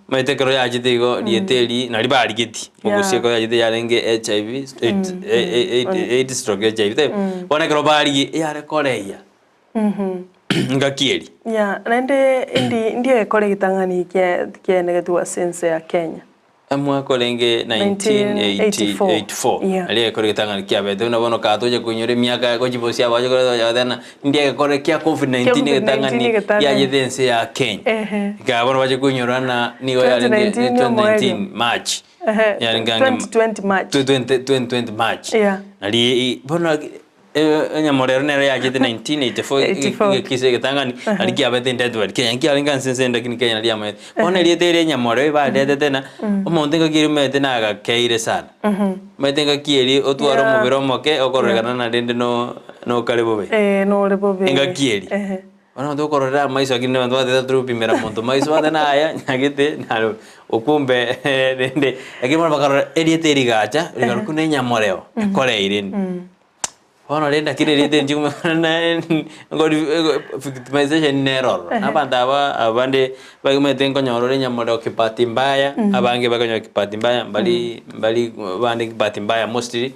omanyete ekero yachete igo rieta eri nari barigetie, ogosia ekero yachete yarenge HIV, AIDS AIDS stroke HIV, bono ekero barigia eyare koreia. Ngaki eri. Yeah, naende indi ndiye ekore egetang'ani kie kiaenegetigwe ase ense ya Kenya. Omwaka orenge 1984. 1984 Yeah. nario egekore egetang'ani kiabete buna bono katoche koinyora emiaka ya gochia bosia abache koreta tena ndiye egekore kia Covid-19 Kia COVID-19 egetang'ani egetang'ani. giachete ense ya Kenya. Ehe. Ekero bono bache koinyora ng'a nigo yarenge 2019 omoerio. 2019 March. Ehe, Yarenge ang'e 2020 March. 20 2020 March. Yeah. Nari bono Enyamorero nero yachete 1984 84. egekisa egetang'ani nari kiabete indeadward Kenya nkiarenge ase ense ende lakini Kenya nari yamaete. Bono erieta eri enyamorero ebaretete na omonto engaki eria omanyete nagakeire sana. Omanyete engaki eria otware Yeah. omobere omoke okororekana na rende no nokare bobe. Eh, nore bobe. Engaki eria. Ehe. Bono abanto okororera amaiso lakini abanto bateba tore gopimera monto maiso bateba naya nyagete naro okumbe rende lakini bono bakarora erieta eri rigacha rikarokwa na enyamoreo ekoreire inde. Bono rende lakini erieta eri ngori victimization nere ororo. Ehe. Abanto aba abande bagimanyete nkonyora ore enyamoreo kibahati mbaya, abange bakonyora kibahati mbaya mbari mbari bande kibahati mbaya mostly,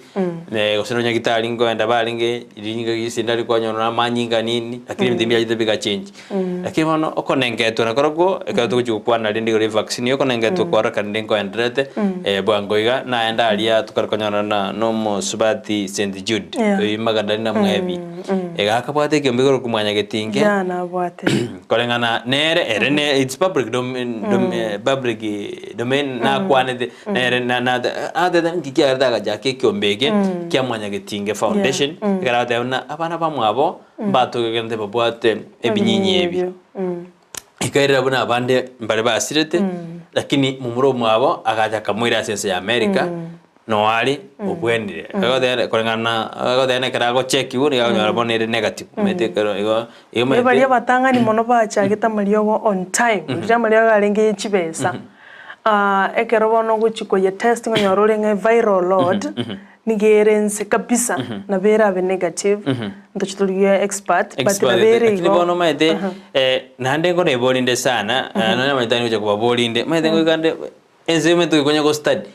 gose nonya gitari nkoenda barenge riria gose ndari kwanyora amanyinga nini, lakini ebinto mbiachete bigachange. Lakini bono okonengetwa nakorokwo, ekero togochia gokwana rende igoro ya evaccine, okonengetwa kwarora rende nkoendererete bwango iga, naende aria tokare konyorana na omosubati St Jude, oyio Magdalena Mwebi, iga akabwate ekiombe igoro korwa mwanyagetinge, Yeah, nabwate. koreng'ana nere ere ne it's public domain, public domain nakwanete nere na na atete nki kiagerete agachaka ekiombe eke kia mwanyagetinge foundation, ekero agoteba buna abana bamwabo mbatogekerete babwate ebinyinyi ebi. Ekairera buna abande mbare basirete, lakini momura omwabo agacha akamoira ase ense ya America, noyo are obwenire. Agoteba koreng'ana agoteba nekero agochekiwa nigo akonyora bono ere negative. Omanyete ekero igo igo Nigo baria omanyete abatang'ani mono bachagete amariogo on time, riria amariogo arenge ye chibesa, ekero bono ogochia koye test onyore ore ng'a viral load, nigo ere inse kabisa, nabo erabe negative, ntoche torigie expert, but Expert, nabo ere lakini igo. bono omanyete naende nkoreborinde inde sana, nonya omanyete ngocha kobaboria inde, omanyete ngoika nde ense omanyete gokonya go study,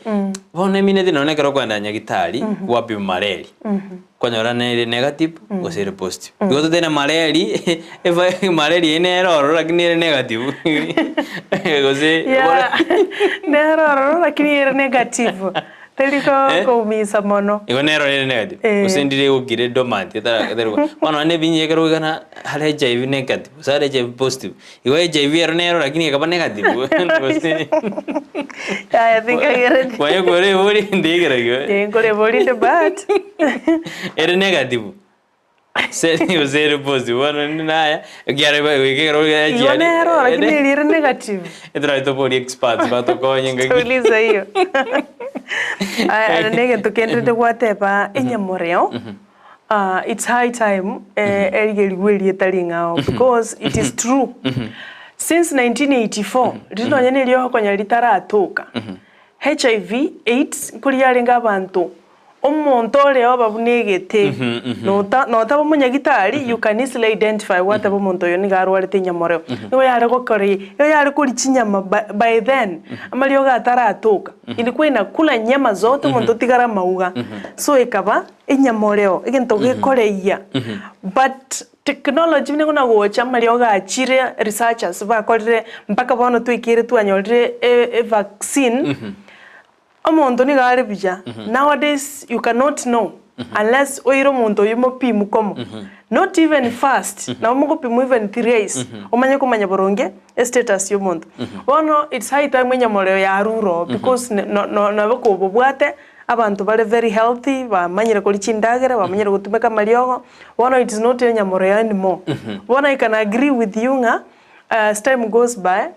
bono emineti nonya ekero okoenda nyagitari, gwapima malaria, kwanyora nere negative gose ere positive. Igo totebe malaria, efa malaria eyio nere ororo lakini ere negative gose Yeah, nere ororo lakini ere negative. Teri Eh? koumisa mono. Igo nero ere negative. Eh. Gose ndire egokire dormant etara etari go. Bono nonye ebinyi ekero goikana hare HIV negative gose hare HIV positive. Igo HIV ero nero lakini ekaba negative gose Yaya tinkagereti. kwanya kore ebori ndegeragio. Eh, nkore ebori inde but Ere negative. Gose ere positive bono rende naya, ekiagera goika ekero Igo nero, lakini eria ere negative. Etorari toborie experts batokonye ngaki. Tuulize hiyo. Aya, na egento kende rende gwateba enyamoreo, it's high time erigerigwe erieta ring'ao because it is true. Since 1984, riria nonye na eriogo konya ritaratoka, HIV, AIDS, nkoria yarenge abanto Omonto ore oba buna egete, nota notaba omonyagitari, you can easily identify gwateba omonto oyo nigo arwarete enyamoreo. Nigo yare gokora igo yare koria chinyama by by then, amariogo ataratoka, ilikuwa inakula nyama zote omonto otigare amauga. So ekaba enyamoreo, egento gekoreyia, but technology buna ekona gocha amariogo achire, researchers bakorire mpaka bono twaikeire twanyorire e evaccine. Omonto nigo are buya, nowadays you cannot know unless oire omonto oyio mopimu komo, not even first, nabo mogopimwa even thrice, omanye komanya boronge estatus ya omonto. Bono it's high time enyamoreo yarure oo because no no nabo kobobwate abanto bare very healthy, bamanyire koria chindagera, bamanyire gotumeka amariogo, bono it is not enyamoreo anymore. Bono I can agree with you ng'a As time goes by,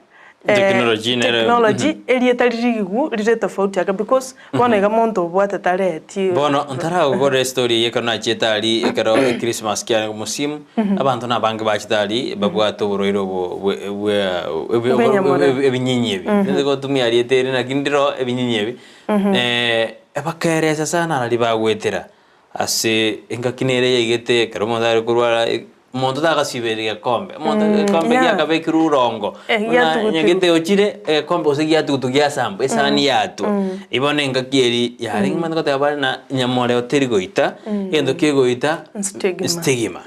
Technology nere- technology erieta ririgigwu rire tofauti ake because bono iga monto obwate tareti Bono ntaragokora estory eye ekero nachiete aria ekero echristmas kiare mosimu, abanto nabange bachete aria babwate oborwaire obo bwe bwe Bw'enyamorero. ebinyinyi ebi. Nigo gotumia rieta eri naki ndiro ebinyinyi ebi, ebakeresa sana aria bagwetera. Ase engaki nere yaigete ekero omonto are korwara, omonto tagasibeire gekombe, omonto egekombe giakabekirwe urongo, Eh, buna giatugutirwe. nyagete ochire egekombe gose giatugutu giasambwa, esani yatwa. Igo bono engaki eri yarenge omanyete goteba bare na nyamoreo teri goita, egento kegoita Stigma. stigma.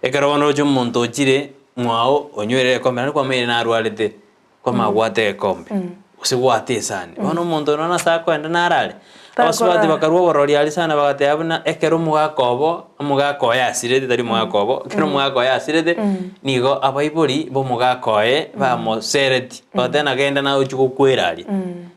Ekero bono oroche omonto ochire mwao onywere egekombe naende kwamanyire narwarete, Kwamanya gwata egekombe, gose gwata esani. Bono omonto oyo nonya ase akoenda narare. Abasubati bakarua oborori aria sana bagateba buna ekero omogaka obo, omogaka oye asirete tari omogaka obo, ekero omogaka oye asirete, nigo abaibori ba omogaka oye bamosereti, bagateba nagenda naye ochie gokwera aria.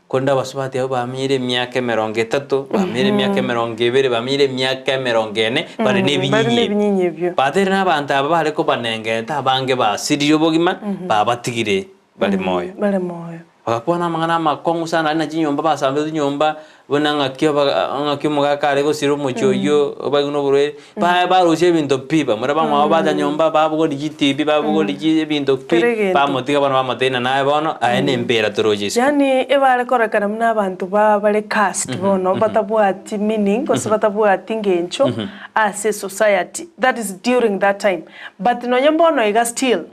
Korende abasubati abwo bamenyire emiaka emerongo etato, bamenyire emiaka emerongo ebere, bamenyire emiaka emerongo ene, bare Bare nebinyinyi ebi. nebinyinyi ebio. Bateire nabanto aba bare kobanengerete abange basiririe obogima, babatigire bare moyo. Bare moyo. Bagakwana amang'ana amakong'u sana aria na chinyomba basambete chinyomba, buna ng'aki oba ng'aki omogaka are gosira omochie oyio, obaigwe na oborwaire, ba barusia ebinto pi, bamura bamwabo bacha nyomba babogoria chitibi babogoria chi ebinto pi, Kera egento. bamotiga bono bamotebia ng'a naye bono aye na embera toroche isiko. Yaani ebare korekana buna abanto ba bare cursed bono batabwati meaning gose batabwati ngencho ase esociety that is during that time but nonye mbono iga still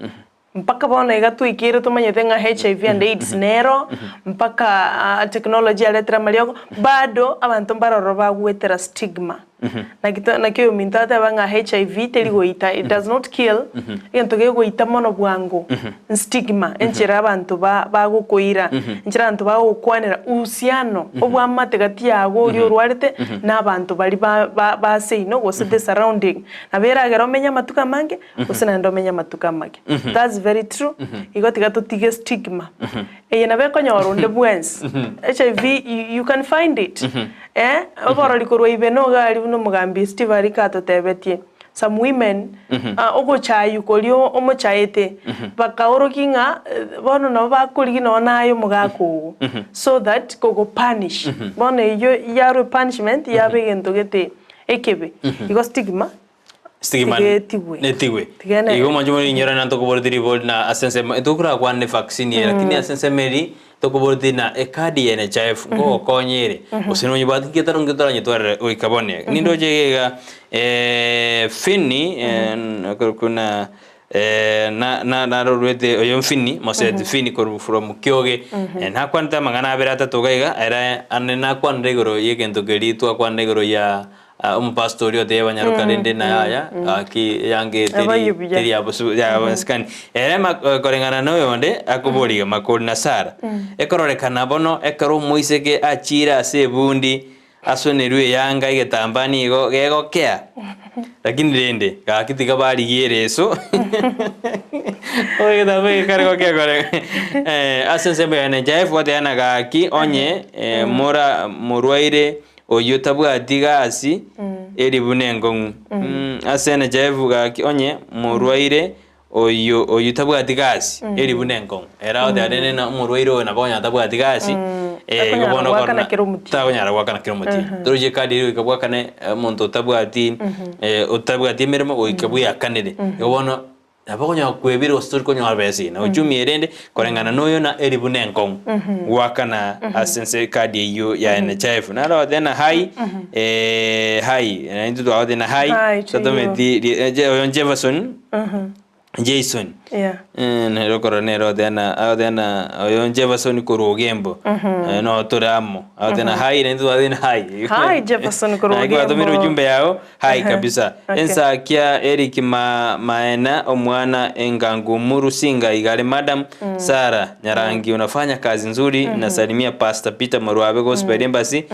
Mpaka bono iga twaikeire tomanyete ng'a HIV and AIDS nero, mpaka technology yaretire amariogo, bado abanto mbaroro bagwetera stigma. Naki to naki oyominto ateba ng'a HIV teri goita, it does not kill, egento gegoita mono bwango stigma, enchera abanto ba bagokoira, enchera abanto bagogokwanera, uhusiano, obwamate gati yago oria orwarete na abanto baria ba ba ba seino gose the surrounding. Nabo eragere omenye amatuko amange, gose naende omenye amatuko amake. That's very true. Igo tiga totige stigma. Eye nabo ekonyora onde bwensi. HIV you can find it. Eh, oborori korwa ibe nigo aria buna omogambi Steve Arika atotebetie, some women, ogochaywa koria omochaete, bakaorokia ng'a bono nabo bakorigia nonye naye omogaka ogo, so that kogopunish. Bono eyio yarwe punishment yaba egento gete ekebe. Igo stigma Stigma Tiga etigwe. netigwe. Tiga ene- Igo mwanche more inyora na ntokoboreti ribori na ase ensemo tokorakwane vaccine eye lakini ase ensemo eri tokoboreti na ekadi ya NHIF nkogokonya ere gose nonyebwate nki etaro nki toranyetwarere goika bono iga. Nindoche iga iga Finny kuna na na narorwete oyo Finny Moseti Finny korwa from Kioge nakwanete amang'ana abere atato iga iga ere ande nakwanire igoro ya egento keria twakwanire igoro ya Omopastor oria oteba nyaroka rende na yaya gaki eyange teri Abaye buya. teri ya bosu ya bosikani. Ere ma koreng'ana na oyonde akoboriga makori na Sara. Ekororekana bono ekero omoiseke achiire ase ebundi asonerwe eyanga egetambaa nigo gegokea. Lakini rende gaki tiga barigie ereso egetambaa gekare gokea kore ase ensemo ya NHIF goteba gaki onye mora morwaire Oyio tabwati gasi, Eribu nenkong'u. Ase NHIF gaki onye morwaire oyo oyio tabwati gasi, eribu nenkong'u. Ere agoteba rende na omorwaire oyo nabo onye tabwati gasi, igo Takonyara bono goakana okona kera omotienyi. takonyara goakana kera omotienyi. Toroche ekadi eria goika bwakane omonto otabwati otabwati emeremo goika bweakanere. Igo bono Nabo okonyora kwebire gose tori konyora besa eye, na uchumi erende koreng'ana na oyo na eribu na enkong'u goakana ase ense ekadi eyio ya NHIF. Naro tena hai hai na intwe twagoteba na hai Hai to you. totometi ri- je- oyo Jefferson Jason Yeah. Nere okorora nere otena agotena oyo Jefferson korwa Ogembo no tore amo agotena hai naintwe twateba hai. Hai Jefferson korwa Naki gwatomire Ogembo. ujumbe yao hai kabisa. Okay. Ensakia Eric ma Maena omwana engangumu Rusinga igare madam Sarah Nyarangi unafanya kazi nzuri nasalimia Pastor Peter Morwabe Gospel Embassy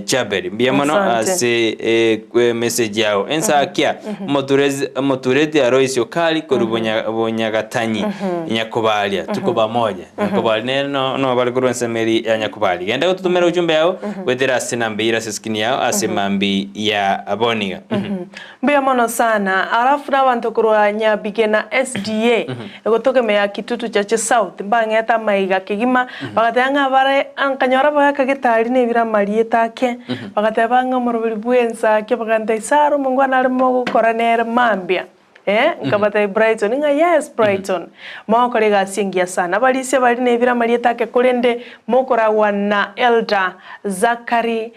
Chapel. Mbuya mono Asante. ase kwe message yao. Ensakia omoturezi omotureti Alois Okari korwa bonya Bonyagatanyi Nyakobaria tuko pamoja. Nyakobaria nere no no bare korwa ensemo eri ya Nyakobaria. Genda gototomera ujumbe yao goetera ase namba eyio ere ase eskrini yao ase mambi ya boniga. Mbuya mono sana. Alafu na abanto korwa Nyabigena SDA, egotogemea Kitutu Chache South, mbang'ete amaiga kegima, bagateba ng'a bare nkanyora bagaka getari nebire amarieta ake, bagateba ng'a omoroberi bw'ensa ake bagantebia Sarah omongwana are mogokora nere mambia. Eh, nkabatebia Brighton ng'a yes Brighton, mogokora egasi engiya sana. Abarisia baria nebire amarieta ake korende mokoragwa na Elder Zachary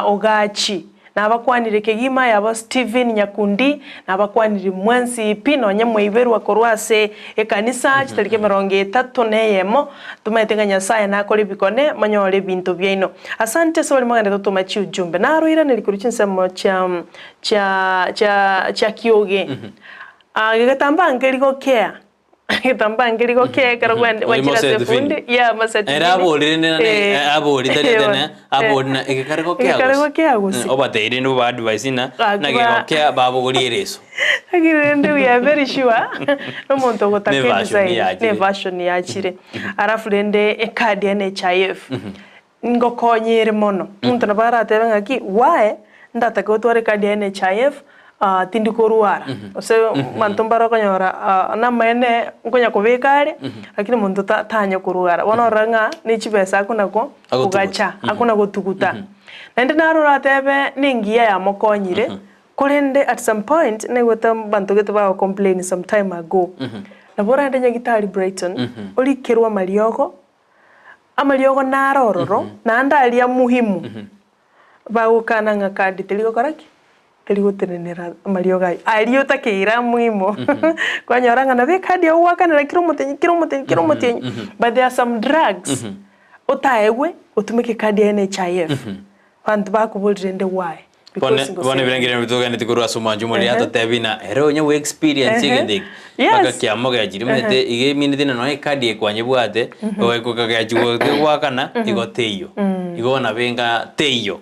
Ogachi. Nabakwanire kegima yabo Stephen Nyakundi, nabakwanire mwensi pi nonye mwaiberwa korwa ase ekanisa chitariki emerongo etato na eyemo, tomaete ng'a Nyasaye nakore ebikone monyore ebinto biaino. Asante ase baria mogenderete gotoma chiujumbe. Naroiraneri korwa chinsemo chia chia chia chia kioge. Gegetambaa nkeri gokea Egetambaa nkeri gokea ekero Oyo gwachire ase Mose Edvini. efundi, yeah, Mose Ere Edvini. aborire nere abori tari tene abori na egekare gokea Egekare gose. gokea gose. Obateire rende oba advise ng'a Gaki naki ba- gokea babogorie ereso. Lakini rende we are very sure nomonto ogotaka Ne version edesign yachire. ne version yachire. Alafu rende ecard ya NHIF ngokonya ere mono. Omonto nabo aratebe ng'aki why ndatake gotwara ecard ya NHIF tindi korwara. Gose abanto mbare okonyora namaene nkonya kobeka are lakini omonto tanya korwara. Bono orore ng'a ne chibesa akona ko Agotuguta. kogacha akona gotuguta. Naende naro oratebe nengiya yamokonyire korende at some point naigwete abanto gete bago complain some time ago. Nabo oraende Nyagitari Brighton orikerwe amariogo, amariogo naro ororo naende aria muhimu bagokana ng'a card teri gokora ki? Teri gotenenera amariogo ayio. Aria otakeire muhimu kwanyora ng'a nabo ecard yago goakanera kera omotienyi kera omotienyi kera omotienyi but there are some drugs otaegwe otumeke ecard ya NHIF abanto bakoborire rende why? Bono Because bono ngose ebirengeri bitogeneti korwa ase omwancho omoria Ehe. atotebi na ere onye gwe experience Ehe. egento eke Yes. mpaka kiamo gechire omanyete Ehe. iga emineti na nonya ekadi eye kwanyebwate ogoika kagechigwa goakana igo teiyo igo bono nabo enga teiyo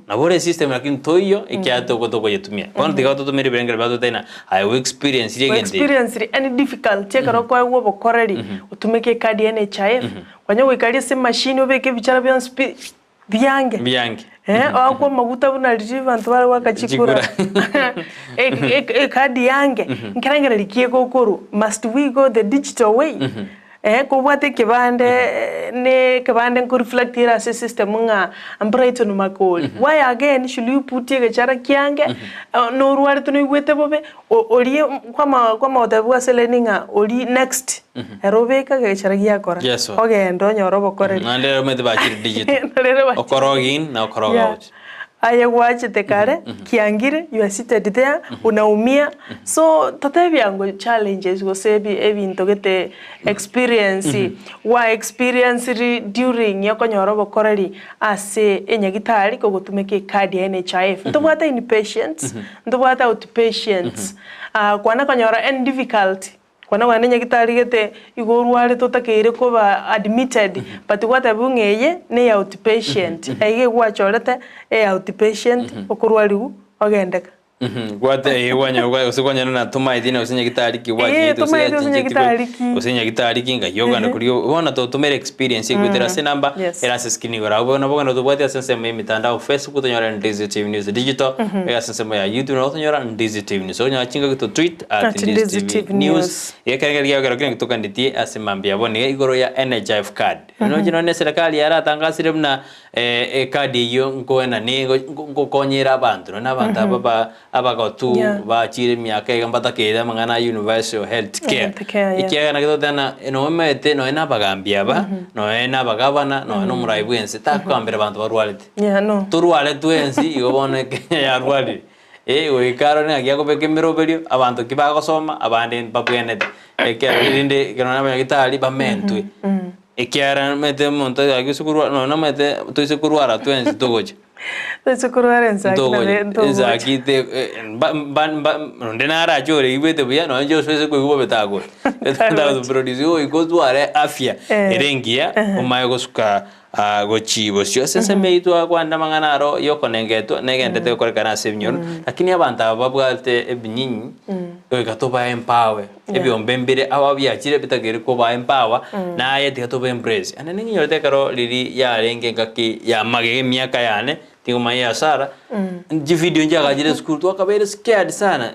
nabo ore esystem lakini toiyo ekiagera toko tokoyetumia bono tiga totumere ebirengeri batotebia ng'a aye gwe experience ria egento eke. Experience any difficulty ekero okoegwa obokoreri otumeke ecard ya NHIF kwanya goikaria ase emachine obeke ebichara bionsi pi biange. Biange. Eh, oakwe amaguta buna riria abanto bare goaka chikura. Ecard yange, nkerengereria ki egokorwa? Must we go the digital way? Eh, kobwate ekebande ne ekebande nko reflect ere ase esystem ng'a Brighton Makori. Why again should you put egechara kiange, norwarete noigwete bobe, orie kwama kwamagotebigwa ase line ng'a oria next, ere obeke egechara giakora, Giasoa. ogende onyore obokoreri. Naende rero omanyete bachire digital. Rero bachire. Okolog in na okolog Yeah. out. Aye gwachete kare, kiangire, you are seated there, unaumia, so totebia ngo challenges gose ebi ebinto gete experience, gwa experienced during okonyora obokoreri ase enyagitari kogotumeka ecard ya NHIF. Ntobwate inpatients, ntobwate outpatients, kwana konyora any difficulty, kwana kogenda enyagitari gete igo orwarete otakeire koba admitted, but gwatebiwa ng'a eye ne ya outpatient, aiga egwachorete eya outpatient, okorwariwu ogendeka. Gwate gwanya gose kwanyora na tomaeti na gose nyagitari ki Eh, gwachete gose tomaeti gose yachenchetigwe nyagitari ki. gose nyagitari ki ngai ogenda koria bono totomere experience egoetera ase enamba Yes. ere ase screen igoro abwo nabo ogenda tobwate ase ensemo ya emitandao Facebook tonyore Ndizi TV News Digital iga ase ensemo ya YouTube nabo tonyora Ndizi TV News okonyora chingaki to tweet at At Ndizi Ndizi TV TV News News. ekerengerio kiago kero kere tokandetie ase mambia bono iga igoro ya NHIF card noche nonye eserekari yaratangasire buna Ekadi eyio nkoenanie ngokonyera abanto, nonya abanto aba ba abagotu Yeah. bachire emiaka iga mbatakeire amang'ana a universal health care. Health care, yeah. Ekiagera naki togoteba ng'a nomanyete nonya na abagambi aba, nonya na abagavana, nonya na omorai bwa ense, takogambera abanto barwarete. Yeah, no. Torware twensi igo bono Kenya yarwarire. Eh, goika arore ng'aki akobeka emeroberio, abanto ki bagosoma, abande mbabwenete. Ekero rende ekero na abanyagitari bamentwe. Ekiagera omanyete omonto gaki ase korwara nonya omanyete toise korwara twensi togocha. Toise korwara ensaki Ntogocha nabe ntogocha. ensaki te mba mba mba onde narache ore oigwete buya nonya inche ase koigwa bobe tagocha. Tagocha goika otware afya Eh. ere engiya Ehe. omanye gosuka gochia bosio. Ase ensemo eyio twakwanire amang'ana aro ya okonengetwa negenderete gokorekana ase ebinyoro, lakini abanto aba babwate ebinyinyi goika tobae empower, ebiombe mbire aba biachire bitakeire kobaa empower, naye tiga tobe embrace. Naende ninyorete ekero riria yarenge engaki ya magega emiaka yane, tingomanya ya Sarah, chividio nchiagachire esukuru twakabeire scared sana,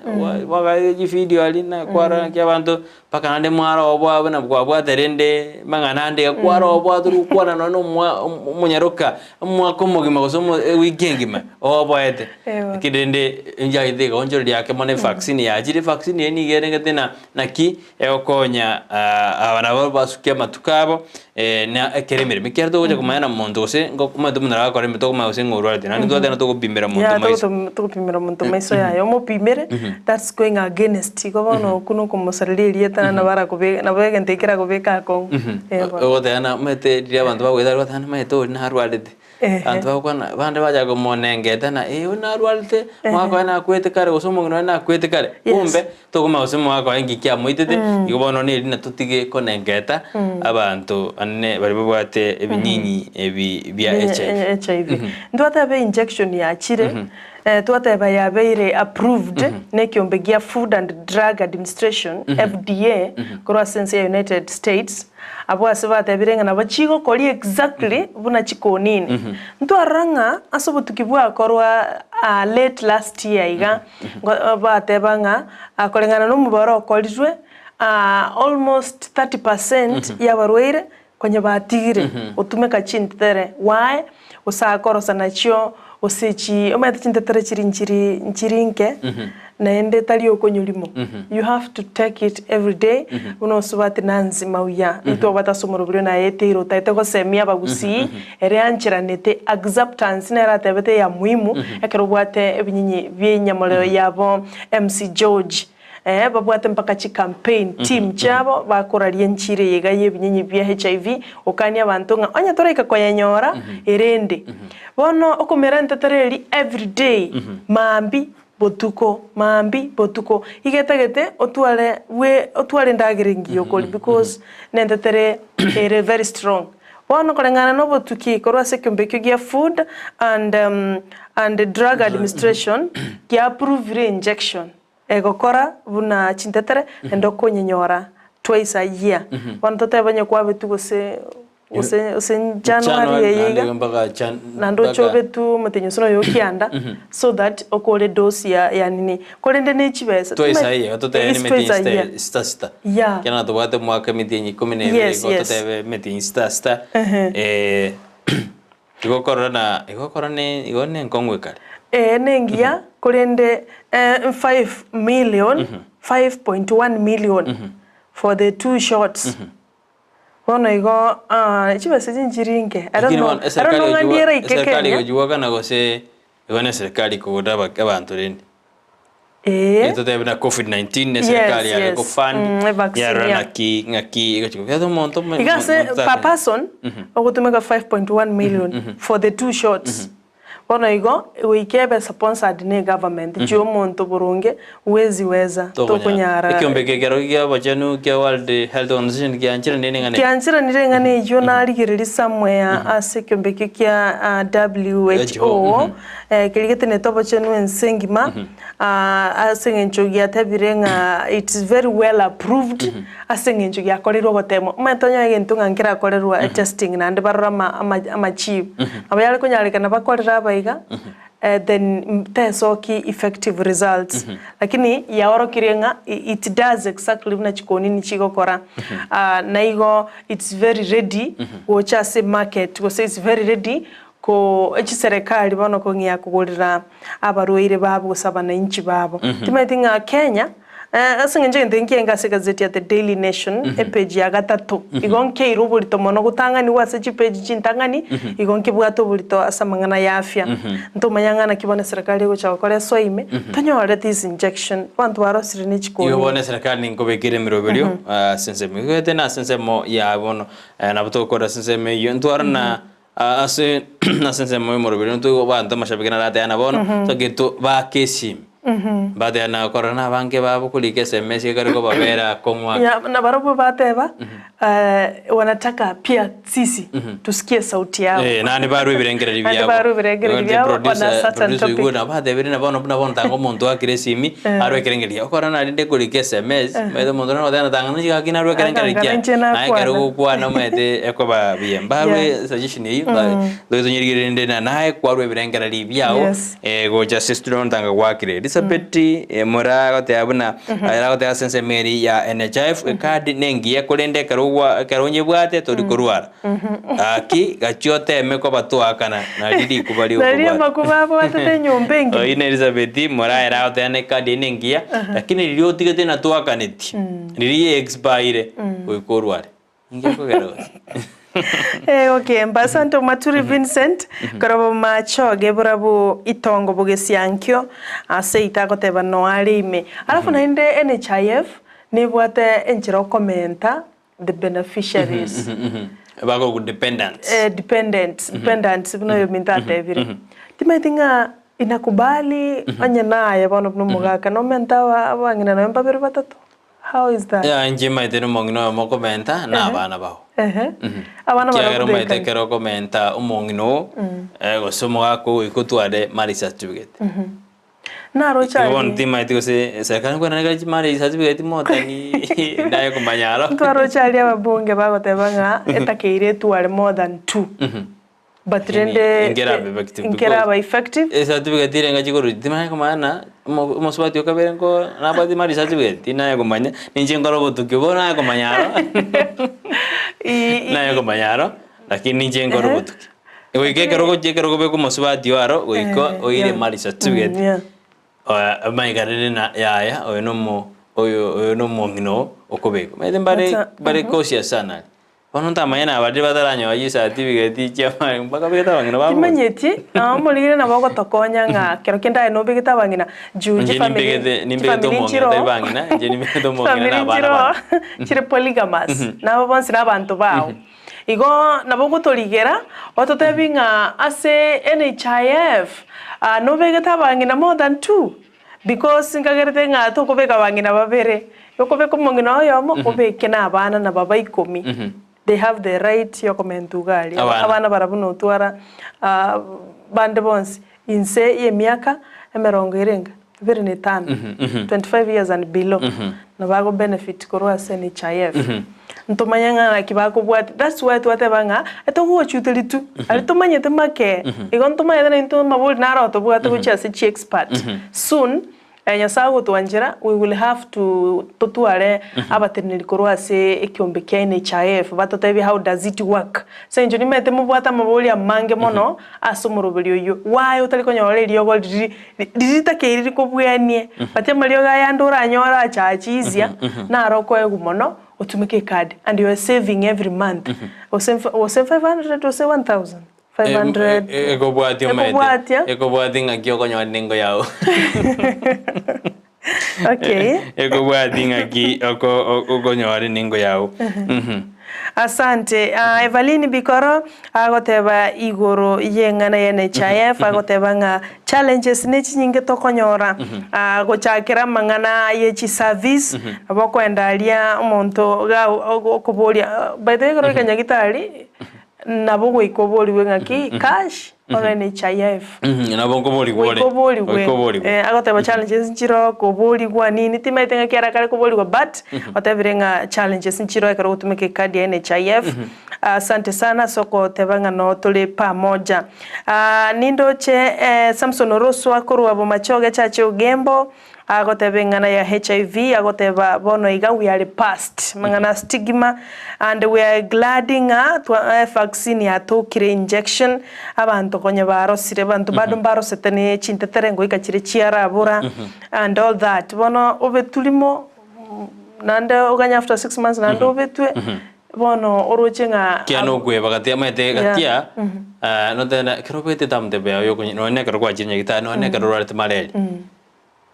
wagaire chividio aria na kwarora naki abanto Mpaka naende mwaroboa buna kwabwate rende mang'ana ande iga kwaroboa tori gokwana nonya na omwa omonyaroka omwaka omogima gose omo ewiki engima oboete. Ewa. Lakini rende inchagete iga ake mono evaccine yachire, evaccine eye nigo erengete ng'a naki egokonya aba nabo basukia amatuko abo na ekero emeremo ekiagera togocha komanya na monto gose omanyete omonto nabo agokora emeremo tokomanya gose ng'a orwarete naende ntobwate ng'a togopimera monto Yeah, maiso. togopimera monto maiso yaye omopimere that's going against igo bono okwo nokomosareria erieta naende nabo arakobe nabo egento ekio kerakobeke akong'u eh bono. Ogoteba ng'a omanyete riria abanto bagoeta aria ogoteba omanyete oria narwarete. Ehe. Abanto bagokwana bande bachaka komonengeta ng'a eh oyo narwarete, omwaka oye nakwete kare gose omong'ina oye nakwete kare. Yes. Kumbe, tokomanya gose omwaka oye nki kiamoitete, igo bono neri natotige konengeta abanto ane baria babwate ebinyinyi ebi bia HIV. HIV. Ntwateba injection yachire, twateba yabeire approved na ekiombe gia Food and Drug Administration, FDA, korwa ase ense ya United States. Abwo ase batebire ng'a nabo chigokoria exactly buna chikonini. Ntwarora ng'a ase obotuki bwakorwa late last year iga, bateba ng'a koreng'ana na omobaro okorirwe, almost 30 percent ya abarwaire konya batigire gotumeka chintetere. Why? Gose akorosa nachio gose echi omanyete chintetere chiri nchiri nchiri nke, naende tari okonywa rimo. You have to take it every day, buna osubati Nancy mauya, nitwabwate ase omorobori oyo naye eteire otaete gosemia abagusii, ere ancheranete acceptance nere atebete ya muhimu, ekero obwate ebinyinyi bia enyamorero yabo MC George. Ee, babwate mpaka chicampaign team chiabo bakoraria enchiri eye iga y'ebinyinyi bia HIV, gokania abanto ng'a onye toraika koyenyora, erende. Bono okomera entetero eria everyday, maambia, botuko, maambia, botuko, iga etagete otware bwe otware endagera engiya okoria because nentetere ere very strong. Bono koreng'ana na obotuki korwa ase ekeombe ekio gia Food and and Drug Administration gia approvire injection. Egokora buna chintetere, naende okonyenyora twice a year. Bono totebe onye kwabetwe gose gose gose January eye iga, naende oche obetwe omotenyi gose noyo okianda, so that okore dose ya ya nini. Korende ne chibesa, Twice a year, totebe Yes, ne twice a emetienyi year. sita sita. Yeah. Ekiagera tobwate omwaka emetienyi ikomi na ebere, Yes, igo yes. totebe emetienyi sita sita, Igo okorora na igo okora ne igo nenkong'u ekare. Ee nengiya, korende 5 million, 5.1 million for the two shots. Bono igo chibesa echi nchiri inke. I don't Lakini know, bono I don't eserikali know ng'a egochiwa ndieraike eserikali Kenya. egochiwakana gose igo ne eserikali ekogorera abak abanto rende. Ee. Totebe buna covid 19 ne eserikali Yes, yare yes. ko fund Mm, evaccine, yarora yeah. naki ng'aki egochi kobwata omonto omo- Iga ase omonto per takonywa. person ogotumeka 5.1 million for the two shots. Bono igo, goika ebe sponsored na egovernment, Mhm. chiwa omonto boronge huwezi weza, tokonyara. Ekiombe eke ekero kia obochenu kia World Health Organization giancheranire neng'ana eye. Giancheranire eng'ana eyio narigereria somewhere ase ekiombe ekio kia WHO, Mhm. keria getenenete obochenu ense engima, ase eng'encho giatebire ng'a it's very well approved, ase eng'encho giakorirwe ogotemwa. Omanyete onye egento ng'a nkerakorerwa etesting naende barore ama ama amachibu, nabo yare konyarekana bakorere abaiga then tesoki effective results. Lakini yaorokirie ng'a it does exactly buna chikonini chigokora. Na igo it's very ready gocha ase emarket gose it's very ready ko chiserekari bono kong'ea kogorera abarwaire babo gose abanainchi babo. Timanyeti ng'a Kenya Ase engencho egento nkienge ase egazeti ya The Daily Nation, epage ya gatato, igo nkeire oborito mono gotang'anigwa ase chipage chintang'ani, igo nkebwate oborito ase amang'ana ya afya. Ntomanya ng'a naki bono eserekari egocha gokora esoa ime, tonyore this injection, abanto barosire ne chikoni. Igo bono eserekari ninkobekere emeroberio ase ensemo igwete na ase ensemo ya bono nabo togokora ase ensemo eyio ntware na ase ase ensemo y'omoroberi intwe igo abanto amashabiki narateana bono, togeto bake esimi, bateana korora na abange babo korika esemesi ekare kobabera akong'u ake. Ya, na barobwo bateba, wanataka pia sisi tusikie sauti yao. Eh, naende barwe ebirengererio Naende biabo. barwe ebirengererio Igo biabo on a producer- certain producer topic. oigwe nabo batebire na bono buna bono tanga omonto oakire esimi, arwe ekerengererio. Okora narinde korika esemesi, omanyete omonto naro ogoteba tanga ninche gaki narwe ekerengererio Tang'ana kiane. inche Naye ekero nakwana. ogokwana omanyete ekoba buya. Mbarwe Yeah. suggestion eyio, tobe tonyerigererie rende na naye kwarwa ebirengererio biago, Yes. gocha ase studio bono tanga gwakire. Elizabeth Moraa agoteba buna, aye agoteba ase ensemo eria ya NHIF, ekadi nengiya korende ekero ogwa ekero onyebwate tori korwara. Gaki gachia oteme koba toakana nario rikuba Nario rigokobwata. amakuba abwatete enyomba engima. Oyio na Elizabeth Moraa ere agoteba na ekadi eye nengiya, lakini riria otigete na toakaneti, riria ye expire, goika orware. Inki ekogera gose? Eh, okay, mbasante Omaturi Vincent, korobo machoge borabu itongo bogesiankio ase itagoteba noare ime. Alafu naende NHIF nebwate enchera okomenta the beneficiaries. Bakogu dependants. Eh, dependents, dependants buna oyominto atebire. Timanyeti ng'a inakubali onye naye bono buna omogaka nomente aba abang'ina nonya mbabere batato. How is that? Yaya inche maete nomong'ina oyomo okomenta na abana bao. Ehe. Abana Ekiagera barabwo omanyete bekani. ekero okomenta omong'ina oo, gose omogaka oo goika otware marriage certificate. Naroche Igo bono aria. timaeti gose serikali nkwenana kare chimarriage certificate motani ndaye komanya aro. Ntwaroche aria ababunge bagoteba ng'a etakeire etware more than two. But rende Nkeraba effective nkeraba effective. Ecertificate ere engachi korwa timanya komanya na omosubati okabere nko nabwate marriage certificate tinaye komanya ninche nkore obotuki obo naye komanya aro naye komanya aro lakini ninche nkore obotuki. Goika ekero ogochia ekero okobeka omosubati oo aro goika oire marriage certificate amaiga rende na yaya oyo nomo oyo oyo nomong'ina oo okobeka. Omanyete mbare mbare cautious sana aria. Bono ntamanye na baria bataranyora chicertificate chia mpaka babegete abang'ina babo. Timanyeti, omorigire nabo ogotokonya ng'a kero kende aye nobegete abang'ina juu Inche chifamiri nimbegete nimbegete chifamiri omong'ina nchiroo tari bang'ina, inche nimbegete omong'ina chifamiri na abana nchiroo bane. chire polygamous, nabo bonsi na abanto bao. Igo nabo ogotorigera ototebi ng'a ase NHIF nobegete abang'ina more than two because nkagerete ng'a tokobeka abang'ina babere, okobeka omong'ina oyomo obeke na abana na baba ikomi. They have the right yokomenta iga aria. Abana. Abana barabwo notwara bande bonsi inse ya emiaka emerongo erenge ebere na etano, 25 years and below, nabo bago benefit korwa ase NHIF. Ntomanye ng'a naki bakobwatia, that's why twateba ng'a etogochuteria tu, aria tomanyete make, igo ntomanyete naintwe amabori naro tobwate gochia ase chi expert. Soon, Nyasaye agotwanchera, we will have to totware abateneneri korwa ase ekiombe kia NHIF batotebie how does it work. Ase eng'encho nimanyete mobwate amabori amange mono ase omoroberi oyio, why otari konyora eriogo riri ritakeire rikobwanie, but amariogo aya ande oranyore achaachisia, naro okoegwa mono otumeke ecard and you are saving every month, gose gose 500 gose 1000, 500 Ekobwatia omanyete, ekobwatia. ekobwatia ng'aki okonyora nengo yago. Okay. Ekobwatia ng'aki oko okonyora nengo yago. Asante. Ah, Evaline Bikoro agoteba igoro y'eng'ana ya NHIF agoteba ng'a challenges ne chinyinge tokonyora ah, gochakera amang'ana ye chiservice nabo okoenda aria omonto iga okoboria by the way ekero oika nyagitari nabo goika oborigwe ng'aki cash or NHIF. Nabo nkoborigwa ore. Goika oborigwe. Goika oborigwe. Eh, agoteba challenges nchiro koborigwa nini timaete ng'aki ara kare koborigwa but otebire ng'a challenges nchiro ekero ogotumeka ecard ya NHIF. Asante sana ase okoteba ng'a no tore pamoja. Ah, nindoche eh, Samson Oroswa korwa Bomachoge Church Ogembo Agoteba eng'ana ya HIV, agoteba bono iga we are past mang'ana stigma and we are glad ng'a twa vaccine yatokire injection abanto konya barosire abanto bado mbarosete ne chintetere ngoika chire chiarabora and all that. Bono obetwe rimo naende oganye after 6 months naende obetwe bono oroche ng'a Kia nokweba gati amaete gatia notenda ekero obetete amotebe yago yokonya nonye na ekero gwachire nyagetari nonye na ekero orwarete malaria.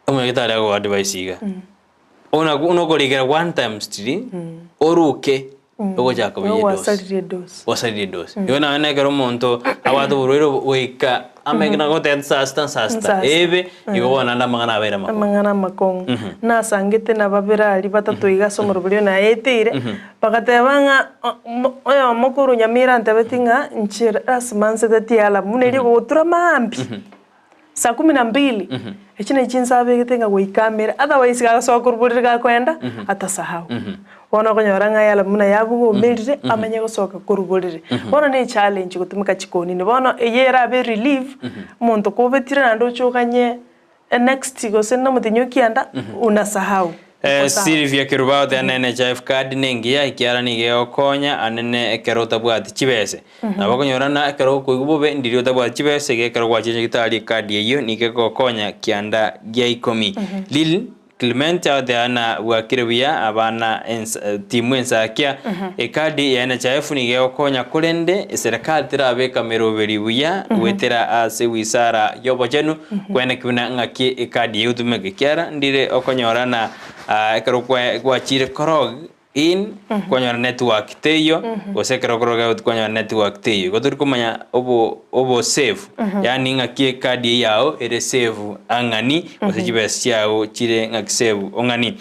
Omonyagitari agoa advice iga, ona buna okorikera one times three, oruke ogochaka koba Igo edose. gwasaririe edose. Gwasaririe edose. Igo naende na ekero omonto abwate oborwaire obo goika ameke nagoteba saa sita saa sita, Saa sita. ebe, igo bono naende amang'ana abeire amakong'u. Amang'ana amakong'u. Nasangete na babere aria batato iga ase omorobori oyo naeteire, bagateba ng'a oyomo korwa Nyamira antebetie ng'a inche lasima nsetetie alarm buna eria ogotura maambia. Saa kumi na mbili, echi nachi chinsa abegete ng'a goika amere, otherwise gagosoka korwa borere gakoenda, atasahau. Bono okonyora ng'a yala buna yabuga omerire, amanye gosoka korwa borere. Bono ne echallenge gotumeka chikonini, bono eye erabe relief, omonto kobetire naende oche oganye next gose na omotenyi okianda, unasahau. Okosahau. Sylvia Kerubo agoteeba na NHIF card nengiya ekiara nigo egokonya anene ekero otabwati chibese. Nabo okonyora ng'a ekero okoigwa bobe ndiria otabwati chibesa iga ekero gwachire nyagitari ekadi eyio nigo egokonya kianda gia ikomi. Lil Clement agoteba ng'a bwakire buya abana ensa timu ensakia ekadi ya NHIF nigo egokonya korende eserekari terabeka meroberi buya goetera ase wisara y'obochenu kweneki buna ng'aki ekadi eyio egotumeka ekiara ndire okonyora ng'a ekero gwachire korog in kwanyora network teiyo gose ekero okoroga out kwanyora network teiyo igo tori komanya obo obo safe yaani ng'aki ecard eye yago ere safe ang'ani gose chibesa chiago chire ng'aki safe ong'ani.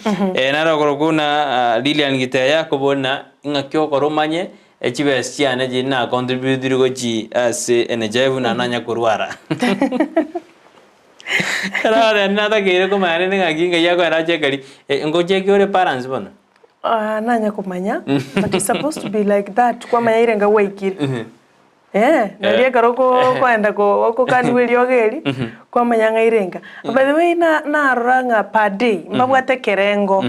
Naro okorokwa buna Lilian Giteya akobori ng'a ng'aki okora omanye echibesa chiane chiri na contributiri gochi ase NHIF na nanya korwara. Rora natakeire komanya rende ng'aki ngai akoera achekeri, ngocheki ore parents bono? Ah, nanya komanya, but it's supposed to be like that, kwamanya ire nga gwaikire. Eh, nari ekero oko okoenda ko okokaniwa eriogo eri, kwamanya ng'a ire nka. By the way na narora ng'a per day, mbabwate ekerengo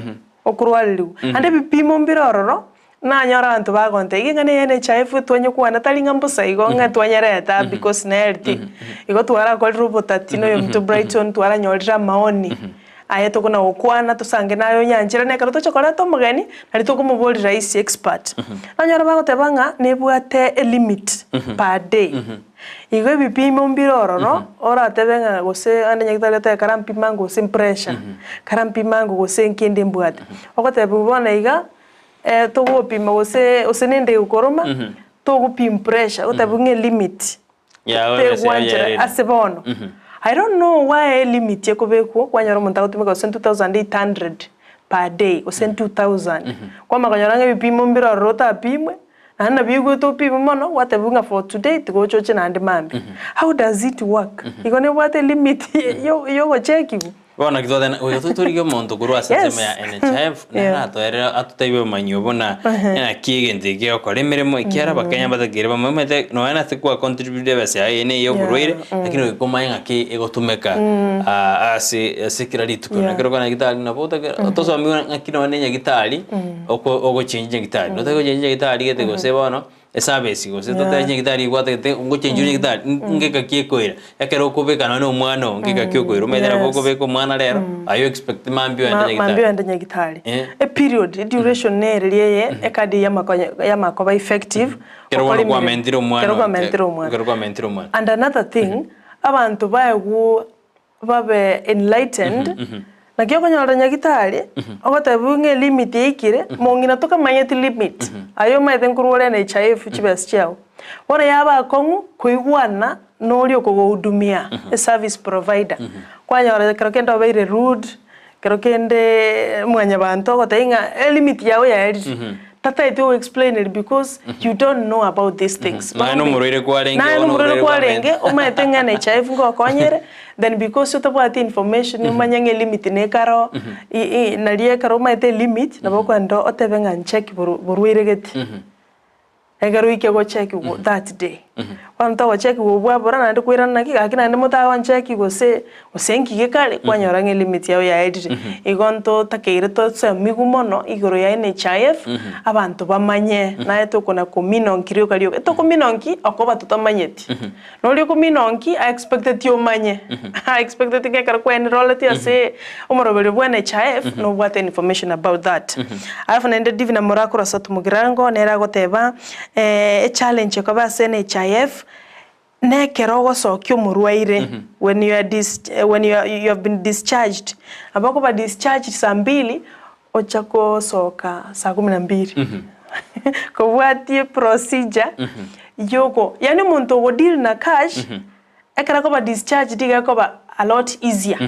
okorwareriwa, naende ebipimo mbire ororo, Nanyora abanto bagontebia, Iga ng'a neye NHIF twanye kwana tari ng'a mbosa igo ng'a twanyereta because nereti. Igo twarakorire obotati na oyominto Brighton twaranyorire amaoni aye tokona gokwana tosange naye onyanchera na ekero tocha koreta omogeni nari tokomoboria rahisi expert. Nanyora bagoteba ng'a nebwate elimit per day. Igo ebipimo mbire ororo oratebe ng'a gose ande nyagetari otebe karampime ango gose pressure, karampime ango gose nkende mbwate. Ogotebiwa bono iga. Togopima gose gose nende egokoroma, togopim pressure, ogotebiwa ng'a elimit tegwanchera ase bono. I don't know why elimit ekobekwa kwanyora omonto agotumeka gose 2800 per day gose 2000, kwamanya konyora ng'a ebipimo mbire ororo otapimwe, naende nabo oigwete opimwe mono, gwatebiwa ng'a for today tiga oche oche naende mambia. How does it work? Igo nebwate elimit yogochekiwa. Bono naki twateba goika totorigie omonto korwa ase ensemo ya NHIF nere atoerere atotebie obomanyi obo na naki egento eke gegokora emeremo ekiagera abakenya mbatakeire bamanyete nonya nase kwa contribute ebesa yaye eye neye oborwaire lakini goika omanye ng'aki egotumeka ase ase kera rituko. Naki ekero okogenda nyagetari nabo otake otosomiwe ng'aki nonya na enyagitari oko ogochengi nyagitari notake gochengi nyagitari gete gose bono. Eservice gose totebe nyagitari igwatagete ngochenchire nyagitari ngeka ki ekoira ekero okobeka nonye na omwana oo ngeka ki okoira omanyete nabo okobeka omwana rero aye o expect mambia oende Mambia nyagitari. oende nyagitari. Eperiod, eduration nere riria eye ekadi eye yamakoba effective Ekero okore bono emeremo. kwamentire omwana Ekero oo kwamentire omwana. ekero kwamentire omwana. And another thing, abanto baegwe babe enlightened. Naki okonyora nyagitari, ogotebiwa ng'a elimit yaikire, mong'ina tokamanyeti limit, aye omanyete nkorwa ore NHIF chibesa chiago. Bono yaba akong'u koigwana na oria okogohudumia, eservice provider. Kwanyora ekero kende obeire rude, ekero kende mwanyabanto ogotebia ng'a elimit yago yaerire, tataeti gogoexplaineria because you don't know about these things. Naye na omorwaire kwarenge, Naye bono na omorwaire oborwaire kwarenge, bwamenta. omanyete ng'a NHIF ngokonyere, then because otabwati information omanye ng'a elimit nekare oo, i- i nari ekero omanyete elimit, nabo okogenda otebe ng'a ncheki boru borwaire gete. Ekero oike gochekigwa that day. Bono togochekigwa obwabora naende koirana naki gaki naende motagoncheki gose gose nki gekare kwanyora ng'a elimit yao yaerire. Igo ntotakeire tosomigwe mono igoro ya NHIF, abanto bamanye naye tokona kominonki rioka rioka. Etokominonki okoba totamanyeti. Noria okominonki a expecteti omanye, a expecteti ng'a ekero kwa enrolleti ase omoroberio bwa NHIF nobwate information about that. Alafu naende Divina Moraa korwa South Mugirango nere agoteba echallenge ekoba ase NHIF nekero ogosokia omorwaire when you are dis when you are you have been discharged, nabo okoba discharged saa mbili ocha gosoka saa kumi na mbili kobwatie procedure yoko yaani omonto ogo deal na cash ekero akoba discharged iga ekoba a lot easier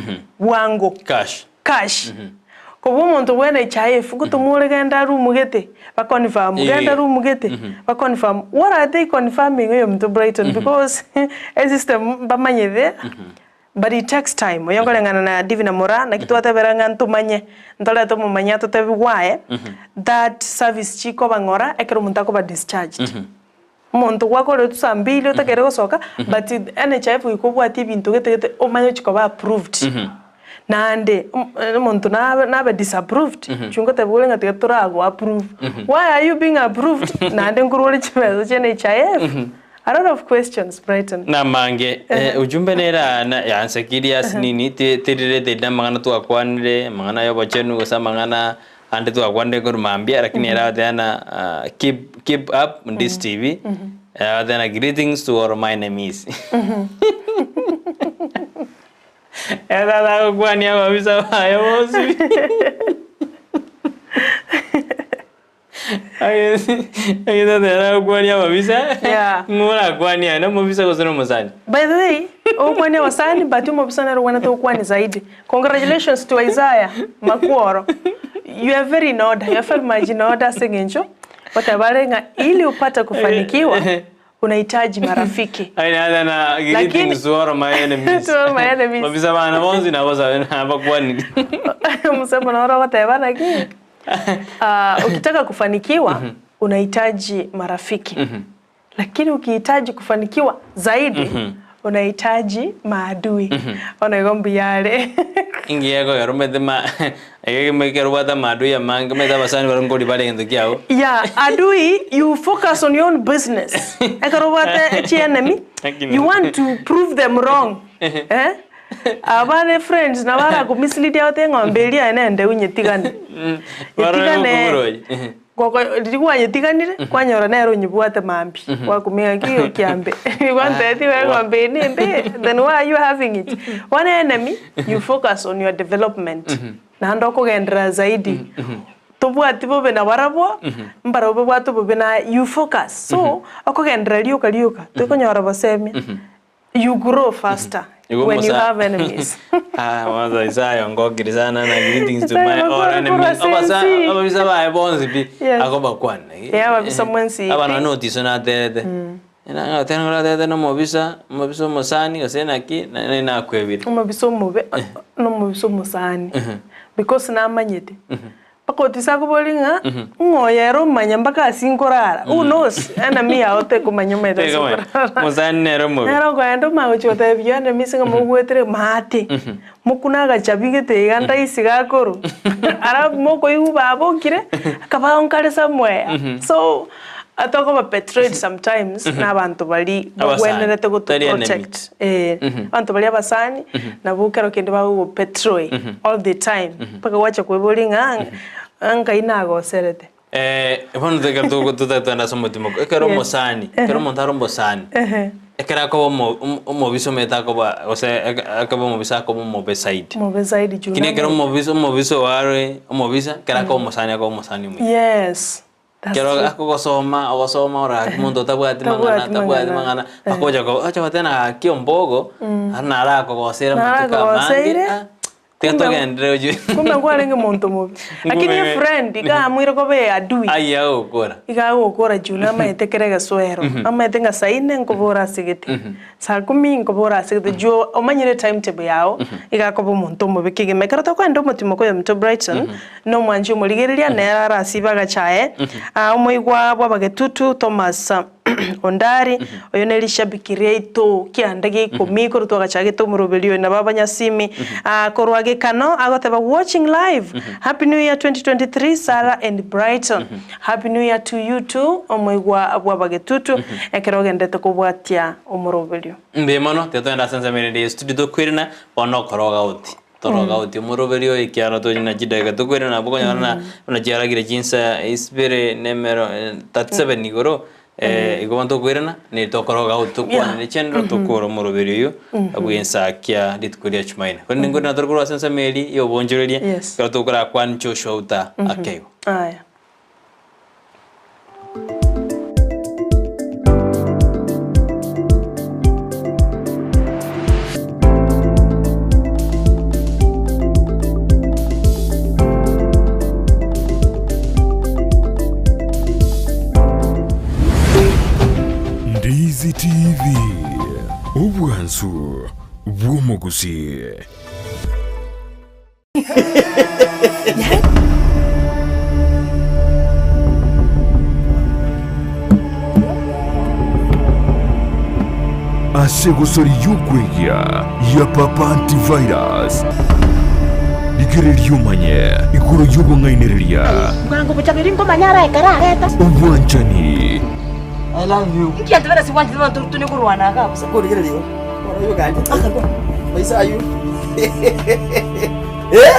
bwango Cash. cash kobua omonto bwa NHIF ngotomwa ore genda room gete ba confirm genda room gete ba confirm what are they confirming oyominto Brighton because esystem mbamanyete But it takes time, oyo nkoreng'ana na Divina Moraa, naki twatebera ng'a ntomanye, ntorete omomanyi atotebi gwaye, that service chikoba ng'ora ekero omonto akoba discharged. Omonto gwakoreretwe saa mbili otakeire gosoka, but NHIF goika obwatie ebinto gete gete omanye ochia koba approved. Naende omonto nabe nabe disapproved, inchuo ngotebiwa ore ng'a tiga torago approve. Why are you being approved naende nkorwa ore chibesa chia NHIF? A lot of questions Brighton. Namange eh, ujumbe nere aa na yansekirie ase nini ti tirirete inde amang'ana twakwanire, amang'ana ya obochenu gose amang'ana ande twakwanire korwa mambia lakini ere agoteba ng'a ah, keep keep up on this TV, agoteba ng'a greetings to all my enemies. Ere aragokwania ababisa baye bonsi pi. Agokwania ababisa, Yeah. ng'o orakwanie aye nomobisa gose nomosani? By the way, ogokwania abasani but omobisa nere ogwenerete gokwania zaidi. Congratulations to Isaiah Makworo, you are very in order, you are very much in order ase eng'encho goteba are ng'a ili upate kufanikiwa unahitaji marafiki. Aye naye na Lakini greetings to all my enemies. To all my enemies. Mabisa bana bonsi nabo sabe nabakwaniri. Omosemo noro ogoteba naki Ah, ukitaka kufanikiwa unahitaji marafiki lakini ukihitaji kufanikiwa zaidi unahitaji maadui. Bono igo mbuya are. Inki gekogera omanyete ma egekemo ekero obwate amaadui amange omanyete abasani baria nkori bare egento kiago. Yeah, adui you focus on your own business. Ekero obwate chienemy you want to prove them wrong eh. Abare friends nabo arakomislead agote eng'ombe eria aye nende onyetigane. Nyetigane goko riria kwanyetiganire kwanyora nere onyebwate mambia gwakumia ng'a ki okiambe gwantebetie igo eng'ombe eye nembe then why are you having it? Bono enemy you focus on your development naende okogenderera zaidi tobwati bobe nabarabwo mbarabwo babwate obobe naye you focus so okogenderera rioka rioka tokonyora bosemia. You grow faster Igo when you Musa- have enemies. Ah, mwanzo Isaya ngokiri sana na greetings to Isaya my all ngokiri enemies. korwa Obasa sensi. ababisa baye bonsi pi Yes. akobakwana. Yeah, ababisa mwensi pi. Abana notiso naterete. Natera naterete na omobisa, omobisa omosani gose naki na nakwebire. Omobisa omobe na omobisa omosani because namanyete Mpaka otise akoborie ng'a ng'o oyo ere omanya mpaka ase nkorara, who knows enemy yao tekomanya omanyete ase Tekomanya. okorara. Mosani nere omobe. Nere okoenda omanye gochia gotebia enemy ase ng'a mogwetere maate, mokune agachabi gete iga ndaisi gakorwa, alafu mokoigwa babokire, akabao nkare somewhere. So, tokoba betrayed sometimes na abanto baria bagwenerete goto Tari enemy. protect. Eh, abanto baria abasani, nabo kero kende bagogo betray all the time, mpaka gwacha kweboria ng'a ng'a nkai nagoserete. Eh, bono teke totatwenda ase omotima ekero Yes. omosani, ekero omonto are omosani, Ehe. ekero akoba omo- omo- omobisa omanyete akoba gose eke- akoba omobisa akoba omobe zaidi. Mobe zaidi juu Lakini ekero nabo- omobisa omobisa oare omobisa, ekero akoba omosani akoba omosani omuya. Yes. That's Ekero true. akogosoma ogosoma oraki omonto otabwati mang'ana Tabwati tabwati mang'ana. mang'ana, akocha ko ocha goteba ng'a gaki ombogo, aro naro akogosera amatuko amange Narakogoseire, ah, tiga kumbe- togenderere oywo. kumbe kwarenge monto mobe. Lakini Kumbe- efriend iga amoire koba eadui. Ayio agokora. Iga agokora juu namaete kera egesoero, amaete ng'a saa ine nkobora ase gete, saa kumi nkobora ase gete, juu omanyire etimetable yago, iga akoba omonto omobe kegima. Ekero tokoenda omotimo oyominto Brighton, na omwanchi omorigereria, nere arasibe agachaye, omoigwa bw'abagetutu Thomas Ondari, oyo ne rishabiki riaito kianda gia ikomi korwa twagachagete omoroberi oyo nabo abanyasimi korwa gekano agoteba watching live happy new year 2023 Sarah and Brighton happy new year to you too omoigwa bw'abagetutu ekero ogendete kobwatia omoroberio. Mbuya mono, tiga togende ase ensemo erende ye studio tokwerena, bono okoroga oti. Toroga oti omoroberi oyo ekiagera tore na chidakika tokwerena nabo okonyora ng'a buna chiaragire chinsa isibere na emero 37 igoro, igo bono tokwerena neri tokoroga oti tokwanere chenero tokore omoroberi oyio bwensakia rituko ria chumaine. Korende nkorende tore korwa ase ensemo eria ya obonchoreria, ekero tokorakwane Joshua Uta ake igo. Aya. Ndizi TV, obwansu bw'omogusii. Ase egosori y'okwegia ya Papa Antivirus, rigereria omanye igoro y'obong'ainereria, Bwango bochaberi nkomanya ara ekero areta. obwanchani, I love you. Inki antivirus bwanchete abanto tone korwana iga bosa. Korigereria igo. Bono oyo ganje. Maisa ayu. Eh?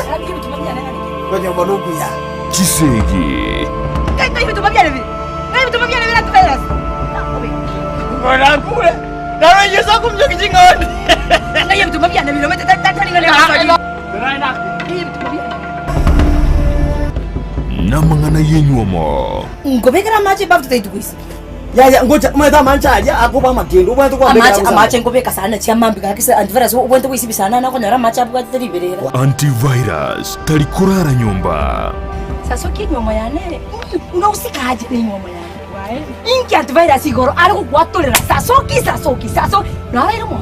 Konya bono okuya. chisegi, Ngona kure. Nawe Yesu akumjoki ching'ondi. Namang'ana y'enywomo. Nkobekera amache ebafu tutaitukwisi. Yaya ngocha omanyete amanche aria akoba amakendo obwate kwabeka Amache amache nkobeka sana chiamambi gaki se antivirus obwate goisibi sana nakonyora amache abwatete riberera. Antivirus tari korara nyomba. Sasa oki enyomo yane nousikaje na enyomo yane. Inki antivirus igoro are gokwatorera sasoki sasoki saso naraire mono.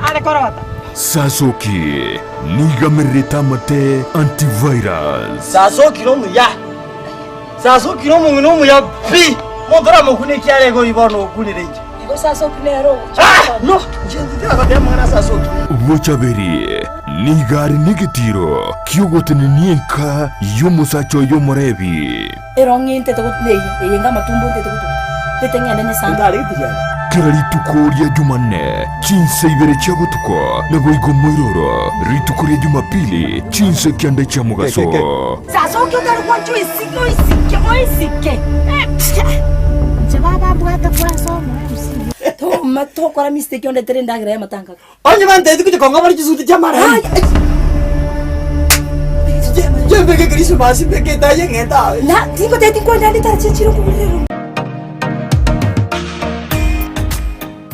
Are korota. Sasoki nigamererete amate antivirus. Sasokire omuya. Sasokire omong'ina omuya pi. Monto oramokune ekiara igo bono okurire inche. Igo sasoki nero Ah! No! Inche ntitira amang'ana sasoki. Bochaberi nigo are negetiro ki'ogotenenia enka y'omosacha oye omorebi. Erong'i ntete go neye eye nga amatumbo ntete gotuguta ntete ng'ende nyesambe. Kera rituko ria Jumanne, chinsa ibere chia botuko, naboigo moiroro, rituko ria Jumapili, chinsa kianda chia mogaso. Sasoki otari gwancha oisike oisike oisike Inche baba mbwate kwansa omo MC. Toma tokora mistake ondetere endagera y'amatanga. Onye banteti kuja konga bari chisuti chia mara. Jembeke Christmas mbeke taye ng'eta. Na tingoteti nkwenda nditara chichiro kuburero.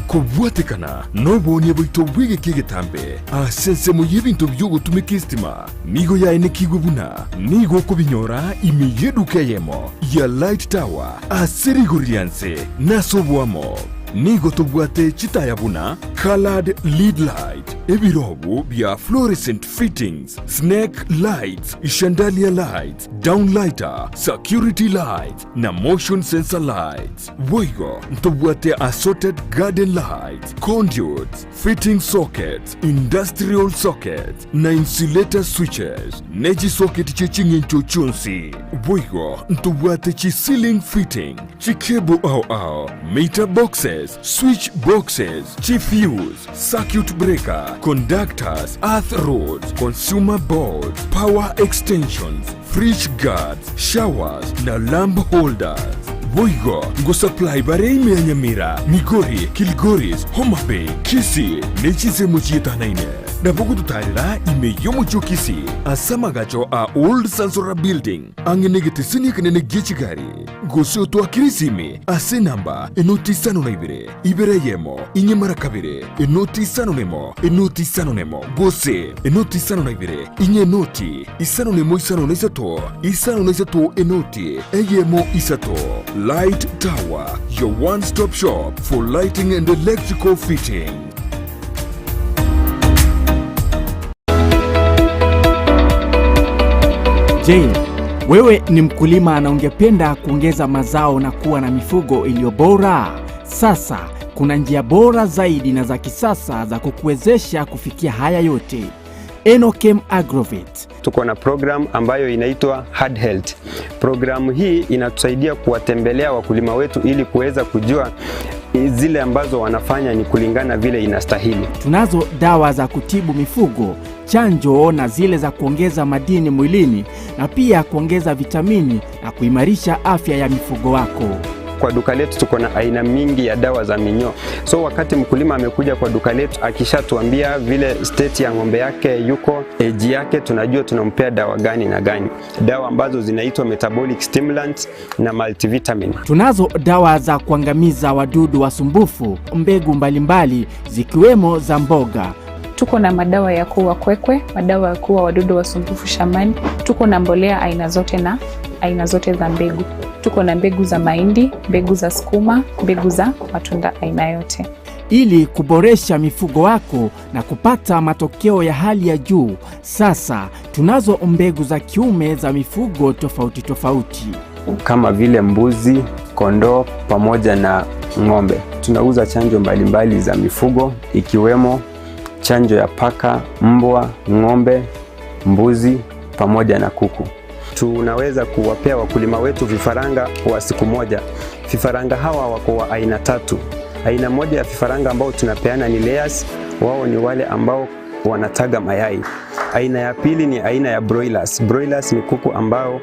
Kobwatekana nobonia bwaito bw'egeka egetambe ase ensemo y'ebinto bi'ogotumeka estima, nigo yaenekigwe buna nigo okobinyora ime y'eduka eyemo ya Light Tower ase rigori ria nse na ase oboamo. Nigo tobwate chitaya buna coloured lead light, ebirobu bia fluorescent fittings, snake lights, chandelier lights, downlighter, security lights na motion sensor lights. Boigo ntobwate assorted garden lights, conduits, fitting sockets, industrial sockets na insulator switches, ne chisocket chie ching'encho chionsi. Boigo ntobwate chi ceiling fitting, chicable ao ao, meter boxes. UPS, switch boxes, chifuse, circuit breaker, conductors, earth roads, consumer boards, power extensions, fridge guards, showers na lamp holders. Boigo ngosupply bare ime ya Nyamira, Migori, Kilgoris, Homa Bay, Kisii ne chinsemo chietanaine. Nabo gototarera ime y'omochie o Kisii ase amagacho a Old Sansora Building ang'e negeteseni ekenene gie chigari. Gose otwakere esimi ase enamba enoti isano na ibere, ibere eyemo, inye mara kabere, enoti isano nemo, enoti isano nemo, gose enoti isano na ibere, inye enoti isano nemo isano na isato, isano na isato enoti eyemo isato. Light Tower, your one stop shop for lighting and electrical fitting. Je, wewe ni mkulima na ungependa kuongeza mazao na kuwa na mifugo iliyo bora? Sasa kuna njia bora zaidi na za kisasa za kukuwezesha kufikia haya yote. Enochem Agrovet. Tuko na program ambayo inaitwa Hard Health. Programu hii inatusaidia kuwatembelea wakulima wetu ili kuweza kujua zile ambazo wanafanya ni kulingana vile inastahili. Tunazo dawa za kutibu mifugo, chanjo na zile za kuongeza madini mwilini na pia kuongeza vitamini na kuimarisha afya ya mifugo wako. Kwa duka letu tuko na aina mingi ya dawa za minyoo. So wakati mkulima amekuja kwa duka letu akishatuambia vile state ya ng'ombe yake yuko, age yake, tunajua tunampea dawa gani na gani, dawa ambazo zinaitwa metabolic stimulants na multivitamin. Tunazo dawa za kuangamiza wadudu wasumbufu, mbegu mbalimbali zikiwemo za mboga. Tuko na madawa ya kuua kwekwe, madawa ya kuua wadudu wasumbufu shambani. Tuko na mbolea aina zote na aina zote za mbegu. Tuko na mbegu za mahindi, mbegu za sukuma, mbegu za matunda aina yote. Ili kuboresha mifugo wako na kupata matokeo ya hali ya juu, sasa tunazo mbegu za kiume za mifugo tofauti tofauti. kama vile mbuzi, kondoo pamoja na ng'ombe. Tunauza chanjo mbalimbali za mifugo ikiwemo chanjo ya paka, mbwa, ng'ombe, mbuzi pamoja na kuku. Tunaweza kuwapea wakulima wetu vifaranga wa siku moja. Vifaranga hawa wako wa aina tatu. Aina moja ya vifaranga ambao tunapeana ni layers, wao ni wale ambao wanataga mayai. Aina ya pili ni aina ya broilers. Broilers ni kuku ambao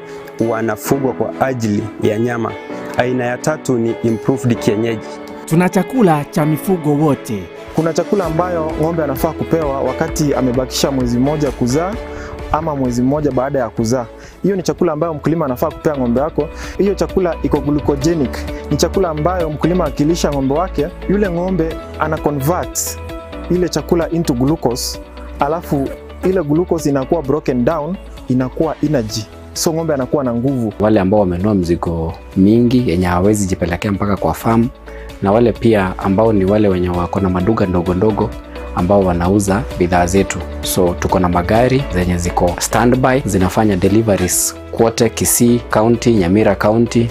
wanafugwa kwa ajili ya nyama. Aina ya tatu ni improved kienyeji. Tuna chakula cha mifugo wote. Kuna chakula ambayo ng'ombe anafaa kupewa wakati amebakisha mwezi mmoja kuzaa ama mwezi mmoja baada ya kuzaa. Hiyo ni chakula ambayo mkulima anafaa kupea ng'ombe wako. Hiyo chakula iko glucogenic, ni chakula ambayo mkulima akilisha ng'ombe wake, yule ng'ombe ana convert ile chakula into glucose, alafu ile glucose inakuwa broken down, inakuwa energy, so ng'ombe anakuwa na nguvu. Wale ambao wamenunua mzigo mingi yenye hawawezi jipelekea mpaka kwa farm, na wale pia ambao ni wale wenye wako na maduka ndogo ndogo ambao wanauza bidhaa zetu. So tuko na magari zenye ziko standby zinafanya deliveries kwote Kisii County, Nyamira County,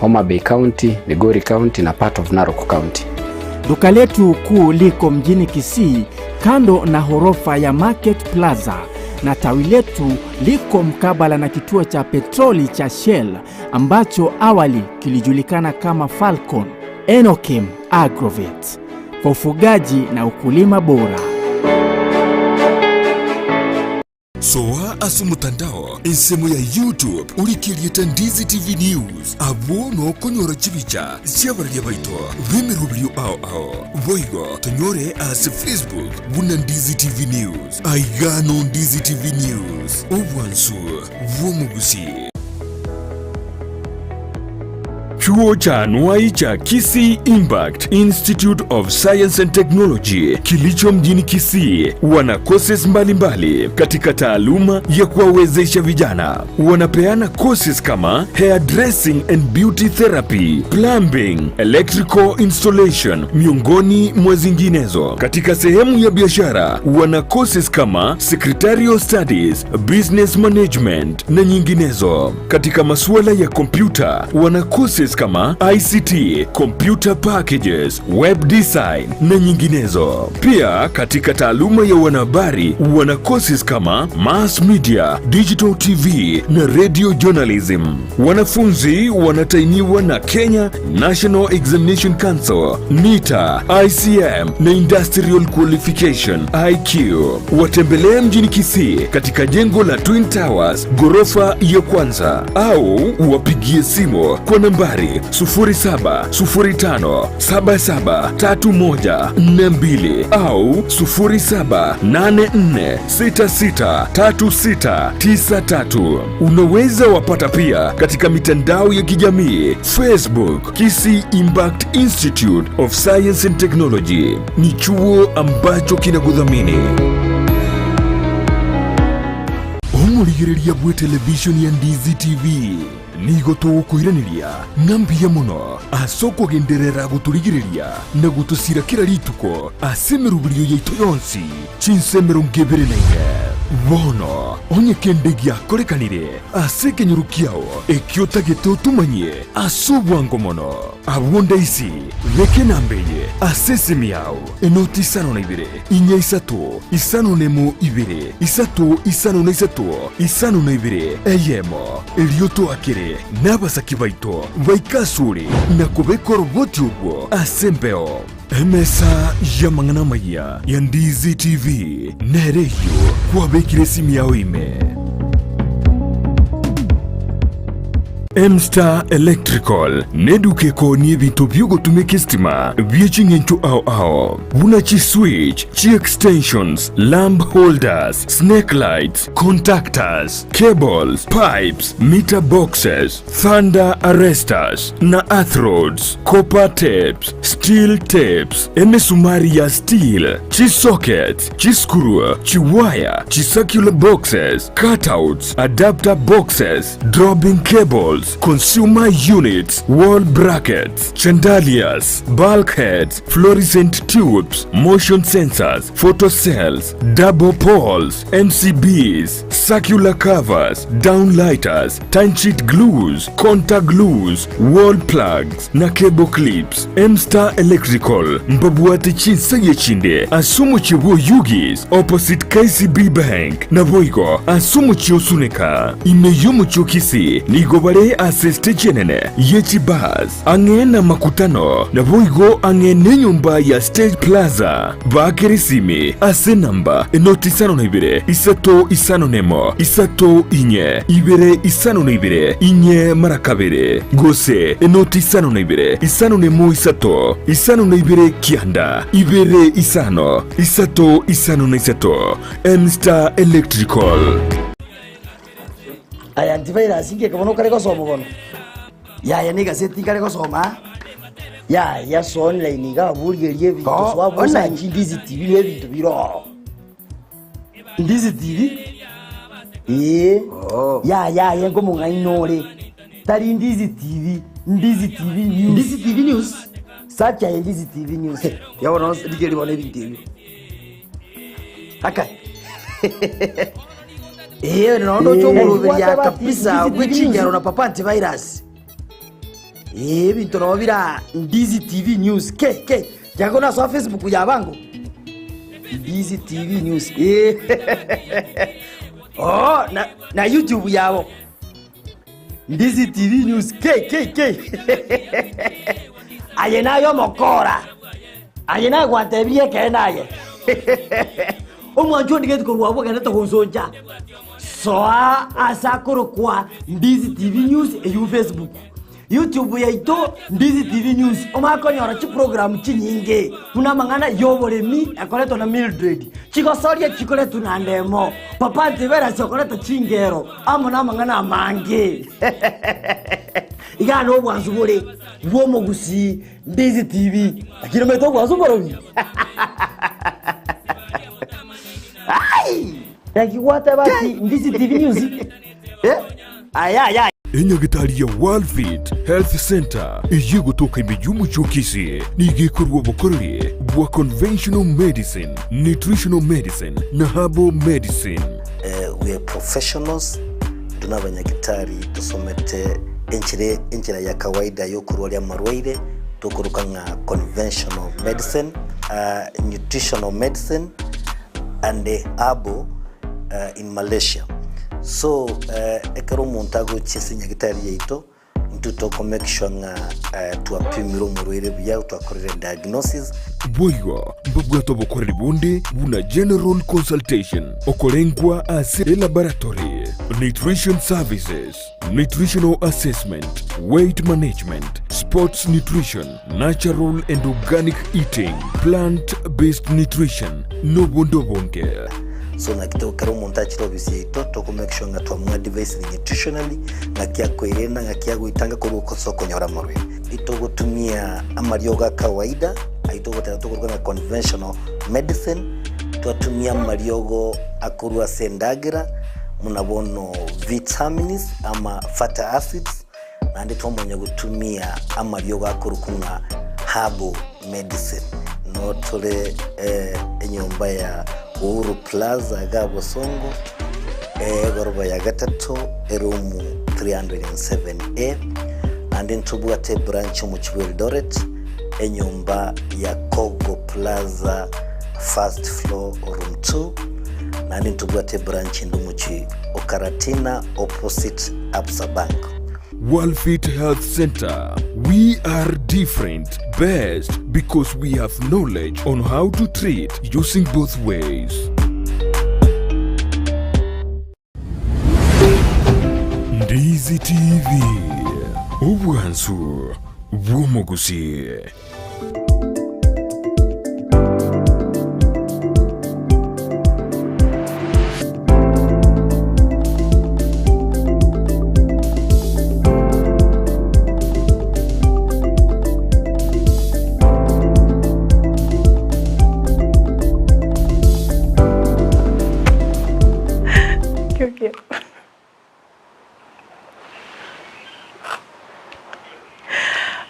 Homa Bay County, Migori County na part of Narok County. Duka letu kuu liko mjini Kisii kando na horofa ya Market Plaza na tawi letu liko mkabala na kituo cha petroli cha Shell ambacho awali kilijulikana kama Falcon. Enochem Agrovet kwa ufugaji na ukulima bora. Soa ase omotandao ensemo ya YouTube orikeriete Ndizi TV News abwo nokonyora chibicha chi'abararia baito b'emeroberio ao ao. Boigo tonyore ase Facebook buna Ndizi TV News. Aiga no Ndizi TV News, obwansu bw'omogusii. Chuo cha anuai cha Kisii Impact Institute of Science and Technology kilicho mjini Kisii wana courses mbalimbali katika taaluma ya kuwawezesha vijana. Wanapeana courses kama hairdressing and beauty therapy, plumbing, electrical installation miongoni mwa zinginezo. Katika sehemu ya biashara wana courses kama secretarial studies, business management na nyinginezo. Katika masuala ya kompyuta wana courses courses kama ICT, computer packages, web design na nyinginezo. Pia katika taaluma ya wanahabari wana courses kama mass media, digital TV na radio journalism. Wanafunzi wanatainiwa na Kenya National Examination Council, NITA, ICM na Industrial Qualification IQ. Watembelee mjini Kisii katika jengo la Twin Towers ghorofa ya kwanza au wapigie simu kwa nambari 0705773142 au 0784663693. Unaweza wapata pia katika mitandao ya kijamii Facebook, Kisii Impact Institute of Science and Technology. Ni chuo ambacho kinakudhamini. Omorigereria bwe televishoni ya Ndizi TV nigo togokoiraneria ng'a mbuya mono ase okogenderera gotorigereria na gotosira kera rituko ase emeroberio yaito yonsi chinsa emerongo ebere na ine. Bono onye kende giakorekanire ase ekenyoro kiao ekio otagete otomanyie ase obwango mono, abwo ndaisi beka enamba eye ase esimi yao, enoti isano na ibere, inya isato, isano na emo ibere, isato isano na isato, isano na ibere, eyemo, erio toakere nabasaki baito baike asore na kobeka oroboti orwo ase embeo. Emesa y'amang'ana amayia ya Ndizi TV nere eyio kwabekire esimi yao ime. M-Star Electrical neduka ekoonia ebinto bi'ogotumeka esitima bie ching'encho ao ao buna chi-switch, chi-extensions, lamp holders, snake lights, contactors, cables, pipes, meter boxes, thunder arresters na earth rods, copper tapes, steel tapes, emesumari ya steel, chisockets, chiscrew, chiwaya, chicircular boxes, cutouts, adapter boxes, dropping cables, consumer units, wall brackets, chandeliers, bulkheads, fluorescent tubes, motion sensors, photocells, double poles, MCBs, circular covers, downlighters, timesheet glues, contact glues, wall plugs na cable clips. M-Star Electrical mbabwate chinsa echinde ase omochie bw'Oyugis opposite KCB Bank naboigo ase omochie o Suneka. Ime y'omochie o Kisii nigo bare ase estage enene ye chibus ang'e namakutano naboigo ang'e nenyomba ya Stage Plaza. Baakere esimi ase enamba enoti isano na ibere, isato isano nemo, isato inye, ibere isano na ibere, inye mara kabere, gose enoti isano na ibere, isano nemo isato, isano na ibere kianda, ibere isano, isato isano na isato. M-Star Electrical. Aya antivirus inki bono okare gosoma bono? Yaya na egaseti nkare gosoma yaya so online iga aborigerie ebinto Oh, so online. abosachi ndizi tv na ebinto bire ororo. Ndizi tv? Ee. Yaya aye nkomong'aini ore. Tari ndizi tv, ndizi tv news. Ndizi TV news? Search aye ndizi tv news. Ya bono rigerie bono ebinto ebio. Akai. Ee nondo Eh, ochomoruberia kwateba kabisa Ndizi TV bw'echingero News. na papa antivirus. Ee ebinto nabo bira Ndizi TV News ke ke jago nasoa Facebook ya bango Ndizi TV News ee oh na, na YouTube yabo Ndizi TV News ke ke ke aye nayo mokora aye nagwantebirie ekene aye omwancho ondigeti korwa abwo ogendete gonsoncha soa ase akorokwa Ndizi TV News eywo Facebook YouTube yaito Ndizi TV News omanye konyora chiprogram chinyinge buna amang'ana ya oboremi ekoretwa na Mildred chigosoria chikoretwa na Ndemo Papa Antivirus okoreta chingero amo na amang'ana amange iga na obwansu bore bwa omogusii Ndizi TV lakini omanyete obwansu mborobi Ai! Naki gwateba ati Ndizi TV News eh aya aya Enyagitari ya Worldfit Health Center eye gotoka ime y'omochie o Kisii nigo ekorwa obokoreri bwa conventional medicine, nutritional medicine na herbal medicine. We are professionals, intwe nabanyagitari tosomete Enchera enchera ya kawaida yokorwaria amarwaire tokoroka ng'a conventional medicine, nutritional medicine and herbal in Malaysia. So ekero omonto agochia ase nyagetari yaito, intwe toko make sure ng'a twapimire omorwaire buya, twakorire diagnosis. Boigo mbabwate obokoreri bonde buna general consultation, okorengwa ase elaboratory, nutrition services, Nutritional assessment, weight management, sports nutrition, natural and organic eating, plant based nutrition, nobonde obonge. So naki to kera omonto achire ofisi yaito toko make sure ng'a twamoadvisire nutritionally ng'aki akoerenda ng'aki agoitanga korwa ase okonyora amarwaire. Itogotumia amariogo a kawaida ayio togoteba tokoroka ng'a conventional medicine, twatumia amariogo akorwa ase endagera buna bono vitamins ama fatty acids, naende twamanya gotumia amariogo akorokwa ng'a herbal medicine. Noo tore enyomba ya Uhuru Plaza iga Bosongo, egoroba ya gatato, eroom 307A, naende ntobwate ebranch omochie bwa Eldoret, enyomba ya Kogo Plaza first floor room 2, naende ntobwate ebranch ende omochie o Karatina opposite Absa Bank. Worldfit Health Center, we are different, best because we have knowledge on how to treat using both ways. Ndizi TV, obwansu bw'omogusii.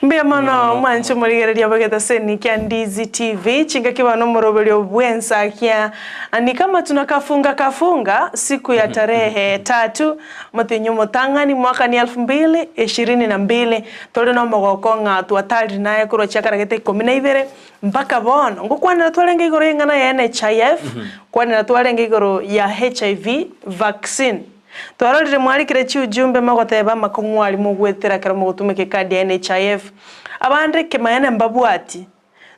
Mbuya mono mwanche omorigereria bw'egetaseni kia Ndizi TV, chingaki bono omoroberio bw'ensakia ni kama tunakafunga kafunga siku ya tarehe tatu motenyi omotang'ani mwaka ni elfu mbili ishirini na mbili tore nomogoko ng'a twatarire naye korwa chiakaragete ikomi na ibere mpaka bono ngokwanera twarenge igoro y'eng'ana ya NHIF, kwanera twarenge igoro ya HIV vaccine. Twarorire mwarikire chiujumbe mogoteba amakong'u aria mogwetera ekero mogotumeka ecard ya NHIF. Abande ekemanyeene mbabwati.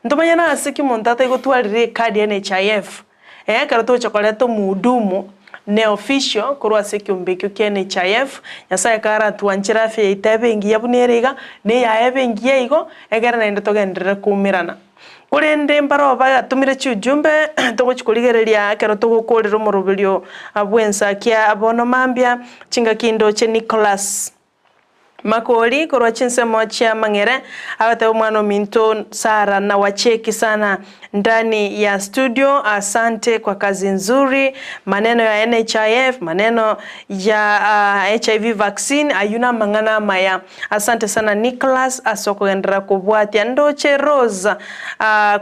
Ntomanye nase ki omonto ataigotwarire ecard ya NHIF, eh ekero togocha koreta omohudumu ne official korwa ase ekeombe ekio kia NHIF, Nyasaye karatwanchera afya yaito ebe engiya buna ere iga, na eyaye ebe engiya igo, egere naende togenderere koumerana. Korende mbaroo bagatomire chiujumbe togochia korigereria ekero togokorera omoroberio bw'ensakia bono mambia, chingaki ndoche Nicholas Makori korwa chinsemo chia Mang'ere agateba omwana ominto Sarah nawacheki sana ndani ya studio asante kwa kazi nzuri maneno ya NHIF maneno ya HIV vaccine ayio namang'ana amaya Asante sana Nicholas ase okogenderera kobwatia. Ndoche Rose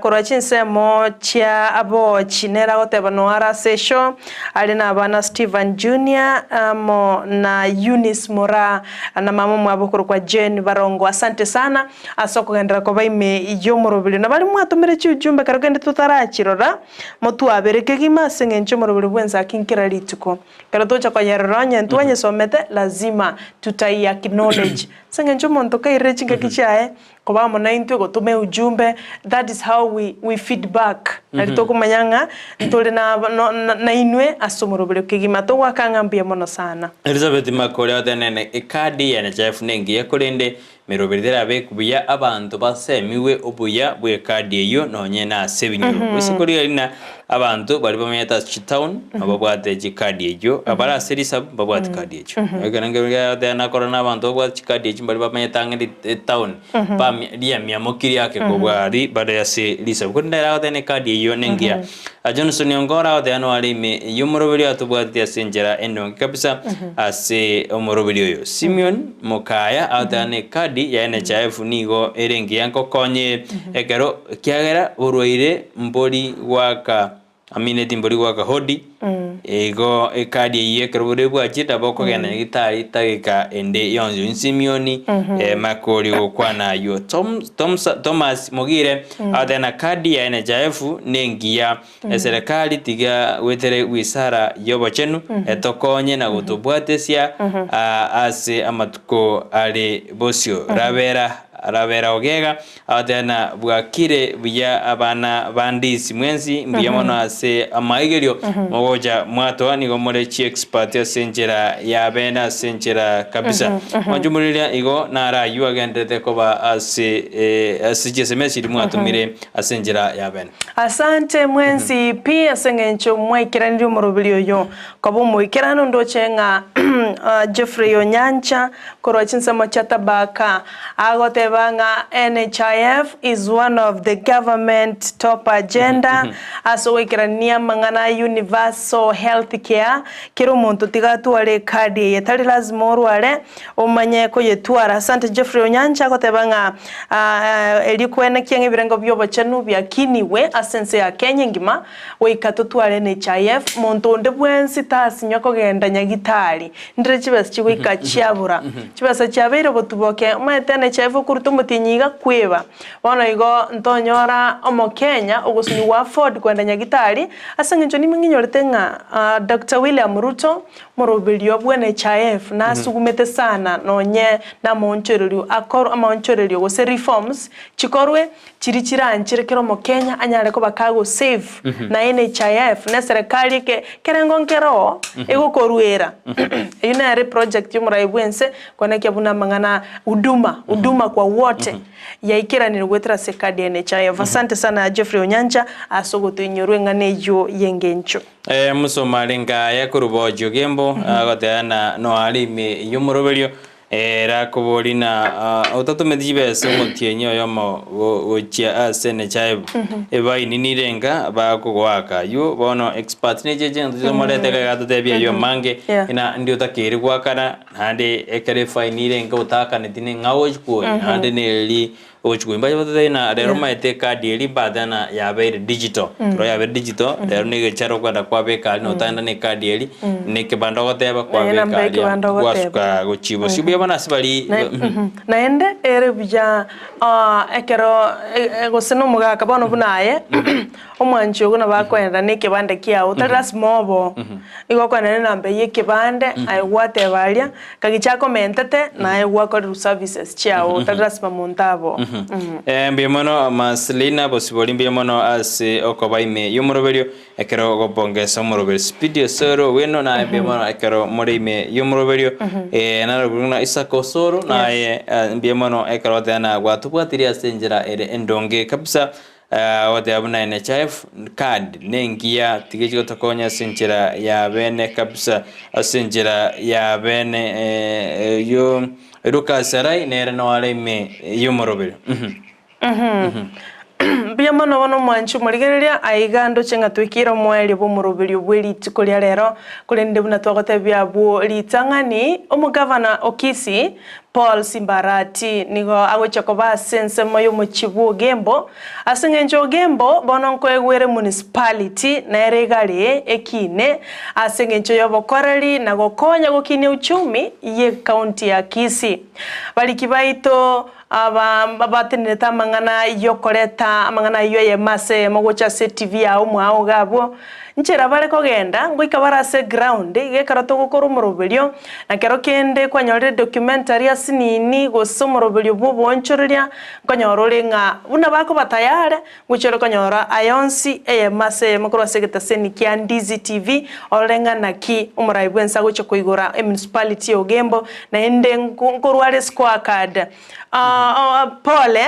korwa chinsemo chia Bochi nere agoteba noyo are ase eshow are na abana Stephen Junior amo na Eunice Moraa na mama omwabo okorokwa Jane Barongo. Asante sana ase okogenderera koba ime y'omoroberio. Na baria mwatomire chiujumbe ekero kende totarachirora motwabere kegima ase eng'encho omoroberio bwensi aki nkera rituko. Ekero togocha koyerora onye ntwanyesomete lazima tutai acknowledge ase eng'encho omonto kairire chingaki chiaye koba amo naintwe gotoma eujumbe that is how we we feedback nari tokomanya ng'a ntore na no nainwe ase omoroberio kegima togoaka ng'a mbuya mono sana. Elizabeth Makori agotenene ekadi ya NHIF nengiya korende Meroberi terabe buya abanto basemiwe obuya bw'ekadi eyio nonye nase ebinyoro. Gose korigia rina abanto baria bamenyete ase chitown nabo babwate chikadi echio, abare ase risabu mbabwati kadi echio. Ekero ngeoteba nakora na abanto babwate chikadi echio mbaria bamenyete ang'e etown bamia riamiamoki riake kobua aria bare ase risabu. Korende nere agoteba na ekadi eyio nengiya. Johnson Ongoro agoteba noare ime y'omoroberi atobwateti ase enchera endonge kabisa ase omoroberi oyo. Simeon Mokaya agoteba na ekadi ya NHIF nigo ere engiya nkokonye ekero ekiagera borwaire mbori goaka. Amineti mbori goaka hodi, igo ekadi eyio ekero bore bwachire nabo okogenda nyagitari tageka ende yonsi. Oyio Simioni Makori gokwana ayio. Tom, Tomsa, Thomas Mogire agoteba na kadi ya NHIF nengiya, eserekari tiga goetera wizara y'obochenu etokonye na gotobwatesia ase amatuko are bosio. Rabera Rabera Ogega Agateba na bwakire buya abana ba Ndisi mwensi, mbuya mono ase amaigerio mogocha mwatoa, nigo more chiexpert ase enchera ya bene ase enchera kabisa. Mwanchumuriria igo naro ayio agenderete koba ase ase chieseme chiria mwatomire ase enchera ya bene. Asante mwensi pi ase eng'encho mwaikeranirie omoroberi oyo koba omoikeranu ndoche ng'a Geoffrey Onyancha Korwa chinsemo chia Tabaka agoteba ng'a NHIF is one of the government top agenda ase ogoikerania amang'ana a universal health care, kera omonto tiga atware ecard eye tari lazima orware omanye koyetwara. Asante Geoffrey Onyancha agoteba ng'a erio koenekia ng'a ebirengo biobochenu biakinigwe ase ense ya Kenya engima goika totware NHIF, monto onde bwensi tasinywa kogenda nyagitari Ndire chibesa chigoika chiabura, chibesa chiabeire obotuboke, omanyete NHIF okoruta omotienyi iga kweba. Bono igo ntonyora omokenya ogosunyigwa afford kwenda nyagitari, ase eng'encho nimwe ng'inyorete ng'a Doctor William Ruto moroberio bwa NHIF nasugumete sana nonye namaonchorerio akorwe amaonchorerio gose reforms chikorwe chiria chiranchire kera omokenya anyare koba kago save na NHIF na eserekari eke ekerengo nkeroo egokoruera eyio nere eproject ya omorai bwa ense koenekia buna amang'ana huduma huduma kwa wote yaikeranire goetera ase ecard ya NHIF. Asante sana Geoffrey Onyancha ase ogotoinyorwa eng'ana eyio ya engencho. Mosomari ngaya korwa bochio gembo agoteba na noare ime y'omoroberio Ere akoboria na otatometi chibesa omotienyi oyomo gochia ase Nechaebu, ebaini nirenga bakogoaka. Aywo bono expert neche chinto chitomorete iga agatotebia aywo amange, ng'a ndi otakeire goakana, naende ekero efaini irenga otaakaneti ning'a ogochi kwoyia, naende neri ogochi kwoyia. Mbache batotebie ng'a rero omanyete ecard eria mbate ng'a yabeire digital, ekero yabeire digital, rero na egechara okoenda kwabeka aria notagenda na ecard eria, na ekebanda ogoteba Naye kwabeka namba aria, ekebanda ogoteba. gwasuka gochia bosio. Mbuya bono ase baria Naende ere buya ekero gose na omogaka bono buna aye, Omwanchi ogo nabo akoenena nekebande kiao, tari lasima obo. Igo okoenena enamba eyio ekebande, aye gwateba aria, kagicha akomentete, naye gwakorerwa services chiao, tari lasima monto abo. Mbuya mono Marcelina Bosibori, mbuya mono ase okoba ime y'omoroberio ekero ogopongesa omoroberio. Speedy Osoro Owino naye mbuya mono ekero more ime y'omoroberio. Narobwo buna Isaac Osoro naye mbuya mono ekero ogoteba ng'a gwatobwatirie ase enchera ere endonge kabisa. Ogoteba buna NHIF card nengiya tiga echi gotokonya ase enchera ya bene kabisa ase enchera ya bene oyio Lucas Sarai nere noare ime y'omoroberi. Mbuya mono bono omwanchi omorigereria, aiga ndoche ng'a twikire omoerio bw'omoroberio bwe rituko ria rero, korende buna twagotebia abwo ritang'ani, omogavana o Kisii, Paul Simbarati nigo agochia koba ase ensemo y'omochie bw'Ogembo, ase eng'encho Ogembo bono nkoegwere municipality nere igare ekiine ase eng'encho y'obokoreri na gokonya gokinia uchumi y'ecounty ya Kisii. Bariki baito aba batenenete amang'ana y'okoreta amang'ana ayio eyemo ase eyemo gocha ase etv yao mwao iga abwo, Nchera bare kogenda, ngoika bare ase eground, iga ekero togokora omoroberio, na kero kende kwanyorire documentary ase nini gose omoroberio bwa oboonchoreria, nkonyora ore ng'a buna bakoba tayare, ngochia ore konyora aya onsi eyemo ase eyemo korwa ase egetaseni kia Ndizi TV, orore ng'a naki omorai bwense agochia koigora emunicipality ya Ogembo, naende nkorwa are scorecard. Pole,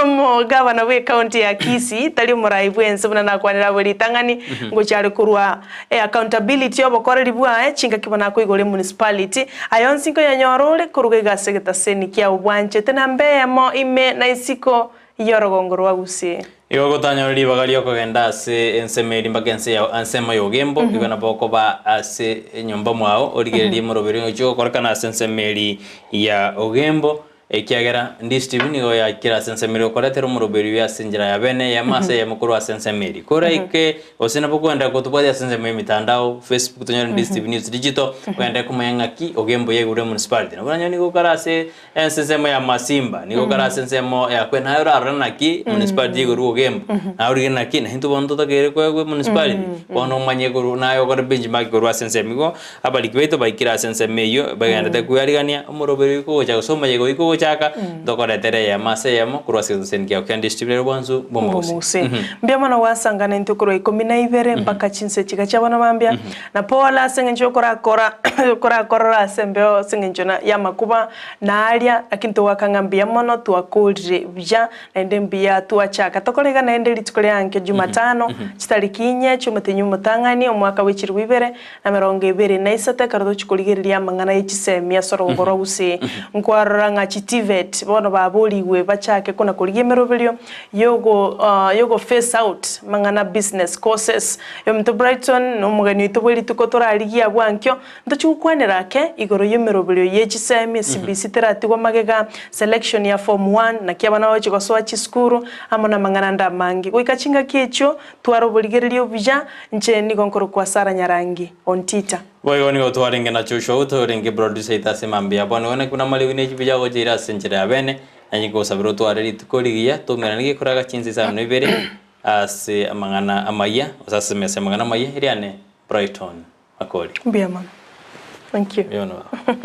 omogavana bw'ecounty ya Kisii, tari omorai bw'ense buna nakwanire abwo ritang'ani, ngochia are korwa eaccountability y'obokoreri bwaye chingaki buna akoigora emunicipality. Aya onsi nkoyanyora ore koruga iga ase egetaseni kia obwanchete namba eyemo ime na isiko y'orogongo rwa Gusii. Igo gotanyora ribaga ri'okogenda ase ensemo eria mpaka ense ya ensemo ya Ogembo, igo nabo okoba ase enyomba mwao, origererie moroberi ogochia gokorekana ase ensemo eria ya Ogembo. Ekiagera Ndisi TV nigo yakire ase ensemo eria okoretera omoroberi oyo ase enchera ya bene eyemo ase eyemo korwa ase ensemo eria. Koraike gose nabo okogenderera kotobwatia ase ensemo y'emitandao, Facebook tonyore Ndisi TV News Digital, ogenderere komanya ng'aki Ogembo yaigure emunicipality. Nabo oranyore nigo okare ase ense ensemo ya Masimba, nigo okare ase ensemo ya Kwena, naye orarore naki municipality yaigurwe Ogembo, naye origie naki na intwe bono totakeire koegwa emunicipality, bono omanye korwa naye okore benchmark korwa ase ensemo igo. Abariki baito baikire ase ensemo eyio, bagenderete kwearigania omoroberi oika ogochaka gose omoyega oika ogochaka, ntokoretera eyemo ase eyemo korwa ase egetoseni kiao kia Ndisi TV rero bwansu bw'omogusii. Bw'omogusii. Mbuya mono gwasangana intwe korwa ikomi na ibere mpaka chinse chiga chia bono mambia, na pole ase eng'encho yokorakora yokorakorora ase embeo ase eng'encho na y'amakuba na aria, lakini togoaka ng'a mbuya mono twakorire buya, naende mbuya twachaka. Tokore iga naende rituko ria ankio Jumatano, chitariki inye chi'omotenyi omotang'ani, omwaka bwe chilifu ibere na 23 ekero tochia korigereria amang'ana ye chisemi ase orogongo rwa Gusii, nkwarora ng'a chitivet bono baborigwe bachake kona korigia emeroberio yogo yogo phase out mang'ana business courses. Ominto Brighton na omogeni oito bwe rituko torarigie abwo ankio, ntochie gokwanera ake igoro y'emeroberio ye chisemi, CBC teratigwa magega, selection ya form one, naki abana bagochia gosoa chisukuru, amo namang'ana ande amange. Goika chingaki echio, Twara oborigereria obuya, inche nigo nkorokwa Sarah Nyarangi, Ontita. Boigo nigo twarenge na Joshua Uto orenge producer oito ase mambia bono igo naki buna amariogi ne chibicha agocha ire ase enchera ya bene, na nkogosabera otware rituko rigiya toumerane gekoraga chinsa isano na ibere ase amang'ana amayia gose ase emesa y'amang'ana amayia eriane Brighton Makori. Mbuya mono. Thank you. Mbuya mono baba.